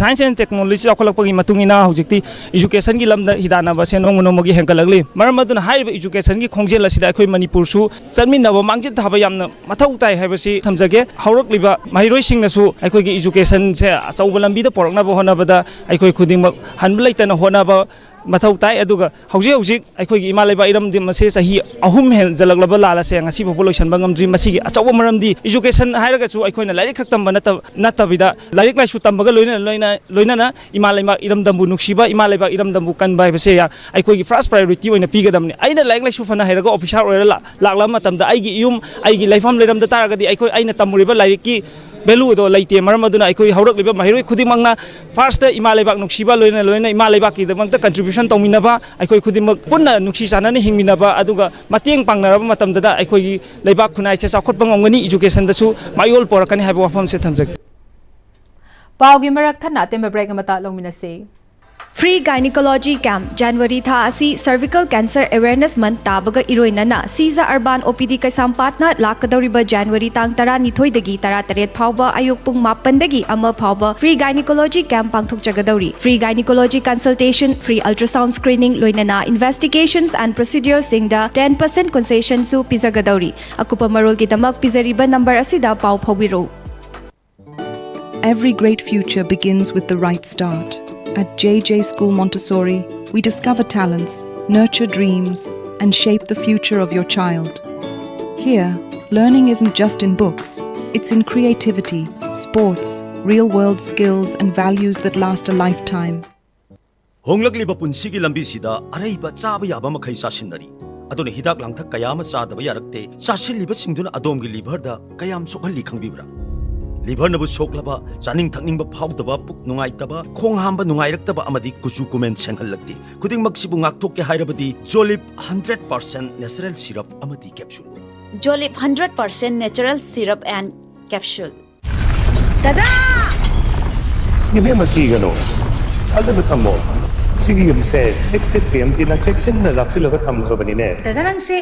Science and technology ꯆꯥꯎꯈꯠꯂꯛꯄꯒꯤ ꯃꯇꯨꯡ ꯏꯟꯅ ꯍꯧꯖꯤꯛꯇꯤ educationꯒꯤ ꯂꯝꯗ ꯍꯤꯗꯥꯟꯅꯕꯁꯦ ꯅꯣꯡꯃ ꯅꯣꯡꯃꯒꯤ ꯍꯦꯟꯒꯠꯂꯛꯂꯤ꯫ ꯃꯔꯝ ꯑꯗꯨꯅ ꯍꯥꯏꯔꯤꯕ educationꯒꯤ ꯈꯣꯡꯖꯦꯜ ꯑꯁꯤꯗ ꯑꯩꯈꯣꯏ ꯃꯅꯤꯄꯨꯔꯁꯨ ꯆꯠꯃꯤꯟꯅꯕ, ꯃꯥꯡꯖꯤꯜ ꯊꯥꯕ ꯌꯥꯝꯅ ꯃꯊꯧ ꯇꯥꯏ ꯍꯥꯏꯕꯁꯤ ꯊꯝꯖꯒꯦ꯫ ꯍꯧꯔꯛꯂꯤꯕ ꯃꯍꯩꯔꯣꯏꯁꯤꯡꯅꯁꯨ ꯑꯩꯈꯣꯏꯒꯤ educationꯁꯦ ꯑꯆꯧꯕ ꯂꯝꯕꯤꯗ ꯄꯨꯔꯛꯅꯕ ꯍꯣꯠꯅꯕꯗ ꯑꯩꯈꯣꯏ ꯈꯨꯗꯤꯡꯃꯛ ꯍꯟꯕ ꯂꯩꯇꯅ ꯍꯣꯠꯅꯕ ꯃꯊꯧ ꯇꯥꯏ꯫ ꯑꯗꯨꯒ ꯍꯧꯖꯤꯛ ꯍꯧꯖꯤꯛ ꯑꯩꯈꯣꯏꯒꯤ ꯏꯃꯥ ꯂꯩꯕꯥꯛ ꯏꯔꯝꯗꯝ ꯑꯁꯦ ꯆꯍꯤ ꯑꯍꯨꯝ ꯍꯦꯟꯖꯜꯂꯛꯂꯕ ꯂꯥꯜ ꯑꯁꯦ ꯉꯁꯤ ꯐꯥꯎꯕ ꯂꯣꯏꯁꯤꯟꯕ ꯉꯝꯗ꯭ꯔꯤ꯫ ꯃꯁꯤꯒꯤ ꯑꯆꯧꯕ ꯃꯔꯝꯗꯤ education ꯍꯥꯏꯔꯒꯁꯨ ꯑꯩꯈꯣꯏꯅ ꯂꯥꯏꯔꯤꯛ ꯈꯛ ꯇꯝꯕ ꯅꯠꯇꯕ, ꯅꯠꯇꯕꯤꯗ ꯂꯥꯏꯔꯤꯛ ꯂꯥꯏꯁꯨ ꯇꯝꯕꯒ ꯂꯣꯏꯅ, ꯂꯣꯏꯅ, ꯂꯣꯏꯅꯅ ꯏꯃꯥ ꯂꯩꯕꯥꯛ ꯏꯔꯝꯗꯝꯕꯨ ꯅꯨꯡꯁꯤꯕ, ꯏꯃꯥ ꯂꯩꯕꯥꯛ ꯏꯔꯝꯗꯝꯕꯨ ꯀꯟꯕ ꯍꯥꯏꯕꯁꯦ ꯑꯩꯈꯣꯏꯒꯤ first priority ꯑꯣꯏꯅ ꯄꯤꯒꯗꯕꯅꯤ꯫ ꯑꯩꯅ ꯂꯥꯏꯔꯤꯛ ꯂꯥꯏꯁꯨ ꯐꯅ ꯍꯩꯔꯒ officer ꯑꯣꯏꯔ ꯂꯥꯛ-, ꯂꯥꯛꯂꯕ ꯃꯇꯝꯗ ꯑꯩꯒꯤ ꯌꯨꯝ, ꯑꯩꯒꯤ ꯂꯩꯐꯝ ꯂꯩꯔꯝꯗ ꯇꯥꯔꯒꯗꯤ ꯑꯩꯈꯣꯏ, ꯑꯩꯅ ꯇꯝꯃꯨꯔꯤꯕ ꯂꯥꯏꯔꯤꯛꯀꯤ value ꯑꯗꯣ ꯂꯩꯇꯦ꯫ ꯃꯔꯝ ꯑꯗꯨꯅ ꯑꯩꯈꯣꯏ ꯍꯧꯔꯛꯂꯤꯕ ꯃꯍꯩꯔꯣꯏ ꯈꯨꯗꯤꯡꯃꯛꯅ firstꯇ ꯏꯃꯥ ꯂꯩꯕꯥꯛ ꯅꯨꯡꯁꯤꯕ ꯂꯣꯏꯅ ꯂꯣꯏꯅ ꯏꯃꯥ ꯂꯩꯕꯥꯛꯀꯤꯗꯃꯛꯇ contribution ꯇꯧꯃꯤꯟꯅꯕ, ꯑꯩꯈꯣꯏ ꯈꯨꯗꯤꯡꯃꯛ ꯄꯨꯟꯅ ꯅꯨꯡꯁꯤ ꯆꯥꯟꯅꯅ ꯍꯤꯡꯃꯤꯟꯅꯕ, ꯑꯗꯨꯒ ꯃꯇꯦꯡ ꯄꯥꯡꯅꯔꯕ ꯃꯇꯝꯗꯗ ꯑꯩꯈꯣꯏꯒꯤ ꯂꯩꯕꯥꯛ ꯈꯨꯟꯅꯥꯏꯁꯦ ꯆꯥꯎꯈꯠꯄ ꯉꯝꯒꯅꯤ, educationꯗꯁꯨ ꯃꯥꯏꯑꯣꯟ ꯄꯣꯔꯛꯀꯅꯤ ꯍꯥꯏꯕ ꯋꯥꯐꯝꯁꯦ ꯊꯝꯖꯒꯦ꯫ ꯄꯥꯎꯒꯤ ꯃꯔꯛ ꯊꯠꯅ ꯑꯇꯦꯟꯕ break ꯑꯃꯇ ꯂꯧꯃꯤꯟꯅꯁꯤ꯫ Free Gynecology Camp, January ꯊꯥ ꯑꯁꯤ Cervical Cancer Awareness Month ꯇꯥꯕꯒ ꯏꯔꯣꯏꯅꯅ ꯁꯤꯖ ꯑꯔꯕꯥꯟ ꯑꯣ ꯄꯤ ꯗꯤ ꯀꯩꯁꯥꯝꯄꯥꯠꯅ ꯂꯥꯛꯀꯗꯧꯔꯤꯕ January ꯇꯥꯡ ꯇꯔꯥꯅꯤꯊꯣꯏꯗꯒꯤ ꯇꯔꯥꯇꯔꯦꯠ ꯐꯥꯎꯕ ꯑꯌꯨꯛ ꯄꯨꯡ ꯃꯥꯄꯟꯗꯒꯤ ꯑꯃ ꯐꯥꯎꯕ Free Gynecology Camp ꯄꯥꯡꯊꯣꯛꯆꯒꯗꯧꯔꯤ꯫ Free Gynecology Consultation, Free Ultrasound Screening ꯂꯣꯏꯅꯅ Investigations and Proceduresꯁꯤꯡꯗ ten percent concessionꯁꯨ ꯄꯤꯖꯒꯗꯧꯔꯤ꯫ ꯑꯀꯨꯞꯄ ꯃꯔꯣꯜꯒꯤꯗꯃꯛ ꯄꯤꯖꯔꯤꯕ number ꯑꯁꯤꯗ ꯄꯥꯎ ꯐꯥꯎꯕꯤꯔꯛꯎ꯫ Every great future begins with the right start. At J J School Montessori, we discover talents, nurture dreams, and shape the future of your child. Here, learning isn't just in books, it's in creativity, sports, real world skills, and values that last a lifetime. ꯍꯣꯡꯂꯛꯂꯤꯕ ꯄꯨꯟꯁꯤꯒꯤ ꯂꯝꯕꯤꯁꯤꯗ ꯑꯔꯩꯕ ꯆꯥꯕ ꯌꯥꯕ ꯃꯈꯩ ꯆꯥꯁꯤꯟꯅꯔꯤ꯫ ꯑꯗꯨꯅ ꯍꯤꯗꯥꯛ ꯂꯥꯡꯊꯛ ꯀꯌꯥ ꯑꯃ ꯆꯥꯗꯕ ꯌꯥꯔꯛꯇꯦ꯫ ꯆꯥꯁꯤꯜꯂꯤꯕꯁꯤꯡꯗꯨꯅ ꯑꯗꯣꯝꯒꯤ ꯂꯤꯚꯔꯗ ꯀꯌꯥꯝ ꯁꯣꯛꯍꯜꯂꯤ ꯈꯪꯕꯤꯕ꯭ꯔꯥ? ꯂꯤꯚꯔꯅꯕꯨ ꯁꯣꯛꯂꯕ, ꯆꯥꯅꯤꯡ ꯊꯛꯅꯤꯡꯕ ꯐꯥꯎꯗꯕ, ꯄꯨꯛ ꯅꯨꯡꯉꯥꯏꯇꯕ, ꯈꯣꯡ ꯍꯥꯝꯕ ꯅꯨꯡꯉꯥꯏꯔꯛꯇꯕ ꯑꯃꯗꯤ ꯀꯨꯆꯨ ꯀꯨꯃꯦꯟ ꯁꯦꯡꯍꯜꯂꯛꯇꯦ꯫ ꯈꯨꯗꯤꯡꯃꯛꯁꯤꯕꯨ ꯉꯥꯛꯊꯣꯛꯀꯦ ꯍꯥꯏꯔꯕꯗꯤ ꯖꯣꯂꯤꯞ ꯍꯟꯗ꯭ꯔꯦꯠ ꯄꯥꯔꯁꯦꯟ ꯅꯦꯆꯔꯦꯜ ꯁꯤꯔꯞ ꯑꯃꯗꯤ capsule. Jolip hundred percent natural syrup and capsule. ꯗꯗꯥ! ꯏꯕꯦꯝꯃ, ꯀꯤꯒꯅꯨ, ꯊꯥꯖꯕ ꯊꯝꯃꯣ꯫ ꯁꯤꯒꯤ ꯌꯨꯝꯁꯦ ꯑꯦꯛꯁꯇꯦꯛ ꯇꯤ ꯑꯦꯝ ꯇꯤꯅ ꯆꯦꯛꯁꯤꯟꯅ ꯂꯥꯛꯁꯤꯜꯂꯒ ꯊꯝꯈ꯭ꯔꯕꯅꯤꯅꯦ꯫ ꯗꯗꯥ, ꯅꯪꯁꯦ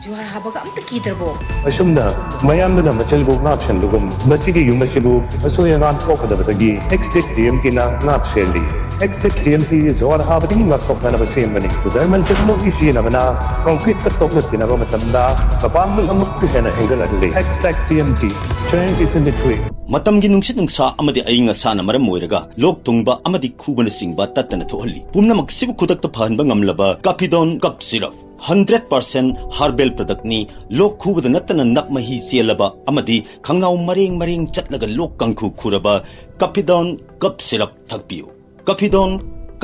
ꯖꯨꯍꯥꯔ ꯍꯥꯕꯒ ꯑꯝꯇ ꯀꯤꯗ꯭ꯔꯕꯣ? ꯑꯁꯨꯝꯅ ꯃꯌꯥꯝꯗꯨꯅ ꯃꯆꯜꯕꯨ ꯉꯥꯛꯁꯦꯟꯕꯒꯨꯝ, ꯃꯁꯤꯒꯤ ꯌꯨꯝ ꯑꯁꯤꯕꯨ ꯑꯁꯣꯏ ꯑꯉꯥꯝ ꯊꯣꯛꯀꯗꯕꯗꯒꯤ ꯑꯦꯛꯁꯇꯦꯛ ꯇꯤ ꯑꯦꯝ ꯇꯤꯅ ꯉꯥꯛ ꯁꯦꯜꯂꯤ꯫ ꯑꯦꯛꯁꯇꯦꯛ ꯇꯤ ꯑꯦꯝ ꯇꯤ ꯖꯨꯍꯥꯔ ꯍꯥꯕꯗꯒꯤ ꯉꯥꯛꯊꯣꯛꯅꯅꯕ ꯁꯦꯝꯕꯅꯤ꯫ ꯖꯔꯃꯟ ꯇꯦꯛꯅꯣꯂꯣꯖꯤ ꯁꯤꯖꯤꯟꯅꯕꯅ ꯀꯪꯀ꯭ꯔꯤꯠꯀ ꯇꯣꯛꯅ ꯇꯤꯟꯅꯕ ꯃꯇꯝꯗ ꯃꯄꯥꯡꯒꯜ ꯑꯃꯨꯛꯀ ꯍꯦꯟꯅ ꯍꯦꯟꯒꯠꯍꯜꯂꯤ꯫ Xtech T M T, strength is in the grip. ꯃꯇꯝꯒꯤ ꯅꯨꯡꯁꯤꯠ ꯅꯨꯡꯁꯥ ꯑꯃꯗꯤ ꯑꯏꯪ ꯑꯁꯥꯅ ꯃꯔꯝ ꯑꯣꯏꯔꯒ ꯂꯣꯛ ꯊꯨꯡꯕ ꯑꯃꯗꯤ ꯈꯨꯕꯅꯆꯤꯡꯕ ꯇꯠꯇꯅ ꯊꯣꯛꯍꯜꯂꯤ꯫ ꯄꯨꯝꯅꯃꯛꯁꯤꯕꯨ ꯈꯨꯗꯛꯇ ꯐꯍꯟꯕ ꯉꯝꯂꯕ ꯀꯥꯐꯤꯗꯣꯟ cough syrup. Hundred percent herbal ꯄ꯭ꯔꯗꯛꯅꯤ꯫ ꯂꯣꯛ ꯈꯨꯕꯗ ꯅꯠꯇꯅ ꯅꯞ ꯃꯍꯤ ꯆꯦꯜꯂꯕ ꯑꯃꯗꯤ ꯈꯪꯅꯥꯎ ꯃꯔꯦꯡ ꯃꯔꯦꯡ ꯆꯠꯂꯒ ꯂꯣꯛ ꯀꯥꯡꯈꯨ ꯈꯨꯔꯕ ꯀꯥꯐꯤꯗꯣꯟ ꯀꯞ ꯁꯤꯔꯞ ꯊꯛꯄꯤꯌꯨ꯫ ꯀꯥꯐꯤꯗꯣꯟ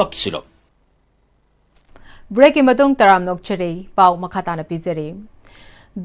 cough syrup. ꯕ꯭ꯔꯦꯛꯀꯤ ꯃꯇꯨꯡ ꯇꯔꯥꯝꯅ ꯑꯣꯛꯆꯔꯤ꯫ ꯄꯥꯎ ꯃꯈꯥ ꯇꯥꯅ ꯄꯤꯖꯔꯤ꯫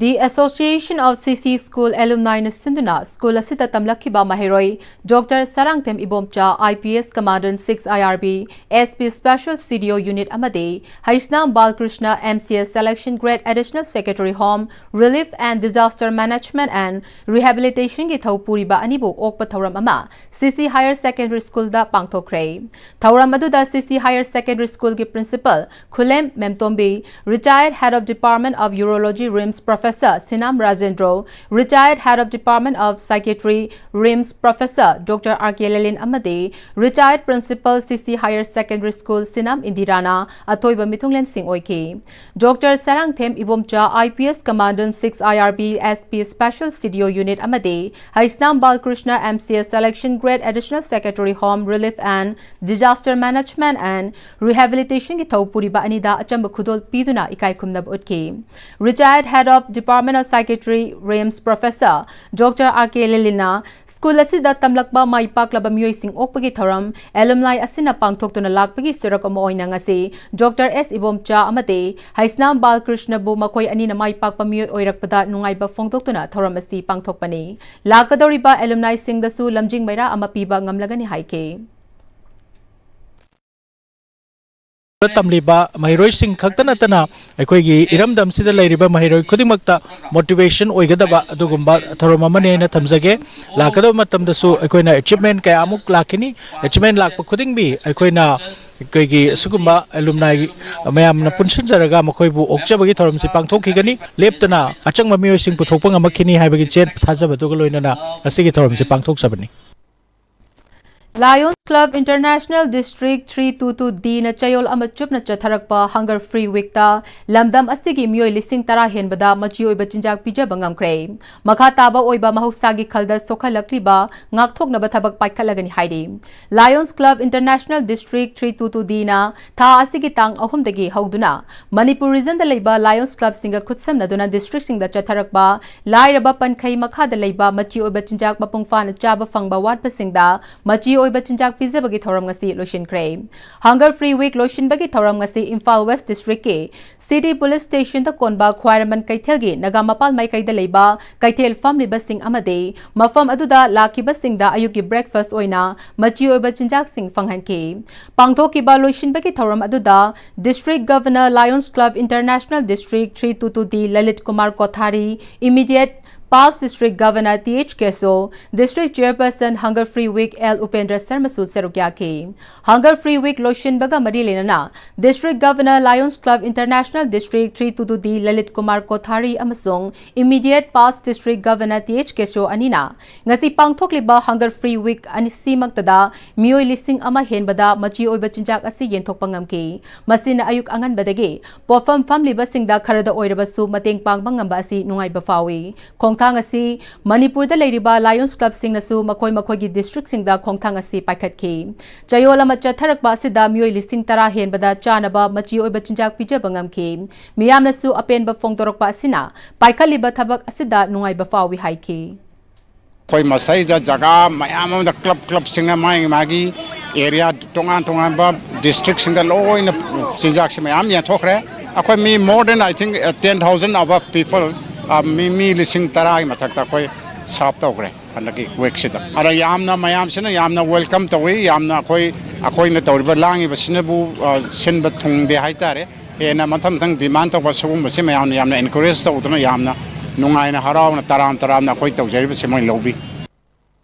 The Association of C C School Alumniꯅ ꯁꯤꯟꯗꯨꯅ ꯁ꯭ꯀꯨꯜ ꯑꯁꯤꯗ ꯇꯝꯂꯛꯈꯤꯕ ꯃꯍꯩꯔꯣꯏ doctor Sarangthem Ibomcha, I P S Commandant six I R B, S P Special C D O Unit ꯑꯃꯗꯤ Heisnam Balkrishna, M C S Selection Grade Additional Secretary Home Relief and Disaster Management and Rehabilitationꯒꯤ ꯊꯧ ꯄꯨꯔꯤꯕ ꯑꯅꯤꯕꯨ ꯑꯣꯛꯄ ꯊꯧꯔꯝ ꯑꯃ C C Higher Secondary Schoolꯗ ꯄꯥꯡꯊꯣꯛꯈ꯭ꯔꯦ꯫ ꯊꯧꯔꯝ ꯑꯗꯨꯗ C C Higher Secondary Schoolꯒꯤ Principal ꯈꯨꯂꯦꯝ ꯃꯦꯝꯇꯣꯝꯕꯤ, Retired Head of Department of Urology, RIMS Prof. Professor Sinam Rajendra, Retired Head of Department of Psychiatry, RIMS Professor Doctor R K Lalin ꯑꯃꯗꯤ Retired Principal C C Higher Secondary School, Sinam Indirana ꯑꯊꯣꯏꯕ ꯃꯤꯊꯨꯡꯂꯦꯟꯁꯤꯡ ꯑꯣꯏꯈꯤ꯫ Doctor Sarangthem Ibomcha, I P S Commandant six I R B S P Special C D O Unit ꯑꯃꯗꯤ Heisnam ꯕꯥꯂꯀ꯭ꯔꯤꯁꯅ, M C S Selection Grade, Additional Secretary, Home Relief and Disaster Management and Rehabilitationꯒꯤ ꯊꯧ ꯄꯨꯔꯤꯕ ꯑꯅꯤꯗ ꯑꯆꯝꯕ ꯈꯨꯗꯣꯜ ꯄꯤꯗꯨꯅ ꯏꯀꯥꯏ ꯈꯨꯝꯅꯕ ꯎꯠꯈꯤ꯫ Retired Head of Department of Psychiatry, RIMS Professor Doctor R K Lalina, school ꯑꯁꯤꯗ ꯇꯝꯂꯛꯄ ꯃꯥꯏ ꯄꯥꯛꯂꯕ ꯃꯤꯑꯣꯏꯁꯤꯡ ꯑꯣꯛꯄꯒꯤ ꯊꯧꯔꯝ alumni ꯑꯁꯤꯅ ꯄꯥꯡꯊꯣꯛꯇꯨꯅ ꯂꯥꯛꯄꯒꯤ ꯁꯔꯨꯛ ꯑꯃ ꯑꯣꯏꯅ ꯉꯁꯤ Doctor S ꯏꯕꯣꯝꯆꯥ ꯑꯃꯗꯤ ꯍꯩꯁꯅꯥꯝ ꯕꯥꯂꯀ꯭ꯔꯤꯁꯅꯕꯨ ꯃꯈꯣꯏ ꯑꯅꯤꯅ ꯃꯥꯏ ꯄꯥꯛꯄ ꯃꯤꯑꯣꯏ ꯑꯣꯏꯔꯛꯄꯗ ꯅꯨꯡꯉꯥꯏꯕ ꯐꯣꯡꯗꯣꯛꯇꯨꯅ ꯊꯧꯔꯝ ꯑꯁꯤ ꯄꯥꯡꯊꯣꯛꯄꯅꯤ꯫ ꯂꯥꯛꯀꯗꯧꯔꯤꯕ alumniꯁꯤꯡꯗꯁꯨ ꯂꯝꯖꯤꯡ ꯃꯩꯔꯥ ꯑꯃ ꯄꯤꯕ ꯉꯝꯂꯒꯅꯤ ꯍꯥꯏꯈꯤ꯫ ꯇꯝꯂꯤꯕ ꯃꯍꯩꯔꯣꯏꯁꯤꯡ ꯈꯛꯇ ꯅꯠꯇꯅ ꯑꯩꯈꯣꯏꯒꯤ ꯏꯔꯝꯗꯝꯁꯤꯗ ꯂꯩꯔꯤꯕ ꯃꯍꯩꯔꯣꯏ ꯈꯨꯗꯤꯡꯃꯛꯇ motivation ꯑꯣꯏꯒꯗꯕ ꯑꯗꯨꯒꯨꯝꯕ ꯊꯧꯔꯝ ꯑꯃꯅꯤ ꯍꯥꯏꯅ ꯊꯝꯖꯒꯦ꯫ ꯂꯥꯛꯀꯗꯕ ꯃꯇꯝꯗꯁꯨ ꯑꯩꯈꯣꯏꯅ achievement ꯀꯌꯥꯃꯨꯛ ꯂꯥꯛꯈꯤꯅꯤ꯫ Achievement ꯂꯥꯛꯄ ꯈꯨꯗꯤꯡꯒꯤ ꯑꯩꯈꯣꯏꯅ ꯑꯩꯈꯣꯏꯒꯤ ꯑꯁꯤꯒꯨꯝꯕ alumni ꯃꯌꯥꯝꯅ ꯄꯨꯟꯁꯤꯟꯖꯔꯒ ꯃꯈꯣꯏꯕꯨ ꯑꯣꯛꯆꯕꯒꯤ ꯊꯧꯔꯝꯁꯤ ꯄꯥꯡꯊꯣꯛꯈꯤꯒꯅꯤ꯫ ꯂꯦꯞꯇꯅ ꯑꯆꯪꯕ ꯃꯤꯑꯣꯏꯁꯤꯡ ꯄꯨꯊꯣꯛꯄ ꯉꯝꯃꯛꯈꯤꯅꯤ ꯍꯥꯏꯕꯒꯤ ꯆꯦꯠ ꯊꯥꯖꯕꯗꯨꯒ ꯂꯣꯏꯅꯅ ꯉꯁꯤꯒꯤ ꯊꯧꯔꯝꯁꯤ ꯄꯥꯡꯊꯣꯛꯆꯕꯅꯤ꯫ Lions Club International District three two two Dꯅ ꯆꯌꯣꯜ ꯑꯃ ꯆꯨꯞꯅ ꯆꯠꯊꯔꯛꯄ Hunger Free Weekꯇ ꯂꯝꯗꯝ ꯑꯁꯤꯒꯤ ꯃꯤꯑꯣꯏ ꯂꯤꯁꯤꯡ ꯇꯔꯥ ꯍꯦꯟꯕꯗ ꯃꯆꯤ ꯑꯣꯏꯕ ꯆꯤꯟꯖꯥꯛ ꯄꯤꯖꯕ ꯉꯝꯈ꯭ꯔꯦ꯫ ꯃꯈꯥ ꯇꯥꯕ ꯑꯣꯏꯕ ꯃꯍꯧꯁꯥꯒꯤ ꯈꯜꯗ ꯁꯣꯛꯍꯜꯂꯛꯂꯤꯕ ꯉꯥꯛꯊꯣꯛꯅꯕ ꯊꯕꯛ ꯄꯥꯏꯈꯠꯂꯒꯅꯤ ꯍꯥꯏꯔꯤ꯫ Lions Club International District three two two Dꯅ ꯊꯥ ꯑꯁꯤꯒꯤ ꯇꯥꯡ ꯑꯍꯨꯝꯗꯒꯤ ꯍꯧꯗꯨꯅ ꯃꯅꯤꯄꯨꯔ regionꯗ ꯂꯩꯕ Lions Clubꯁꯤꯡꯒ ꯈꯨꯠꯁꯝꯅꯗꯨꯅ districtꯁꯤꯡꯗ ꯆꯠꯊꯔꯛꯄ ꯂꯥꯏꯔꯕ ꯄꯟꯈꯩ ꯃꯈꯥꯗ ꯂꯩꯕ ꯃꯆꯤ ꯑꯣꯏꯕ ꯆꯤꯟꯖꯥꯛ ꯃꯄꯨꯡ ꯐꯥꯅ ꯆꯥꯕ ꯐꯪꯕ ꯋꯥꯠꯄꯁꯤꯡꯗ ꯃꯆꯤ ꯑꯣꯏꯕ ꯆꯤꯟꯖꯥꯛ ꯄꯤꯖꯕꯒꯤ ꯊꯧꯔꯝ ꯉꯁꯤ ꯂꯣꯏꯁꯤꯟꯈ꯭ꯔꯦ꯫ Hunger Free Week ꯂꯣꯏꯁꯤꯟꯕꯒꯤ ꯊꯧꯔꯝ ꯉꯁꯤ ꯏꯝꯐꯥꯜ West Districtꯀꯤ City Police Stationꯗ ꯀꯣꯟꯕ ꯈ꯭ꯋꯥꯏꯔꯝꯕꯟ ꯀꯩꯊꯦꯜꯒꯤ ꯅꯥꯒꯥ ꯃꯄꯥꯜ ꯃꯥꯏꯀꯩꯗ ꯂꯩꯕ ꯀꯩꯊꯦꯜ ꯐꯝꯂꯤꯕꯁꯤꯡ ꯑꯃꯗꯤ ꯃꯐꯝ ꯑꯗꯨꯗ ꯂꯥꯛꯈꯤꯕꯁꯤꯡꯗ ꯑꯌꯨꯛꯀꯤ breakfast ꯑꯣꯏꯅ ꯃꯆꯤ ꯑꯣꯏꯕ ꯆꯤꯟꯖꯥꯛꯁꯤꯡ ꯐꯪꯍꯟꯈꯤ꯫ ꯄꯥꯡꯊꯣꯛꯈꯤꯕ ꯂꯣꯏꯁꯤꯟꯕꯒꯤ ꯊꯧꯔꯝ ꯑꯗꯨꯗ District Governor, Lions Club International District three two two D Lalit Kumar Kothari, Immediate Past District Governor T H Keso, District Chairperson Hunger Free Week L Upendra Sharma ꯁꯨ ꯁꯔꯨꯛ ꯌꯥꯈꯤ꯫ Hunger Free Week ꯂꯣꯏꯁꯤꯟꯕꯒ ꯃꯔꯤ ꯂꯩꯅꯅ District Governor Lions Club International District three two two D Lalit Kumar Kothari ꯑꯃꯁꯨꯡ immediate past District Governor T H Keso ꯑꯅꯤꯅ ꯉꯁꯤ ꯄꯥꯡꯊꯣꯛꯂꯤꯕ Hunger Free Week ꯑꯁꯤꯃꯛꯇꯗ ꯃꯤꯑꯣꯏ ꯂꯤꯁꯤꯡ ꯑꯃ ꯍꯦꯟꯕꯗ ꯃꯆꯤ ꯑꯣꯏꯕ ꯆꯤꯟꯖꯥꯛ ꯑꯁꯤ ꯌꯦꯟꯊꯣꯛꯄ ꯉꯝꯈꯤ꯫ ꯃꯁꯤꯅ ꯑꯌꯨꯛ ꯑꯉꯟꯕꯗꯒꯤ ꯄꯣꯠꯐꯝ ꯐꯝꯂꯤꯕꯁꯤꯡꯗ ꯈꯔꯗ ꯑꯣꯏꯔꯕꯁꯨ ꯃꯇꯦꯡ ꯄꯥꯡꯕ ꯉꯝꯕ ꯑꯁꯤ ꯅꯨꯡꯉꯥꯏꯕ ꯐꯥꯎꯏ꯫ ꯈꯣꯡꯊꯥꯡ ꯑꯁꯤ ꯃꯅꯤꯄꯨꯔꯗ ꯂꯩꯔꯤꯕ Lions Clubꯁꯤꯡꯅꯁꯨ ꯃꯈꯣꯏ ꯃꯈꯣꯏꯒꯤ districtꯁꯤꯡꯗ ꯈꯣꯡꯊꯥꯡ ꯑꯁꯤ ꯄꯥꯏꯈꯠꯈꯤ꯫ ꯆꯌꯣꯜ ꯑꯃ ꯆꯠꯊꯔꯛꯄ ꯑꯁꯤꯗ ꯃꯤꯑꯣꯏ ꯂꯤꯁꯤꯡ ꯇꯔꯥ ꯍꯦꯟꯕꯗ ꯆꯥꯅꯕ ꯃꯆꯤ ꯑꯣꯏꯕ ꯆꯤꯟꯖꯥꯛ ꯄꯤꯖꯕ ꯉꯝꯈꯤ꯫ ꯃꯤꯌꯥꯝꯅꯁꯨ ꯑꯄꯦꯟꯕ ꯐꯣꯡꯗꯣꯔꯛꯄ ꯑꯁꯤꯅ ꯄꯥꯏꯈꯠꯂꯤꯕ ꯊꯕꯛ ꯑꯁꯤꯗ ꯅꯨꯡꯉꯥꯏꯕ ꯐꯥꯎꯏ ꯍꯥꯏꯈꯤ꯫ ꯑꯩꯈꯣꯏ ꯃꯁꯤꯗ ꯖꯒꯥ ꯃꯌꯥꯝ ꯑꯃꯗ club clubꯁꯤꯡꯅ ꯃꯥꯒꯤ ꯃꯥꯒꯤ area ꯇꯣꯉꯥꯟ ꯇꯣꯉꯥꯟꯕ districtꯁꯤꯡꯗ ꯂꯣꯏꯅ ꯆꯤꯟꯖꯥꯛꯁꯤ ꯃꯌꯥꯝ ꯌꯦꯟꯊꯣꯛꯈ꯭ꯔꯦ꯫ ꯑꯩꯈꯣꯏ ꯃꯤ more than, I think, ten thousand above people, ꯑ, ꯃꯤ, ꯃꯤ ꯂꯤꯁꯤꯡ ꯇꯔꯥꯒꯤ ꯃꯊꯛꯇ ꯑꯩꯈꯣꯏ serve ꯇꯧꯈ꯭ꯔꯦ ꯍꯟꯗꯛꯀꯤ weekꯁꯤꯗ꯫ ꯑꯗ ꯌꯥꯝꯅ, ꯃꯌꯥꯝꯁꯤꯅ ꯌꯥꯝꯅ welcome ꯇꯧꯏ꯫ ꯌꯥꯝꯅ ꯑꯩꯈꯣꯏ, ꯑꯩꯈꯣꯏꯅ ꯇꯧꯔꯤꯕ ꯂꯥꯡꯉꯤꯕꯁꯤꯅꯕꯨ, ꯑ, ꯁꯤꯟꯕ ꯊꯨꯡꯗꯦ ꯍꯥꯏꯇꯥꯔꯦ꯫ ꯍꯦꯟꯅ ꯃꯊꯪ ꯃꯊꯪ demand ꯇꯧꯕ ꯁꯤꯒꯨꯝꯕꯁꯤ ꯃꯌꯥꯝꯅ ꯌꯥꯝꯅ encourage ꯇꯧꯗꯨꯅ ꯌꯥꯝꯅ ꯅꯨꯡꯉꯥꯏꯅ ꯍꯔꯥꯎꯅ ꯇꯔꯥꯝ ꯇꯔꯥꯝꯅ ꯑꯩꯈꯣꯏ ꯇꯧꯖꯔꯤꯕꯁꯤ ꯃꯣꯏ ꯂꯧꯕꯤ꯫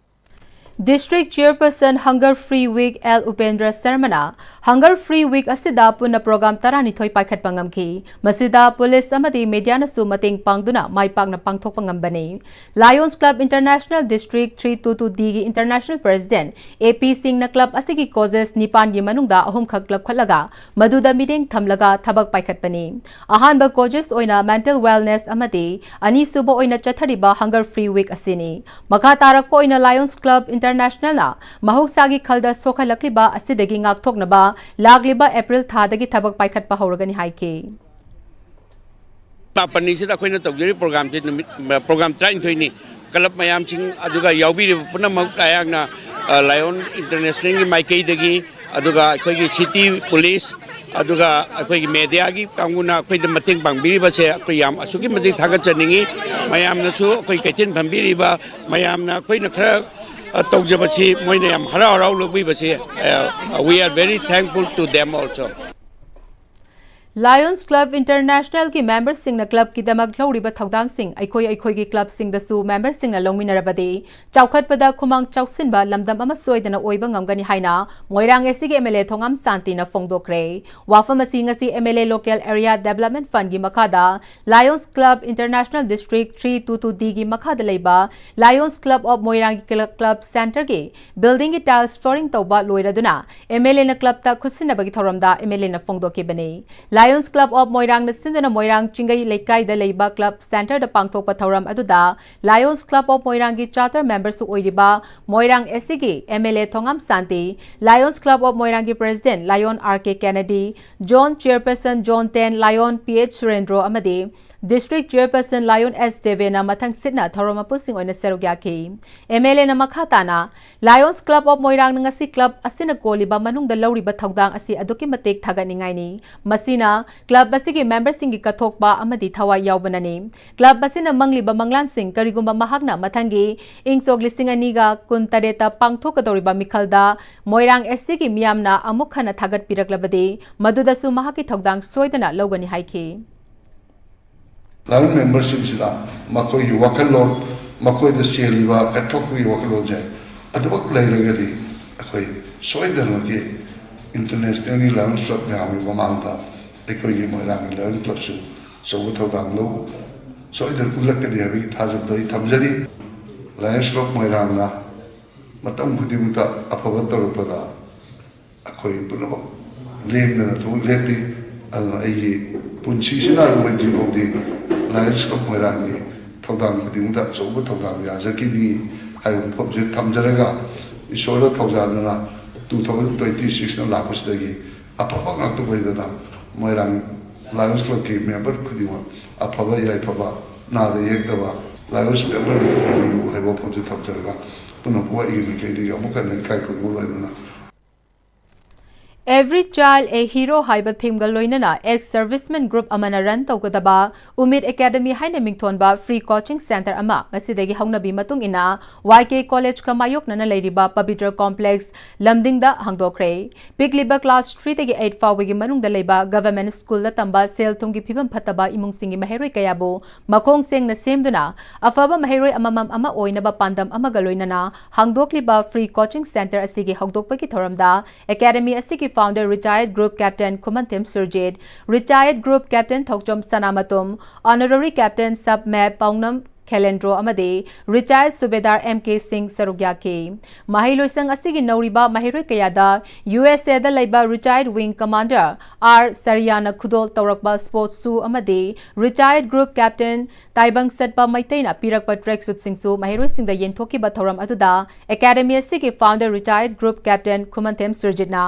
District Chairperson Hunger Free Week L Upendra Sharmana Hunger Free Week ꯑꯁꯤꯗ ꯄꯨꯟꯅ program ꯇꯔꯥꯅꯤꯊꯣꯏ ꯄꯥꯏꯈꯠꯄ ꯉꯝꯈꯤ꯫ ꯃꯁꯤꯗ police ꯑꯃꯗꯤ mediaꯅꯁꯨ ꯃꯇꯦꯡ ꯄꯥꯡꯗꯨꯅ ꯃꯥꯏ ꯄꯥꯛꯅ ꯄꯥꯡꯊꯣꯛꯄ ꯉꯝꯕꯅꯤ꯫ Lions Club International District three two two Dꯒꯤ International President A P Singhꯅ club ꯑꯁꯤꯒꯤ causes ꯅꯤꯄꯥꯟꯒꯤ ꯃꯅꯨꯡꯗ ꯑꯍꯨꯝꯈꯛ ꯂꯧꯈꯠꯂꯒ ꯃꯗꯨꯗ ꯃꯤꯠꯌꯦꯡ ꯊꯝꯂꯒ ꯊꯕꯛ ꯄꯥꯏꯈꯠꯄꯅꯤ꯫ ꯑꯍꯥꯟꯕ causes ꯑꯣꯏꯅ mental wellness ꯑꯃꯗꯤ ꯑꯅꯤꯁꯨꯕ ꯑꯣꯏꯅ ꯆꯠꯊꯔꯤꯕ Hunger Free Week ꯑꯁꯤꯅꯤ꯫ ꯃꯈꯥ ꯇꯥꯔꯛꯄ ꯑꯣꯏꯅ Lions Club Internationalꯅ ꯃꯍꯧꯁꯥꯒꯤ ꯈꯜꯗ ꯁꯣꯛꯍꯜꯂꯛꯂꯤꯕ ꯑꯁꯤꯗꯒꯤ ꯉꯥꯛꯊꯣꯛꯅꯕ ꯂꯥꯛꯂꯤꯕ April ꯊꯥꯗꯒꯤ ꯊꯕꯛ ꯄꯥꯏꯈꯠꯄ ꯍꯧꯔꯒꯅꯤ ꯍꯥꯏꯈꯤ꯫ ꯃꯥꯄꯟꯅꯤꯁꯤꯗ ꯑꯩꯈꯣꯏꯅ ꯇꯧꯖꯔꯤꯕ programꯁꯦ ꯅꯨꯃꯤꯠ, program ꯇꯔꯥꯅꯤꯊꯣꯏꯅꯤ꯫ Club ꯃꯌꯥꯝꯁꯤꯡ ꯑꯗꯨꯒ ꯌꯥꯎꯕꯤꯔꯤꯕ ꯄꯨꯝꯅꯃꯛ ꯑꯩꯍꯥꯛꯅ, ꯑ, Lion Internationalꯒꯤ ꯃꯥꯏꯀꯩꯗꯒꯤ, ꯑꯗꯨꯒ ꯑꯩꯈꯣꯏꯒꯤ city police, ꯑꯗꯨꯒ ꯑꯩꯈꯣꯏꯒꯤ mediaꯒꯤ ꯀꯥꯡꯕꯨꯅ ꯑꯩꯈꯣꯏꯗ ꯃꯇꯦꯡ ꯄꯥꯡꯕꯤꯔꯤꯕꯁꯦ ꯑꯩꯈꯣꯏ ꯌꯥꯝ ꯑꯁꯨꯛꯀꯤ ꯃꯇꯤꯛ ꯊꯥꯒꯠꯆꯅꯤꯡꯉꯤ꯫ ꯃꯌꯥꯝꯅꯁꯨ ꯑꯩꯈꯣꯏ ꯀꯩꯊꯦꯜ ꯐꯝꯕꯤꯔꯤꯕ ꯃꯌꯥꯝꯅ ꯑꯩꯈꯣꯏꯅ ꯈꯔ, ꯑ, ꯇꯧꯖꯕꯁꯤ ꯃꯣꯏꯅ ꯌꯥꯝ ꯍꯔꯥꯎ ꯍꯔꯥꯎ ꯂꯧꯕꯤꯕꯁꯤ, ꯑ, we are very thankful to them also꯫ Lions Club Internationalꯒꯤ memberꯁꯤꯡꯅ clubꯀꯤꯗꯃꯛ ꯂꯧꯔꯤꯕ ꯊꯧꯗꯥꯡꯁꯤꯡ ꯑꯩꯈꯣꯏ ꯑꯩꯈꯣꯏꯒꯤ clubꯁꯤꯡꯗꯁꯨ memberꯁꯤꯡꯅ ꯂꯧꯃꯤꯟꯅꯔꯕꯗꯤ ꯆꯥꯎꯈꯠꯄꯗ ꯈꯨꯃꯥꯡ ꯆꯥꯎꯁꯤꯟꯕ ꯂꯝꯗꯝ ꯑꯃ ꯁꯣꯏꯗꯅ ꯑꯣꯏꯕ ꯉꯝꯒꯅꯤ ꯍꯥꯏꯅ ꯃꯣꯏꯔꯥꯡ SCꯒꯤ MLA ꯊꯣꯉꯥꯝ ꯁꯥꯟꯇꯤꯅ ꯐꯣꯡꯗꯣꯛꯈ꯭ꯔꯦ꯫ ꯋꯥꯐꯝ ꯑꯁꯤ ꯉꯁꯤ MLA Local Area Development Fundꯒꯤ ꯃꯈꯥꯗ Lions Club International District three two two Dꯒꯤ ꯃꯈꯥꯗ ꯂꯩꯕ Lions Club of ꯃꯣꯏꯔꯥꯡꯒꯤ club centreꯒꯤ buildingꯒꯤ tiles flooring ꯇꯧꯕ ꯂꯣꯏꯔꯗꯨꯅ MLAꯅ clubꯇ ꯈꯨꯠꯁꯤꯟꯅꯕꯒꯤ ꯊꯧꯔꯝꯗ MLAꯅ ꯐꯣꯡꯗꯣꯛꯈꯤꯕꯅꯤ꯫ Lions Club of ꯃꯣꯏꯔꯥꯡꯅ ꯁꯤꯟꯗꯨꯅ ꯃꯣꯏꯔꯥꯡ ꯆꯤꯡꯒꯩ ꯂꯩꯀꯥꯏꯗ ꯂꯩꯕ club centreꯗ ꯄꯥꯡꯊꯣꯛꯄ ꯊꯧꯔꯝ ꯑꯗꯨꯗ Lions Club of ꯃꯣꯏꯔꯥꯡꯒꯤ charter memberꯁꯨ ꯑꯣꯏꯔꯤꯕ ꯃꯣꯏꯔꯥꯡ SCꯒꯤ MLA Thongam Shanti, Lions Club of ꯃꯣꯏꯔꯥꯡꯒꯤ president Lion R K Kennedy, zone chairperson zone ten Lion P H ꯁꯨꯔꯦꯟꯗ꯭ꯔꯣ ꯑꯃꯗꯤ district chairperson Lion S ꯗꯦꯕꯦꯅ ꯃꯊꯪ ꯁꯤꯠꯅ ꯊꯧꯔꯝ ꯃꯄꯨꯁꯤꯡ ꯑꯣꯏꯅ ꯁꯔꯨꯛ ꯌꯥꯈꯤ꯫ MLAꯅ ꯃꯈꯥ ꯇꯥꯅ, Lions Club of ꯃꯣꯏꯔꯥꯡꯅ ꯉꯁꯤ club ꯑꯁꯤꯅ ꯀꯣꯜꯂꯤꯕ ꯃꯅꯨꯡꯗ ꯂꯧꯔꯤꯕ ꯊꯧꯗꯥꯡ ꯑꯁꯤ ꯑꯗꯨꯛꯀꯤ ꯃꯇꯤꯛ ꯊꯥꯒꯠꯅꯤꯡꯉꯥꯏꯅꯤ꯫ ꯃꯁꯤꯅ club ꯑꯁꯤꯒꯤ memberꯁꯤꯡꯒꯤ ꯀꯠꯊꯣꯛꯄ ꯑꯃꯗꯤ ꯊꯋꯥꯏ ꯌꯥꯎꯕꯅꯅꯤ꯫ Club ꯑꯁꯤꯅ ꯃꯪꯂꯤꯕ ꯃꯪꯂꯥꯟꯁꯤꯡ ꯀꯔꯤꯒꯨꯝꯕ ꯃꯍꯥꯛꯅ ꯃꯊꯪꯒꯤ ꯏꯪ ꯁꯣꯛ ꯂꯤꯁꯤꯡ ꯑꯅꯤꯒ ꯀꯨꯟ ꯇꯔꯦꯠꯇ ꯄꯥꯡꯊꯣꯛꯀꯗꯧꯔꯤꯕ ꯃꯤꯈꯜꯗ ꯃꯣꯏꯔꯥꯡ SCꯒꯤ ꯃꯤꯌꯥꯝꯅ ꯑꯃꯨꯛ ꯍꯟꯅ ꯊꯥꯒꯠꯄꯤꯔꯛꯂꯕꯗꯤ ꯃꯗꯨꯗꯁꯨ ꯃꯍꯥꯛꯀꯤ ꯊꯧꯗꯥꯡ ꯁꯣꯏꯗꯅ ꯂꯧꯒꯅꯤ ꯍꯥꯏꯈꯤ꯫ Lion memberꯁꯤꯡꯁꯤꯗ ꯃꯈꯣꯏꯒꯤ ꯋꯥꯈꯜꯂꯣꯟ, ꯃꯈꯣꯏꯗ ꯆꯦꯜꯂꯤꯕ ꯀꯠꯊꯣꯛꯄꯒꯤ ꯋꯥꯈꯜꯂꯣꯟꯁꯦ ꯑꯗꯨꯃꯛ ꯂꯩꯔꯒꯗꯤ ꯑꯩꯈꯣꯏ ꯁꯣꯏꯗꯅꯃꯛꯀꯤ Internationalꯒꯤ Lions Club ꯃꯌꯥꯝꯒꯤ ꯃꯃꯥꯡꯗ ꯑꯩꯈꯣꯏꯒꯤ ꯃꯣꯏꯔꯥꯡꯒꯤ Lions Clubꯁꯨ ꯑꯆꯧꯕ ꯊꯧꯗꯥꯡ ꯂꯧ ꯁꯣꯏꯗꯅ ꯎꯠꯂꯛꯀꯅꯤ ꯍꯥꯏꯕꯒꯤ ꯊꯥꯖꯕꯗꯣ ꯑꯩ ꯊꯝꯖꯔꯤ꯫ Lions Club ꯃꯣꯏꯔꯥꯡꯅ ꯃꯇꯝ ꯈꯨꯗꯤꯡꯃꯛꯇ ꯑꯐꯕ ꯇꯧꯔꯛꯄꯗ ꯑꯩꯈꯣꯏ ꯄꯨꯝꯅꯃꯛ ꯂꯦꯡꯗꯅ ꯊꯕꯛ ꯂꯦꯞꯄꯤ꯫ ꯑꯗꯨꯅ ꯑꯩꯒꯤ ꯄꯨꯟꯁꯤꯁꯤꯅ ꯂꯣꯏꯗ꯭ꯔꯤ ꯐꯥꯎꯗꯤ Lions Club ꯃꯣꯏꯔꯥꯡꯒꯤ ꯊꯧꯗꯥꯡ ꯈꯨꯗꯤꯡꯃꯛꯇ ꯑꯆꯧꯕ ꯊꯧꯗꯥꯡ ꯌꯥꯖꯈꯤꯅꯤ ꯍꯥꯏꯕ ꯋꯥꯐꯝꯁꯦ ꯊꯝꯖꯔꯒ, ꯏꯁꯣꯔꯅ ꯊꯧꯖꯥꯗꯨꯅ two thousand twenty sixꯅ ꯂꯥꯛꯄꯁꯤꯗꯒꯤ ꯑꯐꯕ ꯉꯥꯛꯇ ꯑꯣꯏꯗꯅ ꯃꯣꯏꯔꯥꯡ Lions Clubꯀꯤ member ꯈꯨꯗꯤꯡꯃꯛ ꯑꯐꯕ ꯌꯥꯏꯐꯕ, ꯅꯥꯗ ꯌꯦꯛꯇꯕ Lions member ꯑꯣꯏꯕꯤꯌꯨ ꯍꯥꯏꯕ ꯋꯥꯐꯝꯁꯦ ꯊꯝꯖꯔꯒ, ꯄꯨꯝꯅꯃꯛꯄꯨ ꯑꯩꯒꯤ ꯃꯥꯏꯀꯩꯗꯒꯤ ꯑꯃꯨꯛ ꯍꯟꯅ ꯏꯀꯥꯏ ꯈꯨꯝꯅꯕ ꯂꯣꯏꯅꯅ Every Child a Hero ꯍꯥꯏꯕ ꯊꯤꯝꯒ ꯂꯣꯏꯅꯅ ex serviceman group ꯑꯃꯅ run ꯇꯧꯒꯗꯕ ꯎꯃꯤꯗ Academy ꯍꯥꯏꯅ ꯃꯤꯡꯊꯣꯟꯕ free coaching centre ꯑꯃ ꯉꯁꯤꯗꯒꯤ ꯍꯧꯅꯕꯤ ꯃꯇꯨꯡ ꯏꯟꯅ Y K College ꯀ ꯃꯥꯌꯣꯛꯅꯅ ꯂꯩꯔꯤꯕ Pavitra Complex ꯂꯝꯗꯤꯡꯗ ꯍꯥꯡꯗꯣꯛꯈ꯭ꯔꯦ꯫ ꯄꯤꯛꯂꯤꯕ class three ꯗꯒꯤ eight ꯐꯥꯎꯕꯒꯤ ꯃꯅꯨꯡꯗ ꯂꯩꯕ government school ꯗ ꯇꯝꯕ ꯁꯦꯜ ꯊꯨꯝꯒꯤ ꯐꯤꯕꯝ ꯐꯠꯇꯕ ꯏꯃꯨꯡꯁꯤꯡꯒꯤ ꯃꯍꯩꯔꯣꯏ ꯀꯌꯥꯕꯨ ꯃꯈꯣꯡ ꯁꯦꯡꯅ ꯁꯦꯝꯗꯨꯅ ꯑꯐꯕ ꯃꯍꯩꯔꯣꯏ ꯑꯃꯃꯝ ꯑꯃ ꯑꯣꯏꯅꯕ ꯄꯥꯟꯗꯝ ꯑꯃꯒ ꯂꯣꯏꯅꯅ ꯍꯥꯡꯗꯣꯛꯂꯤꯕ free coaching centre ꯑꯁꯤꯒꯤ ꯍꯧꯗꯣꯛꯄꯒꯤ ꯊꯧꯔꯝꯗ Academy ꯑꯁꯤꯒꯤ founder retired group captain ꯈꯨꯃꯟꯊꯦꯝ Surjit, retired group captain Thouchom ꯁꯅꯥꯃꯇꯨꯝ, honorary captain sub map ꯄꯥꯎꯅꯝ ꯈꯦꯂꯦꯟꯗ꯭ꯔꯣ ꯑꯃꯗꯤ retired ꯁꯨꯕꯦꯗꯥꯔ M K ꯁꯤꯡ ꯁꯔꯨꯛ ꯌꯥꯈꯤ꯫ ꯃꯍꯩ ꯂꯣꯏꯁꯪ ꯑꯁꯤꯒꯤ ꯅꯧꯔꯤꯕ ꯃꯍꯩꯔꯣꯏ ꯀꯌꯥꯗ U S A ꯗ ꯂꯩꯕ retired wing commander R ꯁꯔꯤꯌꯥꯅ ꯈꯨꯗꯣꯜ ꯇꯧꯔꯛꯄ sports shoe ꯑꯃꯗꯤ retired group captain ꯇꯥꯏꯕꯪ ꯁꯠꯄ ꯃꯩꯇꯩꯅ ꯄꯤꯔꯛꯄ track suit ꯁꯤꯡꯁꯨ ꯃꯍꯩꯔꯣꯏꯁꯤꯡꯗ ꯌꯦꯟꯊꯣꯛꯈꯤꯕ ꯊꯧꯔꯝ ꯑꯗꯨꯗ Academy ꯑꯁꯤꯒꯤ founder retired group captain ꯈꯨꯃꯟꯊꯦꯝ ꯁꯨꯔꯖꯤꯠꯅ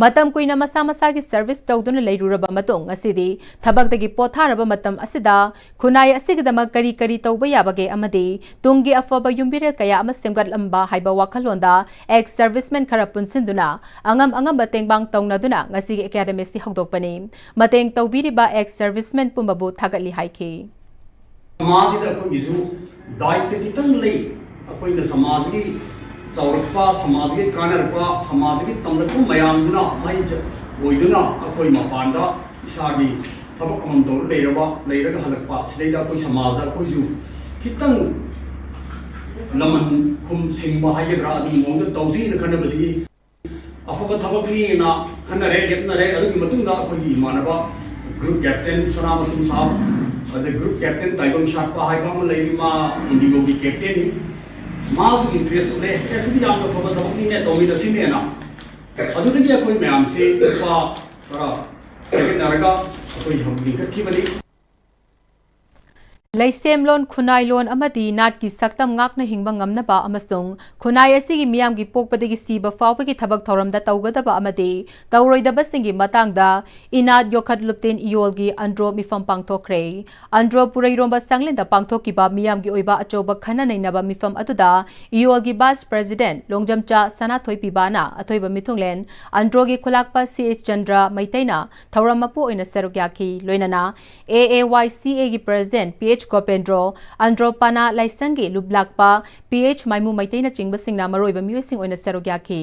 ꯃꯇꯝ ꯀꯨꯏꯅ ꯃꯁꯥ ꯃꯁꯥꯒꯤ service ꯇꯧꯗꯨꯅ ꯂꯩꯔꯨꯔꯕ ꯃꯇꯨꯡ ꯉꯁꯤꯗꯤ ꯊꯕꯛꯇꯒꯤ ꯄꯣꯊꯥꯔꯕ ꯃꯇꯝ ꯑꯁꯤꯗ ꯈꯨꯟꯅꯥꯏ ꯑꯁꯤꯒꯤꯗꯃꯛ ꯀꯔꯤ ꯀꯔꯤ ꯇꯧꯕ ꯌꯥꯕꯒꯦ ꯑꯃꯗꯤ ꯇꯨꯡꯒꯤ ꯑꯐꯕ ꯌꯨꯝꯕꯤꯔꯦꯜ ꯀꯌꯥ ꯑꯃ ꯁꯦꯝꯒꯠꯂꯝꯕ ꯍꯥꯏꯕ ꯋꯥꯈꯜꯂꯣꯟꯗ ex serviceman ꯈꯔ ꯄꯨꯟꯁꯤꯟꯗꯨꯅ ꯑꯉꯝ ꯑꯉꯝꯕ ꯇꯦꯡꯕꯥꯡ ꯇꯧꯅꯗꯨꯅ ꯉꯁꯤꯒꯤ Academy ꯑꯁꯤ ꯍꯧꯗꯣꯛꯄꯅꯤ꯫ ꯃꯇꯦꯡ ꯇꯧꯕꯤꯔꯤꯕ ex serviceman ꯄꯨꯝꯕꯕꯨ ꯊꯥꯒꯠꯂꯤ ꯍꯥꯏꯈꯤ꯫ ꯁꯃꯥꯖꯁꯤꯗ ꯑꯩꯈꯣꯏꯒꯤꯁꯨ ꯗꯥꯏꯇ ꯈꯤꯇꯪ ꯂꯩ꯫ ꯑꯩꯈꯣꯏꯅ ꯁꯃꯥꯖꯒꯤ ꯆꯥꯎꯔꯛꯄ, ꯁꯃꯥꯖꯒꯤ ꯀꯥꯟꯅꯔꯛꯄ, ꯁꯃꯥꯖꯒꯤ ꯇꯝꯂꯛꯄ ꯃꯌꯥꯝꯗꯨꯅ ꯃꯍꯩ ꯆ-, ꯑꯣꯏꯗꯨꯅ ꯑꯩꯈꯣꯏ ꯃꯄꯥꯟꯗ ꯏꯁꯥꯒꯤ ꯊꯕꯛ ꯑꯃꯃꯝ ꯇꯧꯔ ꯂꯩꯔꯕ, ꯂꯩꯔꯒ ꯍꯜꯂꯛꯄ, ꯁꯤꯗꯩꯗ ꯑꯩꯈꯣꯏ ꯁꯃꯥꯖꯗ ꯑꯩꯈꯣꯏꯁꯨ ꯈꯤꯇꯪ ꯂꯃꯟ ꯈꯨꯝ ꯁꯤꯡꯕ ꯍꯥꯏꯒꯗ꯭ꯔꯥ, ꯑꯗꯨꯒꯤ ꯃꯑꯣꯡꯗ ꯇꯧꯁꯤꯅ ꯈꯟꯅꯕꯗꯒꯤ ꯑꯐꯕ ꯊꯕꯛꯅꯤꯅ ꯈꯟꯅꯔꯦ, ꯂꯦꯞꯅꯔꯦ꯫ ꯑꯗꯨꯒꯤ ꯃꯇꯨꯡꯗ ꯑꯩꯈꯣꯏꯒꯤ ꯏꯃꯥꯟꯅꯕ group captain ꯁꯅꯥꯃꯇꯨꯝ ꯁꯥꯍꯕ, ꯑꯗꯩ group captain ꯇꯥꯏꯕꯪ ꯁꯥꯠꯄ ꯍꯥꯏꯕ ꯑꯃ ꯂꯩꯔꯤ, ꯃꯥ ꯏꯟꯗꯤꯒꯣꯒꯤ captainꯅꯤ꯫ ꯃꯥꯁꯨ interest ꯎꯠꯂꯦ, "ꯑꯦ, ꯁꯤꯗꯤ ꯌꯥꯝꯅ ꯐꯕ ꯊꯕꯛꯅꯤꯅꯦ, ꯇꯧꯃꯤꯟꯅꯁꯤꯅꯦꯅ"꯫ ꯑꯗꯨꯗꯒꯤ ꯑꯩꯈꯣꯏ ꯃꯌꯥꯝꯁꯤ ꯂꯨꯄꯥ ꯈꯔ ꯈꯥꯏꯒꯠꯅꯔꯒ ꯑꯩꯈꯣꯏ ꯍꯧ-, ꯂꯤꯡꯈꯠꯈꯤꯕꯅꯤ꯫ ꯂꯩꯁꯦꯝꯂꯣꯟ, ꯈꯨꯟꯅꯥꯏꯂꯣꯟ ꯑꯃꯗꯤ ꯅꯥꯠꯀꯤ ꯁꯛꯇꯝ ꯉꯥꯛꯅ ꯍꯤꯡꯕ ꯉꯝꯅꯕ ꯑꯃꯁꯨꯡ ꯈꯨꯟꯅꯥꯏ ꯑꯁꯤꯒꯤ ꯃꯤꯌꯥꯝꯒꯤ ꯄꯣꯛꯄꯗꯒꯤ ꯁꯤꯕ ꯐꯥꯎꯕꯒꯤ ꯊꯕꯛ ꯊꯧꯔꯝꯗ ꯇꯧꯒꯗꯕ ꯑꯃꯗꯤ ꯇꯧꯔꯣꯏꯗꯕꯁꯤꯡꯒꯤ ꯃꯇꯥꯡꯗ ꯏꯅꯥꯠ ꯌꯣꯛꯈꯠ ꯂꯨꯞꯇꯤꯟ ꯏꯌꯣꯜꯒꯤ ꯑꯟꯗ꯭ꯔꯣ ꯃꯤꯐꯝ ꯄꯥꯡꯊꯣꯛꯈ꯭ꯔꯦ꯫ ꯑꯟꯗ꯭ꯔꯣ ꯄꯨꯔꯩꯔꯣꯝꯕ ꯁꯪꯂꯦꯟꯗ ꯄꯥꯡꯊꯣꯛꯈꯤꯕ ꯃꯤꯌꯥꯝꯒꯤ ꯑꯣꯏꯕ ꯑꯆꯧꯕ ꯈꯟꯅ ꯅꯩꯅꯕ ꯃꯤꯐꯝ ꯑꯗꯨꯗ ꯏꯌꯣꯜꯒꯤ Vice President ꯂꯣꯡꯖꯝꯆꯥ ꯁꯅꯥꯊꯣꯏ ꯄꯤꯕꯥꯅ ꯑꯊꯣꯏꯕ ꯃꯤꯊꯨꯡꯂꯦꯟ, ꯑꯟꯗ꯭ꯔꯣꯒꯤ ꯈꯨꯂꯥꯛꯄ ꯁꯤ ꯑꯦꯁ ꯆꯟꯗ꯭ꯔ ꯃꯩꯇꯩꯅ ꯊꯧꯔꯝ ꯃꯄꯨ ꯑꯣꯏꯅ ꯁꯔꯨꯛ ꯌꯥꯈꯤ꯫ ꯂꯣꯏꯅꯅ A A Y C A ꯒꯤ President P H ꯒꯣꯄꯦꯟꯗ꯭ꯔꯣ, ꯑꯟꯗ꯭ꯔꯣ ꯄꯅꯥ ꯂꯥꯏꯁꯪꯒꯤ ꯂꯨꯞꯂꯥꯛꯄ P H ꯃꯥꯏꯃꯨ ꯃꯩꯇꯩꯅꯆꯤꯡꯕꯁꯤꯡꯅ ꯃꯔꯨꯑꯣꯏꯕ ꯃꯤꯑꯣꯏꯁꯤꯡ ꯑꯣꯏꯅ ꯁꯔꯨꯛ ꯌꯥꯈꯤ꯫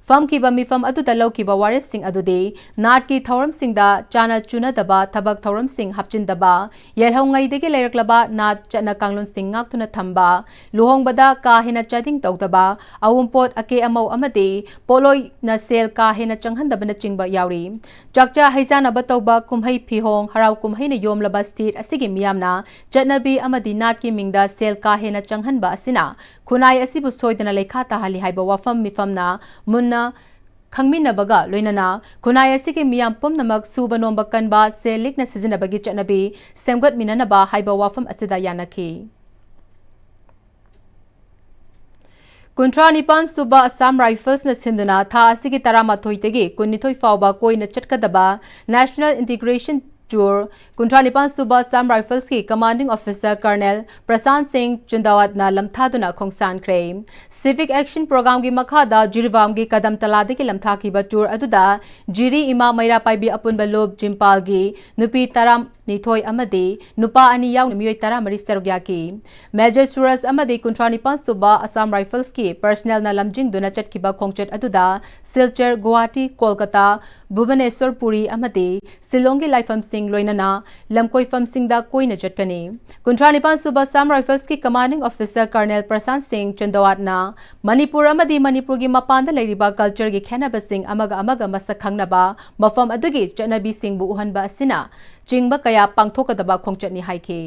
ꯐꯝꯈꯤꯕ ꯃꯤꯐꯝ ꯑꯗꯨꯗ ꯂꯧꯈꯤꯕ ꯋꯥꯔꯦꯞꯁꯤꯡ ꯑꯗꯨꯗꯤ ꯅꯥꯠꯀꯤ ꯊꯧꯔꯝꯁꯤꯡꯗ ꯆꯥꯅ ꯆꯨꯅꯗꯕ ꯊꯕꯛ ꯊꯧꯔꯝꯁꯤꯡ ꯍꯥꯞꯆꯤꯟꯗꯕ, ꯌꯦꯜꯍꯧꯉꯩꯗꯒꯤ ꯂꯩꯔꯛꯂꯕ ꯅꯥꯠ ꯆꯠꯅ ꯀꯥꯡꯂꯣꯟꯁꯤꯡ ꯉꯥꯛꯇꯨꯅ ꯊꯝꯕ, ꯂꯨꯍꯣꯡꯕꯗ ꯀꯥ ꯍꯦꯟꯅ ꯆꯥꯗꯤꯡ ꯇꯧꯗꯕ, ꯑꯋꯨꯟꯄꯣꯠ, ꯑꯀꯦ ꯑꯃꯧ ꯑꯃꯗꯤ ꯄꯣꯠꯂꯣꯏꯅ ꯁꯦꯜ ꯀꯥ ꯍꯦꯟꯅ ꯆꯪꯍꯟꯗꯕꯅꯆꯤꯡꯕ ꯌꯥꯎꯔꯤ꯫ ꯆꯥꯛꯆꯥ ꯍꯩꯖꯥꯟꯅꯕ ꯇꯧꯕ, ꯀꯨꯝꯍꯩ ꯐꯤꯍꯣꯡ, ꯍꯔꯥꯎ ꯀꯨꯝꯍꯩꯅ ꯌꯣꯝꯂꯕ state ꯑꯁꯤꯒꯤ ꯃꯤꯌꯥꯝꯅ ꯆꯠꯅꯕꯤ ꯑꯃꯗꯤ ꯅꯥꯠꯀꯤ ꯃꯤꯡꯗ ꯁꯦꯜ ꯀꯥ ꯍꯦꯟꯅ ꯆꯪꯍꯟꯕ ꯑꯁꯤꯅ ꯈꯨꯟꯅꯥꯏ ꯑꯁꯤꯕꯨ ꯁꯣꯏꯗꯅ ꯂꯩꯈꯥ ꯇꯥꯍꯜꯂꯤ ꯍꯥꯏꯕ ꯋꯥꯐꯝ ꯃꯤꯐꯝꯅ ꯃꯨꯟꯅ ꯈꯪꯃꯤꯟꯅꯕꯒ ꯂꯣꯏꯅꯅ ꯈꯨꯟꯅꯥꯏ ꯑꯁꯤꯒꯤ ꯃꯤꯌꯥꯝ ꯄꯨꯝꯅꯃꯛ ꯁꯨꯕ ꯅꯣꯝꯕ ꯀꯟꯕ, ꯁꯦꯜ ꯂꯤꯛꯅ ꯁꯤꯖꯤꯟꯅꯕꯒꯤ ꯆꯠꯅꯕꯤ ꯁꯦꯝꯒꯠꯃꯤꯟꯅꯅꯕ ꯍꯥꯏꯕ ꯋꯥꯐꯝ ꯑꯁꯤꯗ ꯌꯥꯅꯈꯤ꯫ ꯀꯨꯟꯊ꯭ꯔꯥ ꯅꯤꯄꯥꯟ ꯁꯨꯕ Assam Riflesꯅ ꯁꯤꯟꯗꯨꯅ ꯊꯥ ꯑꯁꯤꯒꯤ ꯇꯔꯥꯃꯥꯊꯣꯏꯗꯒꯤ ꯀꯨꯟꯅꯤꯊꯣꯏ ꯐꯥꯎꯕ ꯀꯣꯏꯅ ꯆꯠꯀꯗꯕ National Integration Tour ꯀꯨꯟꯊ꯭ꯔꯥ ꯅꯤꯄꯥꯟ ꯁꯨꯕ Assam Riflesꯀꯤ Commanding Officer Colonel ꯄ꯭ꯔꯁꯥꯟ ꯁꯤꯡ ꯆꯨꯟꯗꯥꯋꯥꯠꯅ ꯂꯝꯊꯥꯗꯨꯅ ꯈꯣꯡꯁꯥꯟꯈ꯭ꯔꯦ꯫ Civic Action Programꯒꯤ ꯃꯈꯥꯗ ꯖꯤꯔꯤꯕꯥꯝꯒꯤ ꯀꯗꯝꯇꯂꯥꯗꯒꯤ ꯂꯝꯊꯥꯈꯤꯕ tour ꯑꯗꯨꯗ ꯖꯤꯔꯤ ꯏꯃꯥ ꯃꯩꯔꯥ ꯄꯥꯏꯕꯤ ꯑꯄꯨꯟꯕ ꯂꯨꯞ ꯖꯤꯝꯄꯥꯜꯒꯤ ꯅꯨꯄꯤ ꯇꯔꯥꯅꯤꯊꯣꯏ ꯑꯃꯗꯤ ꯅꯨꯄꯥ ꯑꯅꯤ ꯌꯥꯎꯅ ꯃꯤꯑꯣꯏ ꯇꯔꯥꯃꯔꯤ ꯁꯔꯨꯛ ꯌꯥꯈꯤ꯫ Major ꯁꯨꯔꯖ ꯑꯃꯗꯤ ꯀꯨꯟꯊ꯭ꯔꯥ ꯅꯤꯄꯥꯟ ꯁꯨꯕ Assam Riflesꯀꯤ personnelꯅ ꯂꯝꯖꯤꯡꯗꯨꯅ ꯆꯠꯈꯤꯕ ꯈꯣꯡꯆꯠ ꯑꯗꯨꯗ ꯁꯤꯜꯆꯔ, ꯒꯨꯋꯥꯍꯥꯇꯤ, ꯀꯣꯜꯀꯇꯥ, ꯚꯨꯕꯅꯦꯁ꯭ꯋꯔ, ꯄꯨꯔꯤ ꯑꯃꯗꯤ ꯁꯤꯂꯣꯡꯒꯤ ꯂꯥꯏꯐꯝꯁꯤꯡ ꯂꯣꯏꯅꯅ ꯂꯝꯀꯣꯏꯐꯝꯁꯤꯡꯗ ꯀꯣꯏꯅ ꯆꯠꯀꯅꯤ꯫ ꯀꯨꯟꯊ꯭ꯔꯥ ꯅꯤꯄꯥꯟ ꯁꯨꯕ Assam Riflesꯀꯤ Commanding Officer Colonel ꯄ꯭ꯔꯁꯥꯟ ꯁꯤꯡ ꯆꯟꯗꯋꯥꯠꯅ ꯃꯅꯤꯄꯨꯔ ꯑꯃꯗꯤ ꯃꯅꯤꯄꯨꯔꯒꯤ ꯃꯄꯥꯟꯗ ꯂꯩꯔꯤꯕ cultureꯒꯤ ꯈꯦꯠꯅꯕꯁꯤꯡ ꯑꯃꯒ ꯑꯃꯒ ꯃꯁꯛ ꯈꯪꯅꯕ ꯃꯐꯝ ꯑꯗꯨꯒꯤ ꯆꯠꯅꯕꯤꯁꯤꯡꯕꯨ ꯎꯍꯟꯕ ꯑꯁꯤꯅ ꯆꯤꯡꯕ ꯀꯌꯥ ꯄꯥꯡꯊꯣꯛꯀꯗꯕ ꯈꯣꯡꯆꯠꯅꯤ ꯍꯥꯏꯈꯤ꯫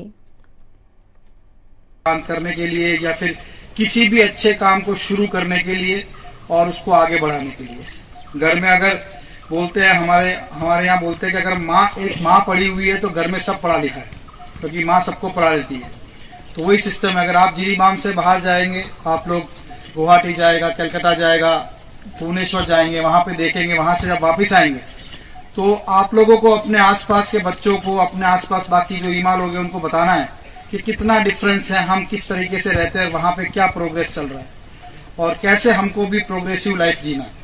काम करने के लिए या फिर किसी भी अच्छे काम को शुरू करने के लिए और उसको आगे बढ़ाने के लिए। घर में अगर बोलते हैं, हमारे हमारे यहाँ बोलते हैं कि अगर माँ, एक माँ पढ़ी हुई है तो घर में सब पढ़ा लिखा है। क्योंकि माँ सबको पढ़ा लेती है। तो वही सिस्टम है, अगर आप जिरीबाम से बाहर जाएंगे, आप लोग गुवाहाटी जाएगा, कलकत्ता जाएगा, भुवनेश्वर जाएंगे, वहाँ पे देखेंगे, वहाँ से जब वापस आएंगे तो आप लोगों को अपने आसपास के बच्चों को, अपने आसपास बाकी जो ईमा लोग हैं उनको बताना है कि कितना डिफरेंस है, हम किस तरीके से रहते हैं, वहाँ पे क्या प्रोग्रेस चल रहा है और कैसे हमको भी प्रोग्रेसिव लाइफ जीना है।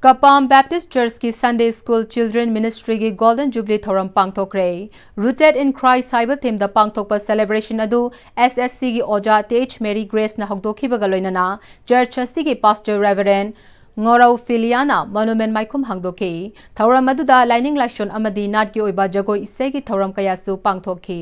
ꯀꯄꯥꯝ ꯕꯦꯞꯇꯤꯁ ꯆꯔꯆꯀꯤ ꯁꯟꯗꯦ ꯁ꯭ꯀꯨꯜ ꯆꯤꯜꯗ꯭ꯔꯦꯟ ꯃꯤꯅꯤꯁꯇ꯭ꯔꯤꯒꯤ ꯒꯣꯜꯗꯟ ꯖꯨꯕꯤꯂꯤ ꯊꯧꯔꯝ ꯄꯥꯡꯊꯣꯛꯈ꯭ꯔꯦ꯫ Rooted in Christ ꯍꯥꯏꯕ ꯊꯤꯝꯗ ꯄꯥꯡꯊꯣꯛꯄ ꯁꯦꯂꯦꯕ꯭ꯔꯦꯁꯟ ꯑꯗꯨ ꯑꯦꯁ ꯑꯦꯁ ꯁꯤꯒꯤ ꯑꯣꯖꯥ ꯇꯤ ꯑꯩꯆ ꯃꯦꯔꯤ ꯒ꯭ꯔꯦꯁꯅ ꯍꯧꯗꯣꯛꯈꯤꯕꯒ ꯂꯣꯏꯅꯅ ꯆꯔꯆ ꯑꯁꯤꯒꯤ ꯄꯥꯁꯇꯔ ꯔꯦꯚꯔꯦꯟ ꯉꯣꯔꯧ ꯐꯤꯂꯤꯌꯥꯅ ꯃꯣꯅꯨꯃꯦꯟ ꯃꯥꯏꯈꯨꯝ ꯍꯥꯡꯗꯣꯛꯈꯤ꯫ ꯊꯧꯔꯝ ꯑꯗꯨꯗ ꯂꯥꯏꯅꯤꯡ ꯂꯥꯏꯁꯣꯟ ꯑꯃꯗꯤ ꯅꯥꯠꯀꯤ ꯑꯣꯏꯕ ꯖꯒꯣꯏ ꯏꯁꯩꯒꯤ ꯊꯧꯔꯝ ꯀꯌꯥꯁꯨ ꯄꯥꯡꯊꯣꯛꯈꯤ꯫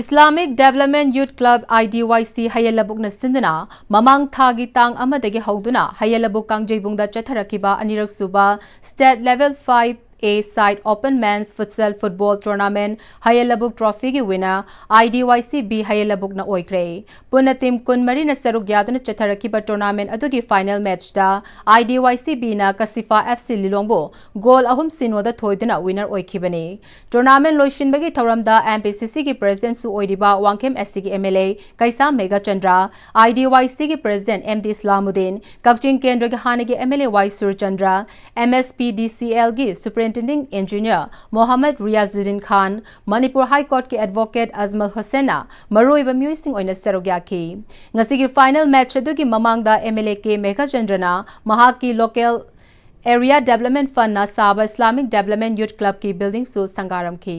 Islamic Development Youth Club, I D Y C, ꯍꯌꯦꯜ ꯂꯕꯨꯛꯅ ꯁꯤꯟꯗꯨꯅ ꯃꯃꯥꯡ ꯊꯥꯒꯤ ꯇꯥꯡ ꯑꯃꯗꯒꯤ ꯍꯧꯗꯨꯅ ꯍꯌꯦꯜ ꯂꯕꯨꯛ ꯀꯥꯡꯖꯩꯕꯨꯡꯗ ꯆꯠꯊꯔꯛꯈꯤꯕ ꯑꯅꯤꯔꯛ ꯁꯨꯕ State Level five A Side Open Men's Futsal Football Tournament Hayel Labuk ꯇ꯭ꯔꯣꯐꯤꯒꯤ winner I D Y C B Hayel ꯂꯕꯨꯛꯅ ꯑꯣꯏꯈ꯭ꯔꯦ꯫ ꯄꯨꯟꯅ ꯇꯤꯝ ꯀꯨꯟꯃꯔꯤꯅ ꯁꯔꯨꯛ ꯌꯥꯗꯨꯅ ꯆꯠꯊꯔꯛꯈꯤꯕ ꯇꯣꯔꯅꯥꯃꯦꯟ ꯑꯗꯨꯒꯤ ꯐꯥꯏꯅꯦꯜ ꯃꯦꯠꯆꯇ I D Y C Bꯅ ꯀꯁꯤꯐꯥ F C ꯂꯤꯂꯣꯡꯕꯨ ꯒꯣꯜ ꯑꯍꯨꯝ ꯁꯤꯅꯣꯗ ꯊꯣꯏꯗꯨꯅ ꯋꯤꯅꯔ ꯑꯣꯏꯈꯤꯕꯅꯤ꯫ ꯇꯣꯔꯅꯥꯃꯦꯟ ꯂꯣꯏꯁꯤꯟꯕꯒꯤ ꯊꯧꯔꯝꯗ M P C Cꯒꯤ ꯄ꯭ꯔꯦꯁꯤꯗꯦꯟꯠꯁꯨ ꯑꯣꯏꯔꯤꯕ ꯋꯥꯡꯈꯦꯝ S Cꯒꯤ M L A Keisham Meghachandra, I D Y Cꯒꯤ president M D Islamuddin, Kakching ꯀꯦꯟꯗ꯭ꯔꯒꯤ ꯍꯥꯟꯅꯒꯤ M L A Y Surchandra, M S P D C Lꯒꯤ superintending engineer Mohammad Riyazuddin Khan, Manipur high ꯀꯣꯔꯠꯀꯤ ꯑꯦꯗꯚꯣꯀꯦꯠ ꯑꯖꯃꯜ ꯍꯨꯁꯦꯟꯅ ꯃꯔꯨꯑꯣꯏꯕ ꯃꯤꯑꯣꯏꯁꯤꯡ ꯑꯣꯏꯅ ꯁꯔꯨꯛ ꯌꯥꯈꯤ꯫ ꯉꯁꯤꯒꯤ ꯐꯥꯏꯅꯦꯜ ꯃꯦꯠꯆ ꯑꯗꯨꯒꯤ ꯃꯃꯥꯡꯗ M L A K ꯃꯦꯘꯆꯟꯗ꯭ꯔꯅ ꯃꯍꯥꯛꯀꯤ ꯂꯣꯀꯦꯜ ꯑꯦꯔꯤꯌꯥ ꯗꯦꯕꯂꯞꯃꯦꯟ ꯐꯟꯅ ꯁꯥꯕ ꯏꯁꯂꯥꯃꯤꯛ ꯗꯦꯕꯂꯞꯃꯦꯟ ꯌꯨꯠ ꯀ꯭ꯂꯕꯀꯤ ꯕꯤꯜꯗꯤꯡꯁꯨ ꯁꯪꯒꯥꯔꯝꯈꯤ꯫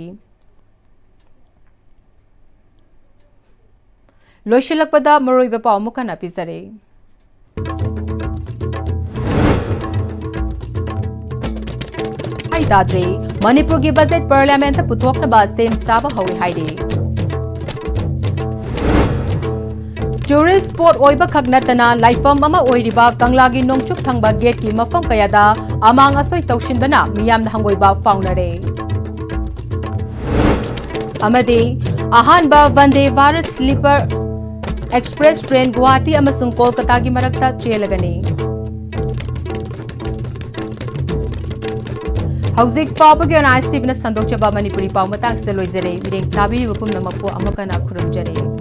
ꯂꯣꯏꯁꯤꯜꯂꯛꯄꯗ ꯃꯔꯨꯑꯣꯏꯕ ꯄꯥꯎ ꯑꯃꯨꯛ ꯍꯟꯅ ꯄꯤꯖꯔꯤ꯫ ꯍꯥꯏ ꯇꯥꯗ꯭ꯔꯤ, ꯃꯅꯤꯄꯨꯔꯒꯤ ꯕꯖꯦꯠ ꯄꯥꯔꯂꯤꯌꯥꯃꯦꯟꯠꯇ ꯄꯨꯊꯣꯛꯅꯕ ꯁꯦꯝ ꯁꯥꯕ ꯍꯧꯔꯦ ꯍꯥꯏꯔꯤ꯫ ꯇꯨꯔꯤꯁ ꯁ꯭ꯄꯣꯠ ꯑꯣꯏꯕꯈꯛ ꯅꯠꯇꯅ ꯂꯥꯏꯐꯝ ꯑꯃ ꯑꯣꯏꯔꯤꯕ ꯀꯪꯂꯥꯒꯤ ꯅꯣꯡꯆꯨꯞ ꯊꯪꯕ ꯒꯦꯠꯀꯤ ꯃꯐꯝ ꯀꯌꯥꯗ ꯑꯃꯥꯡ ꯑꯁꯣꯏ ꯇꯧꯁꯤꯟꯕꯅ ꯃꯤꯌꯥꯝꯅ ꯍꯪꯒꯣꯏꯕ ꯐꯥꯎꯅꯔꯦ꯫ ꯑꯃꯗꯤ ꯑꯍꯥꯟꯕ Vande Bharat sleeper express train Guwahati ꯑꯃꯁꯨꯡ ꯀꯣꯜꯀꯇꯥꯒꯤ ꯃꯔꯛꯇ ꯆꯦꯜꯂꯒꯅꯤ꯫ ꯍꯧꯖꯤꯛ ꯐꯥꯎꯕꯒꯤ ꯑꯣꯏꯅ ꯑꯥꯏ ꯑꯦꯁ ꯇꯤ ꯚꯤꯅ ꯁꯟꯗꯣꯛꯆꯕ ꯃꯅꯤꯄꯨꯔꯤ ꯄꯥꯎ ꯃꯇꯥꯡꯁꯤꯗ ꯂꯣꯏꯖꯔꯦ꯫ ꯃꯤꯠꯌꯦꯡ ꯇꯥꯕꯤꯔꯤꯕ ꯄꯨꯝꯅꯃꯛꯄꯨ ꯑꯃꯨꯛ ꯍꯟꯅ ꯈꯨꯔꯨꯝꯖꯔꯤ꯫